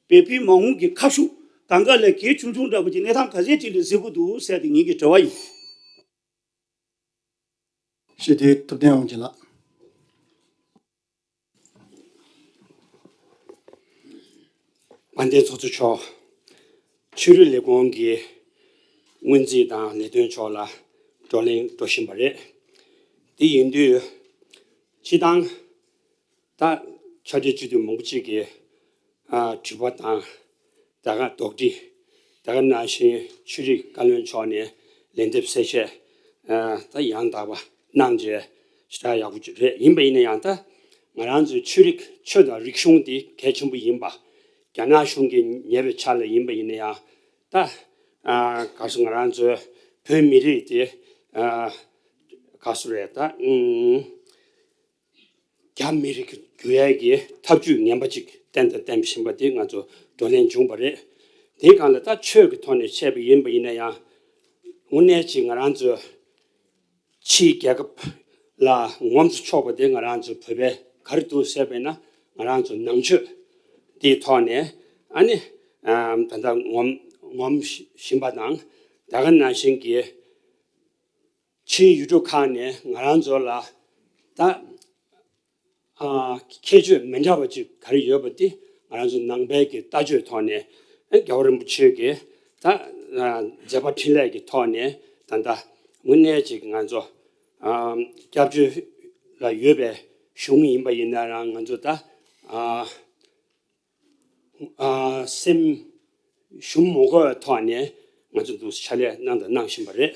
བོད་པའི་མ་འོངས་ཀྱི་ཁ་ཕྱོགས་གང་ག་ལ་གལ་ཆུང་ཆུང་འདྲ་པོ་ཅིག་གནས་སྟངས་ག་ཚད་ཅིག་ལ་གཟིགས་ཀྱི་འདུག་ཟེར་ཏེ་ངེད་ཀྱི་དྲི་བ་ཡིན། སྤྱི་འཐུས་ཐུབ་བསྟན་དབང་ཆེན་ལགས། དཔལ་ལྡན་ཚོགས་གཙོ་མཆོག་ཆོས་རིག་ལས་ཁུངས་ཀྱི་སྔོན་རྩིས་དང་ལས་དོན་ཕྱོགས་ལ་བགྲོ་གླེང་འགྲོ་བཞིན་པ་རེད། དེ་ཡིན་དུས་སྤྱིར་བཏང་ད་ཕྱག་སྦྲེལ་སྤྱི་འཐུས་མང་པོ་ཅིག་གིས་ཨ་དྲི་བ་དང་། ད་ག་དོགས་འདྲི། ད་ག་ནང་བཞིན་ཆོས་རིག་བཀའ་བློན་མཆོག་ནས་ལན་འདེབས་གསལ་བཤད་ཨ་ད་ཡང་དག་པ་གནང་རྗེས་ཞེ་དྲག་ཡག་པོ་ཅིག་རེད། ཡིན་པ་ཡིན་ན་ཡང་ད་ང་རང་ཚོའི་ཆོས་རིག་ཆོས་དང་རིག་གཞུང་འདི་གལ་ཆེན་པོ་ཡིན་པ། རྒྱ་ནག་གཞུང་གིས་ཉེས་པའི་ཆ་ལ་ཡིན་པ་ཡིན་ན་ཡང་ད་ཨ་ག་སོ་ང་རང་ཚོའི་བོད་མི་རིགས་དེ་ཨ་ག་སོ་རེད་ད་ཨུམ། རྒྱ་མི་རིགས་ཀྱི་འགྱུར་ཡས་ཀྱི་ཐབས་ཇུས་ངན་པ་ཅིག་བསྟན་དང་བསྟན་བཞིན་པ་དེ་ང་ཚོ་བགྲོ་གླེང་བྱུང་བ་རེད། དེའི་སྒང་ལ་ད་ཆོས་ཀྱི་ཐོག་ནས་བཤད་པ་ཡིན་པ་ཡིན་ན་ཡང་། དངོས་གནས་ཅིག་ང་རང་ཚོ་ཕྱིའི་རྒྱལ་ཁབ་ལ་ངོམ་སོ་ཆོག་པ་དེ་ང་རང་ཚོ་བོད་པའི་ག་རེ་འདུག་ཟེར་བས་ན། ང་རང་ཚོ་ནང་ཆོས་དེའི་ཐོག་ནས་ཨ་ནི་ཨམ་ད་ལྟ་ངོམ་ངོམ་བཞིན་པ་དང་། ད་ག་ནང་བཞིན་གྱི་ཕྱིའི་ཡུལ་གྲུ་ཁག་ནས་ང་རང་ཚོ་ལ་ད་ཨ་ཁྱད་ཆོས་མི་འདྲ་བ་ཅིག་ག་རེ་ཡོད་པ་དེ་ང་རང་ཚོ་ནང་པའི་གི་ལྟ་སྤྱོད་ཐོག་ནས་ཨ་རྒྱལ་བ་རིན་པོ་ཆེ་གི་ད་ཨ་མཛད་པ་འཕྲིན་ལས་ཀྱི་ཐོག་ནས་ད་ལྟ་དངོས་གནས་ཅིག་ང་ཚོ་ཨ་སྐྱབས་བཅོལ་ལ་ཡོད་པའི་གཞུང་ཡིན་པ་ཡིན་ན་རང་ང་ཚོ་ད་ཨ། ཨ་སེམས་ཞུམ་མ་དགོས་པའི་ཐོག་ནས་ང་ཚོ་འདུག་ཕྱག་ལས་གནང་དང་གནང་བཞིན་པ་རེད།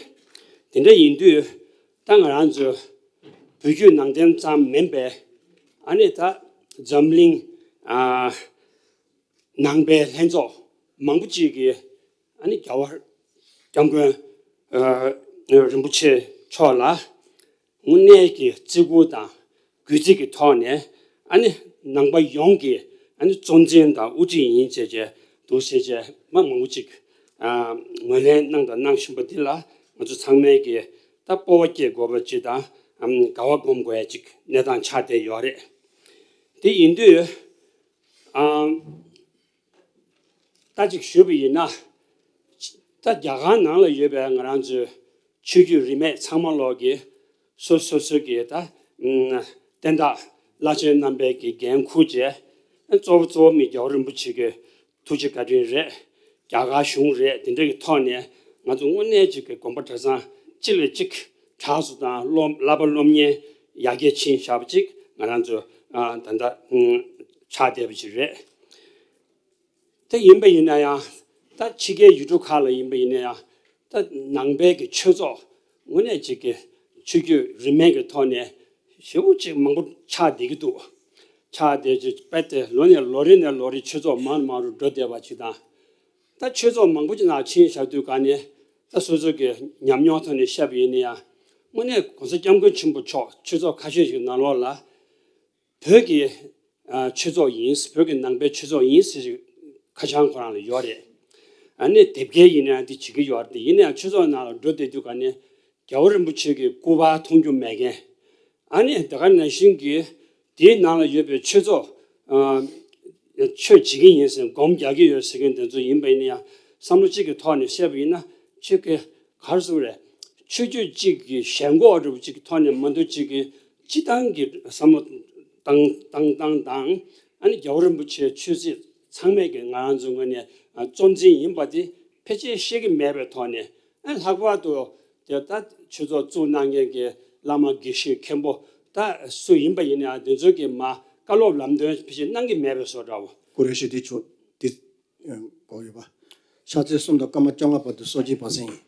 དེ་འདྲ་ཡིན་དུས་ད་ང་རང་ཚོ་བོད་བརྒྱུད་ནང་བསྟན་ཙམ་མིན་པའི་ཨ་ནི་ད་འཛམ་གླིང་ཨ་ནང་པའི་ལྷན་ཚོགས་མང་པོ་ཅིག་གིས་ཨ་ནི་རྒྱལ་བ་སྐྱབས་མགོན་ཨ་རིན་པོ་ཆེ་མཆོག་ལ་དངོས་གནས་ཀྱི་བརྩི་བཀུར་དང་གུས་བརྩི་གི་ཐོག་ནས་ཨ་ནི་ནང་པ་ཡོངས་ཀྱི་ཨ་ནི་གཙོ་འཛིན་དང་དབུ་ཁྲིད་ཡིན་བྱས་བྱས་འདུག་ཟེར་བྱས་མ་མང་པོ་ཅིག་ཨ་ངོས་ལེན་གནང་དང་གནང་བཞིན་པ་འདི་ལ་ང་ཚོ་ཚང་མས་ཀྱི་ད་སྤོབས་པ་སྐྱེ་དགོས་པ་ཅིག་དང་ཨམ་དགའ་བ་སྒོམ་དགོས་ཡ་ཅིག་གནས་སྟངས་ཆགས་བསྡད་ཡོད་རེད། དེ་ཡིན་དུས་ཨམ། ད་ཅིག་ཞུས་པ་ཡིན་ན། ད་རྒྱ་གར་ནང་ལ་ཡོད་པའི་ང་རང་ཚོའི་ཆོས་བརྒྱུད་རིས་མེད་ཚང་མ་ལོག་གི་སོ་སོ་སོ་གི་ད་བསྟན་བདག་བླ་ཆེན་རྣམ་པའི་གི་འགན་འཁུར་བྱས། གཙོ་བོ་གཙོ་བོ་མི་རྒྱལ་བ་རིན་པོ་ཆེ་གི་ཐུགས་རྗེ་བཀའ་དྲིན་རེད། རྒྱ་གར་གཞུང་རེད། དེ་འདྲ་གི་ཐོག་ནས་ང་ཚོ་དངོས་གནས་ཅིག་གི་དགོན་པ་གྲྭ་ཚང་གཅིག་ལས་གཅིག་དྲག་སུ་དང་སློབ་བསླབ་པ་སློབ་གཉེར་ཡར་རྒྱས་ཕྱིན་བཞག་པ་ཅིག་ང་རང་ཚོ་ད་ལྟ་ཆགས་བསྡད་པ་ཅིག་རེད། དེ་ཡིན་པ་ཡིན་ན་ཡང་ད་ཕྱི་རྒྱལ་ཡུལ་གྲུ་ཁག་ལ་ཡིན་པ་ཡིན་ན་ཡང་ད་ནང་པའི་གི་ཆོས་ཚོགས་དངོས་གནས་ཅིག་གི་ཆོས་བརྒྱུད་རིས་མེད་ཀྱི་ཐོག་ནས་ཞེ་པོ་ཅིག་མང་པོ་ཆགས་བསྡད་ཀྱི་འདུག་ཆགས་བསྡད་ཀྱི་དཔེ་དེ་ལོ་ནས་ལོ་རེ་ནས་ལོ་རེ་ཆོས་ཚོགས་མང་རུ་མང་རུ་འགྲོ་བསྡད་པ་ཅིག་དང་། ད་ཆོས་ཚོགས་མང་པོ་ཅིག་ནང་ཕྱིན་བཞག་དུས་ག་ནས་ད་སོ་སོ་གི་ཉམས་མྱོང་ཐོག་ནས་བཤད་པ་ཡིན་ན་ཡང་དངོས་གནས་༸གོང་ས་༸སྐྱབས་མགོན་ཆེན་པོ་མཆོག་ཆོས་ཚོགས་ཁ་ཤས་ཤིག་ནང་ལོགས་ལ། བོད་ཀྱི་ཨ་ཆོས་ཚོགས་ཡིན། བོད་ཀྱི་ནང་པའི་ཆོས་ཚོགས་ཡིན་ཟེར་ཞིག་ཁ་བྱང་ཁོ་རང་ལ་ཡོད་རེད། ཨ་ནི་དེབ་སྐྱེལ་ཡིན་ན་འདི་བྱེད་ཀྱི་ཡོད་རེད། དེ་ཡིན་ན་ཡང་ཆོས་ཚོགས་ནང་ལ་འགྲོ་བསྡད་དུས་ག་ནས་རྒྱལ་བ་རིན་པོ་ཆེ་གི་སྐུ་པར་མཐོང་རྒྱུ་མེད་མཁན། ཨ་ནི་དེ་ག་ནང་བཞིན་གྱི་དེའི་ནང་ལ་ཡོད་པའི་ཆོས་ཚོགས་ཨ་ཆོས་བྱེད་ཀྱི་ཡིན་ཟེར་སྒོམ་རྒྱག་གི་ཡོད་ཟེར་མཁན་དེ་ཚོ་ཡིན་པ་ཡིན་ན་ཡང་བསམ་བློ་གཅིག་གི་ཐོག་ནས་བཤད་པ་ཡིན་ན་ཁྱེད་ཀྱི་ག་རེ་ཟེར་དགོས་རེད། ཆོས་བརྒྱུད་གཅིག་གི་ཞེན་ཁོག་འདྲ་པོ་གཅིག་གི་ཐོག་ནས་མ་གཏོགས་གཅིག་གི་སྤྱི་བཏང་གི་བསམ་བློ་བཏང་བཏང་བཏང་དང་། ཨ་ནི་རྒྱལ་བ་རིན་པོ་ཆེའི་ཆོས་སྲིད་ཚང་མས་ཀྱི་ང་རང་ཚོའི་ངོས་ནས་ཨ་གཙོ་འཛིན་ཡིན་པ་དེ་ཕལ་ཆེར་ཤེས་ཀྱི་མེད་པའི་ཐོག་ནས། ཨ་ལྷག་པར་དུ་དེ་ད་ཆོས་ཚོགས་བཙུགས་གནང་མཁན་གྱི་བླ་མ་དགེ་བཤེས་མཁན་པོ་ད་སུ་ཡིན་པ་ཡིན་ན་དེ་ཚོ་གི་མ་བཀའ་སློབ་ལམ་སྟོན་ཕལ་ཆེར་གནང་གི་མེད་པའི་བཟོ་འདྲ་བོ། ཀུ་རེ་ཤི་དེ་ཆོག་དེ་གོ་ཡོད་པ། ཕྱག་ཚེས་གསུམ་དང་སྐར་མ་བཅོ་ལྔ་བར་དུ་གསོལ་ཇའི་བར་གསེང་ཡིན།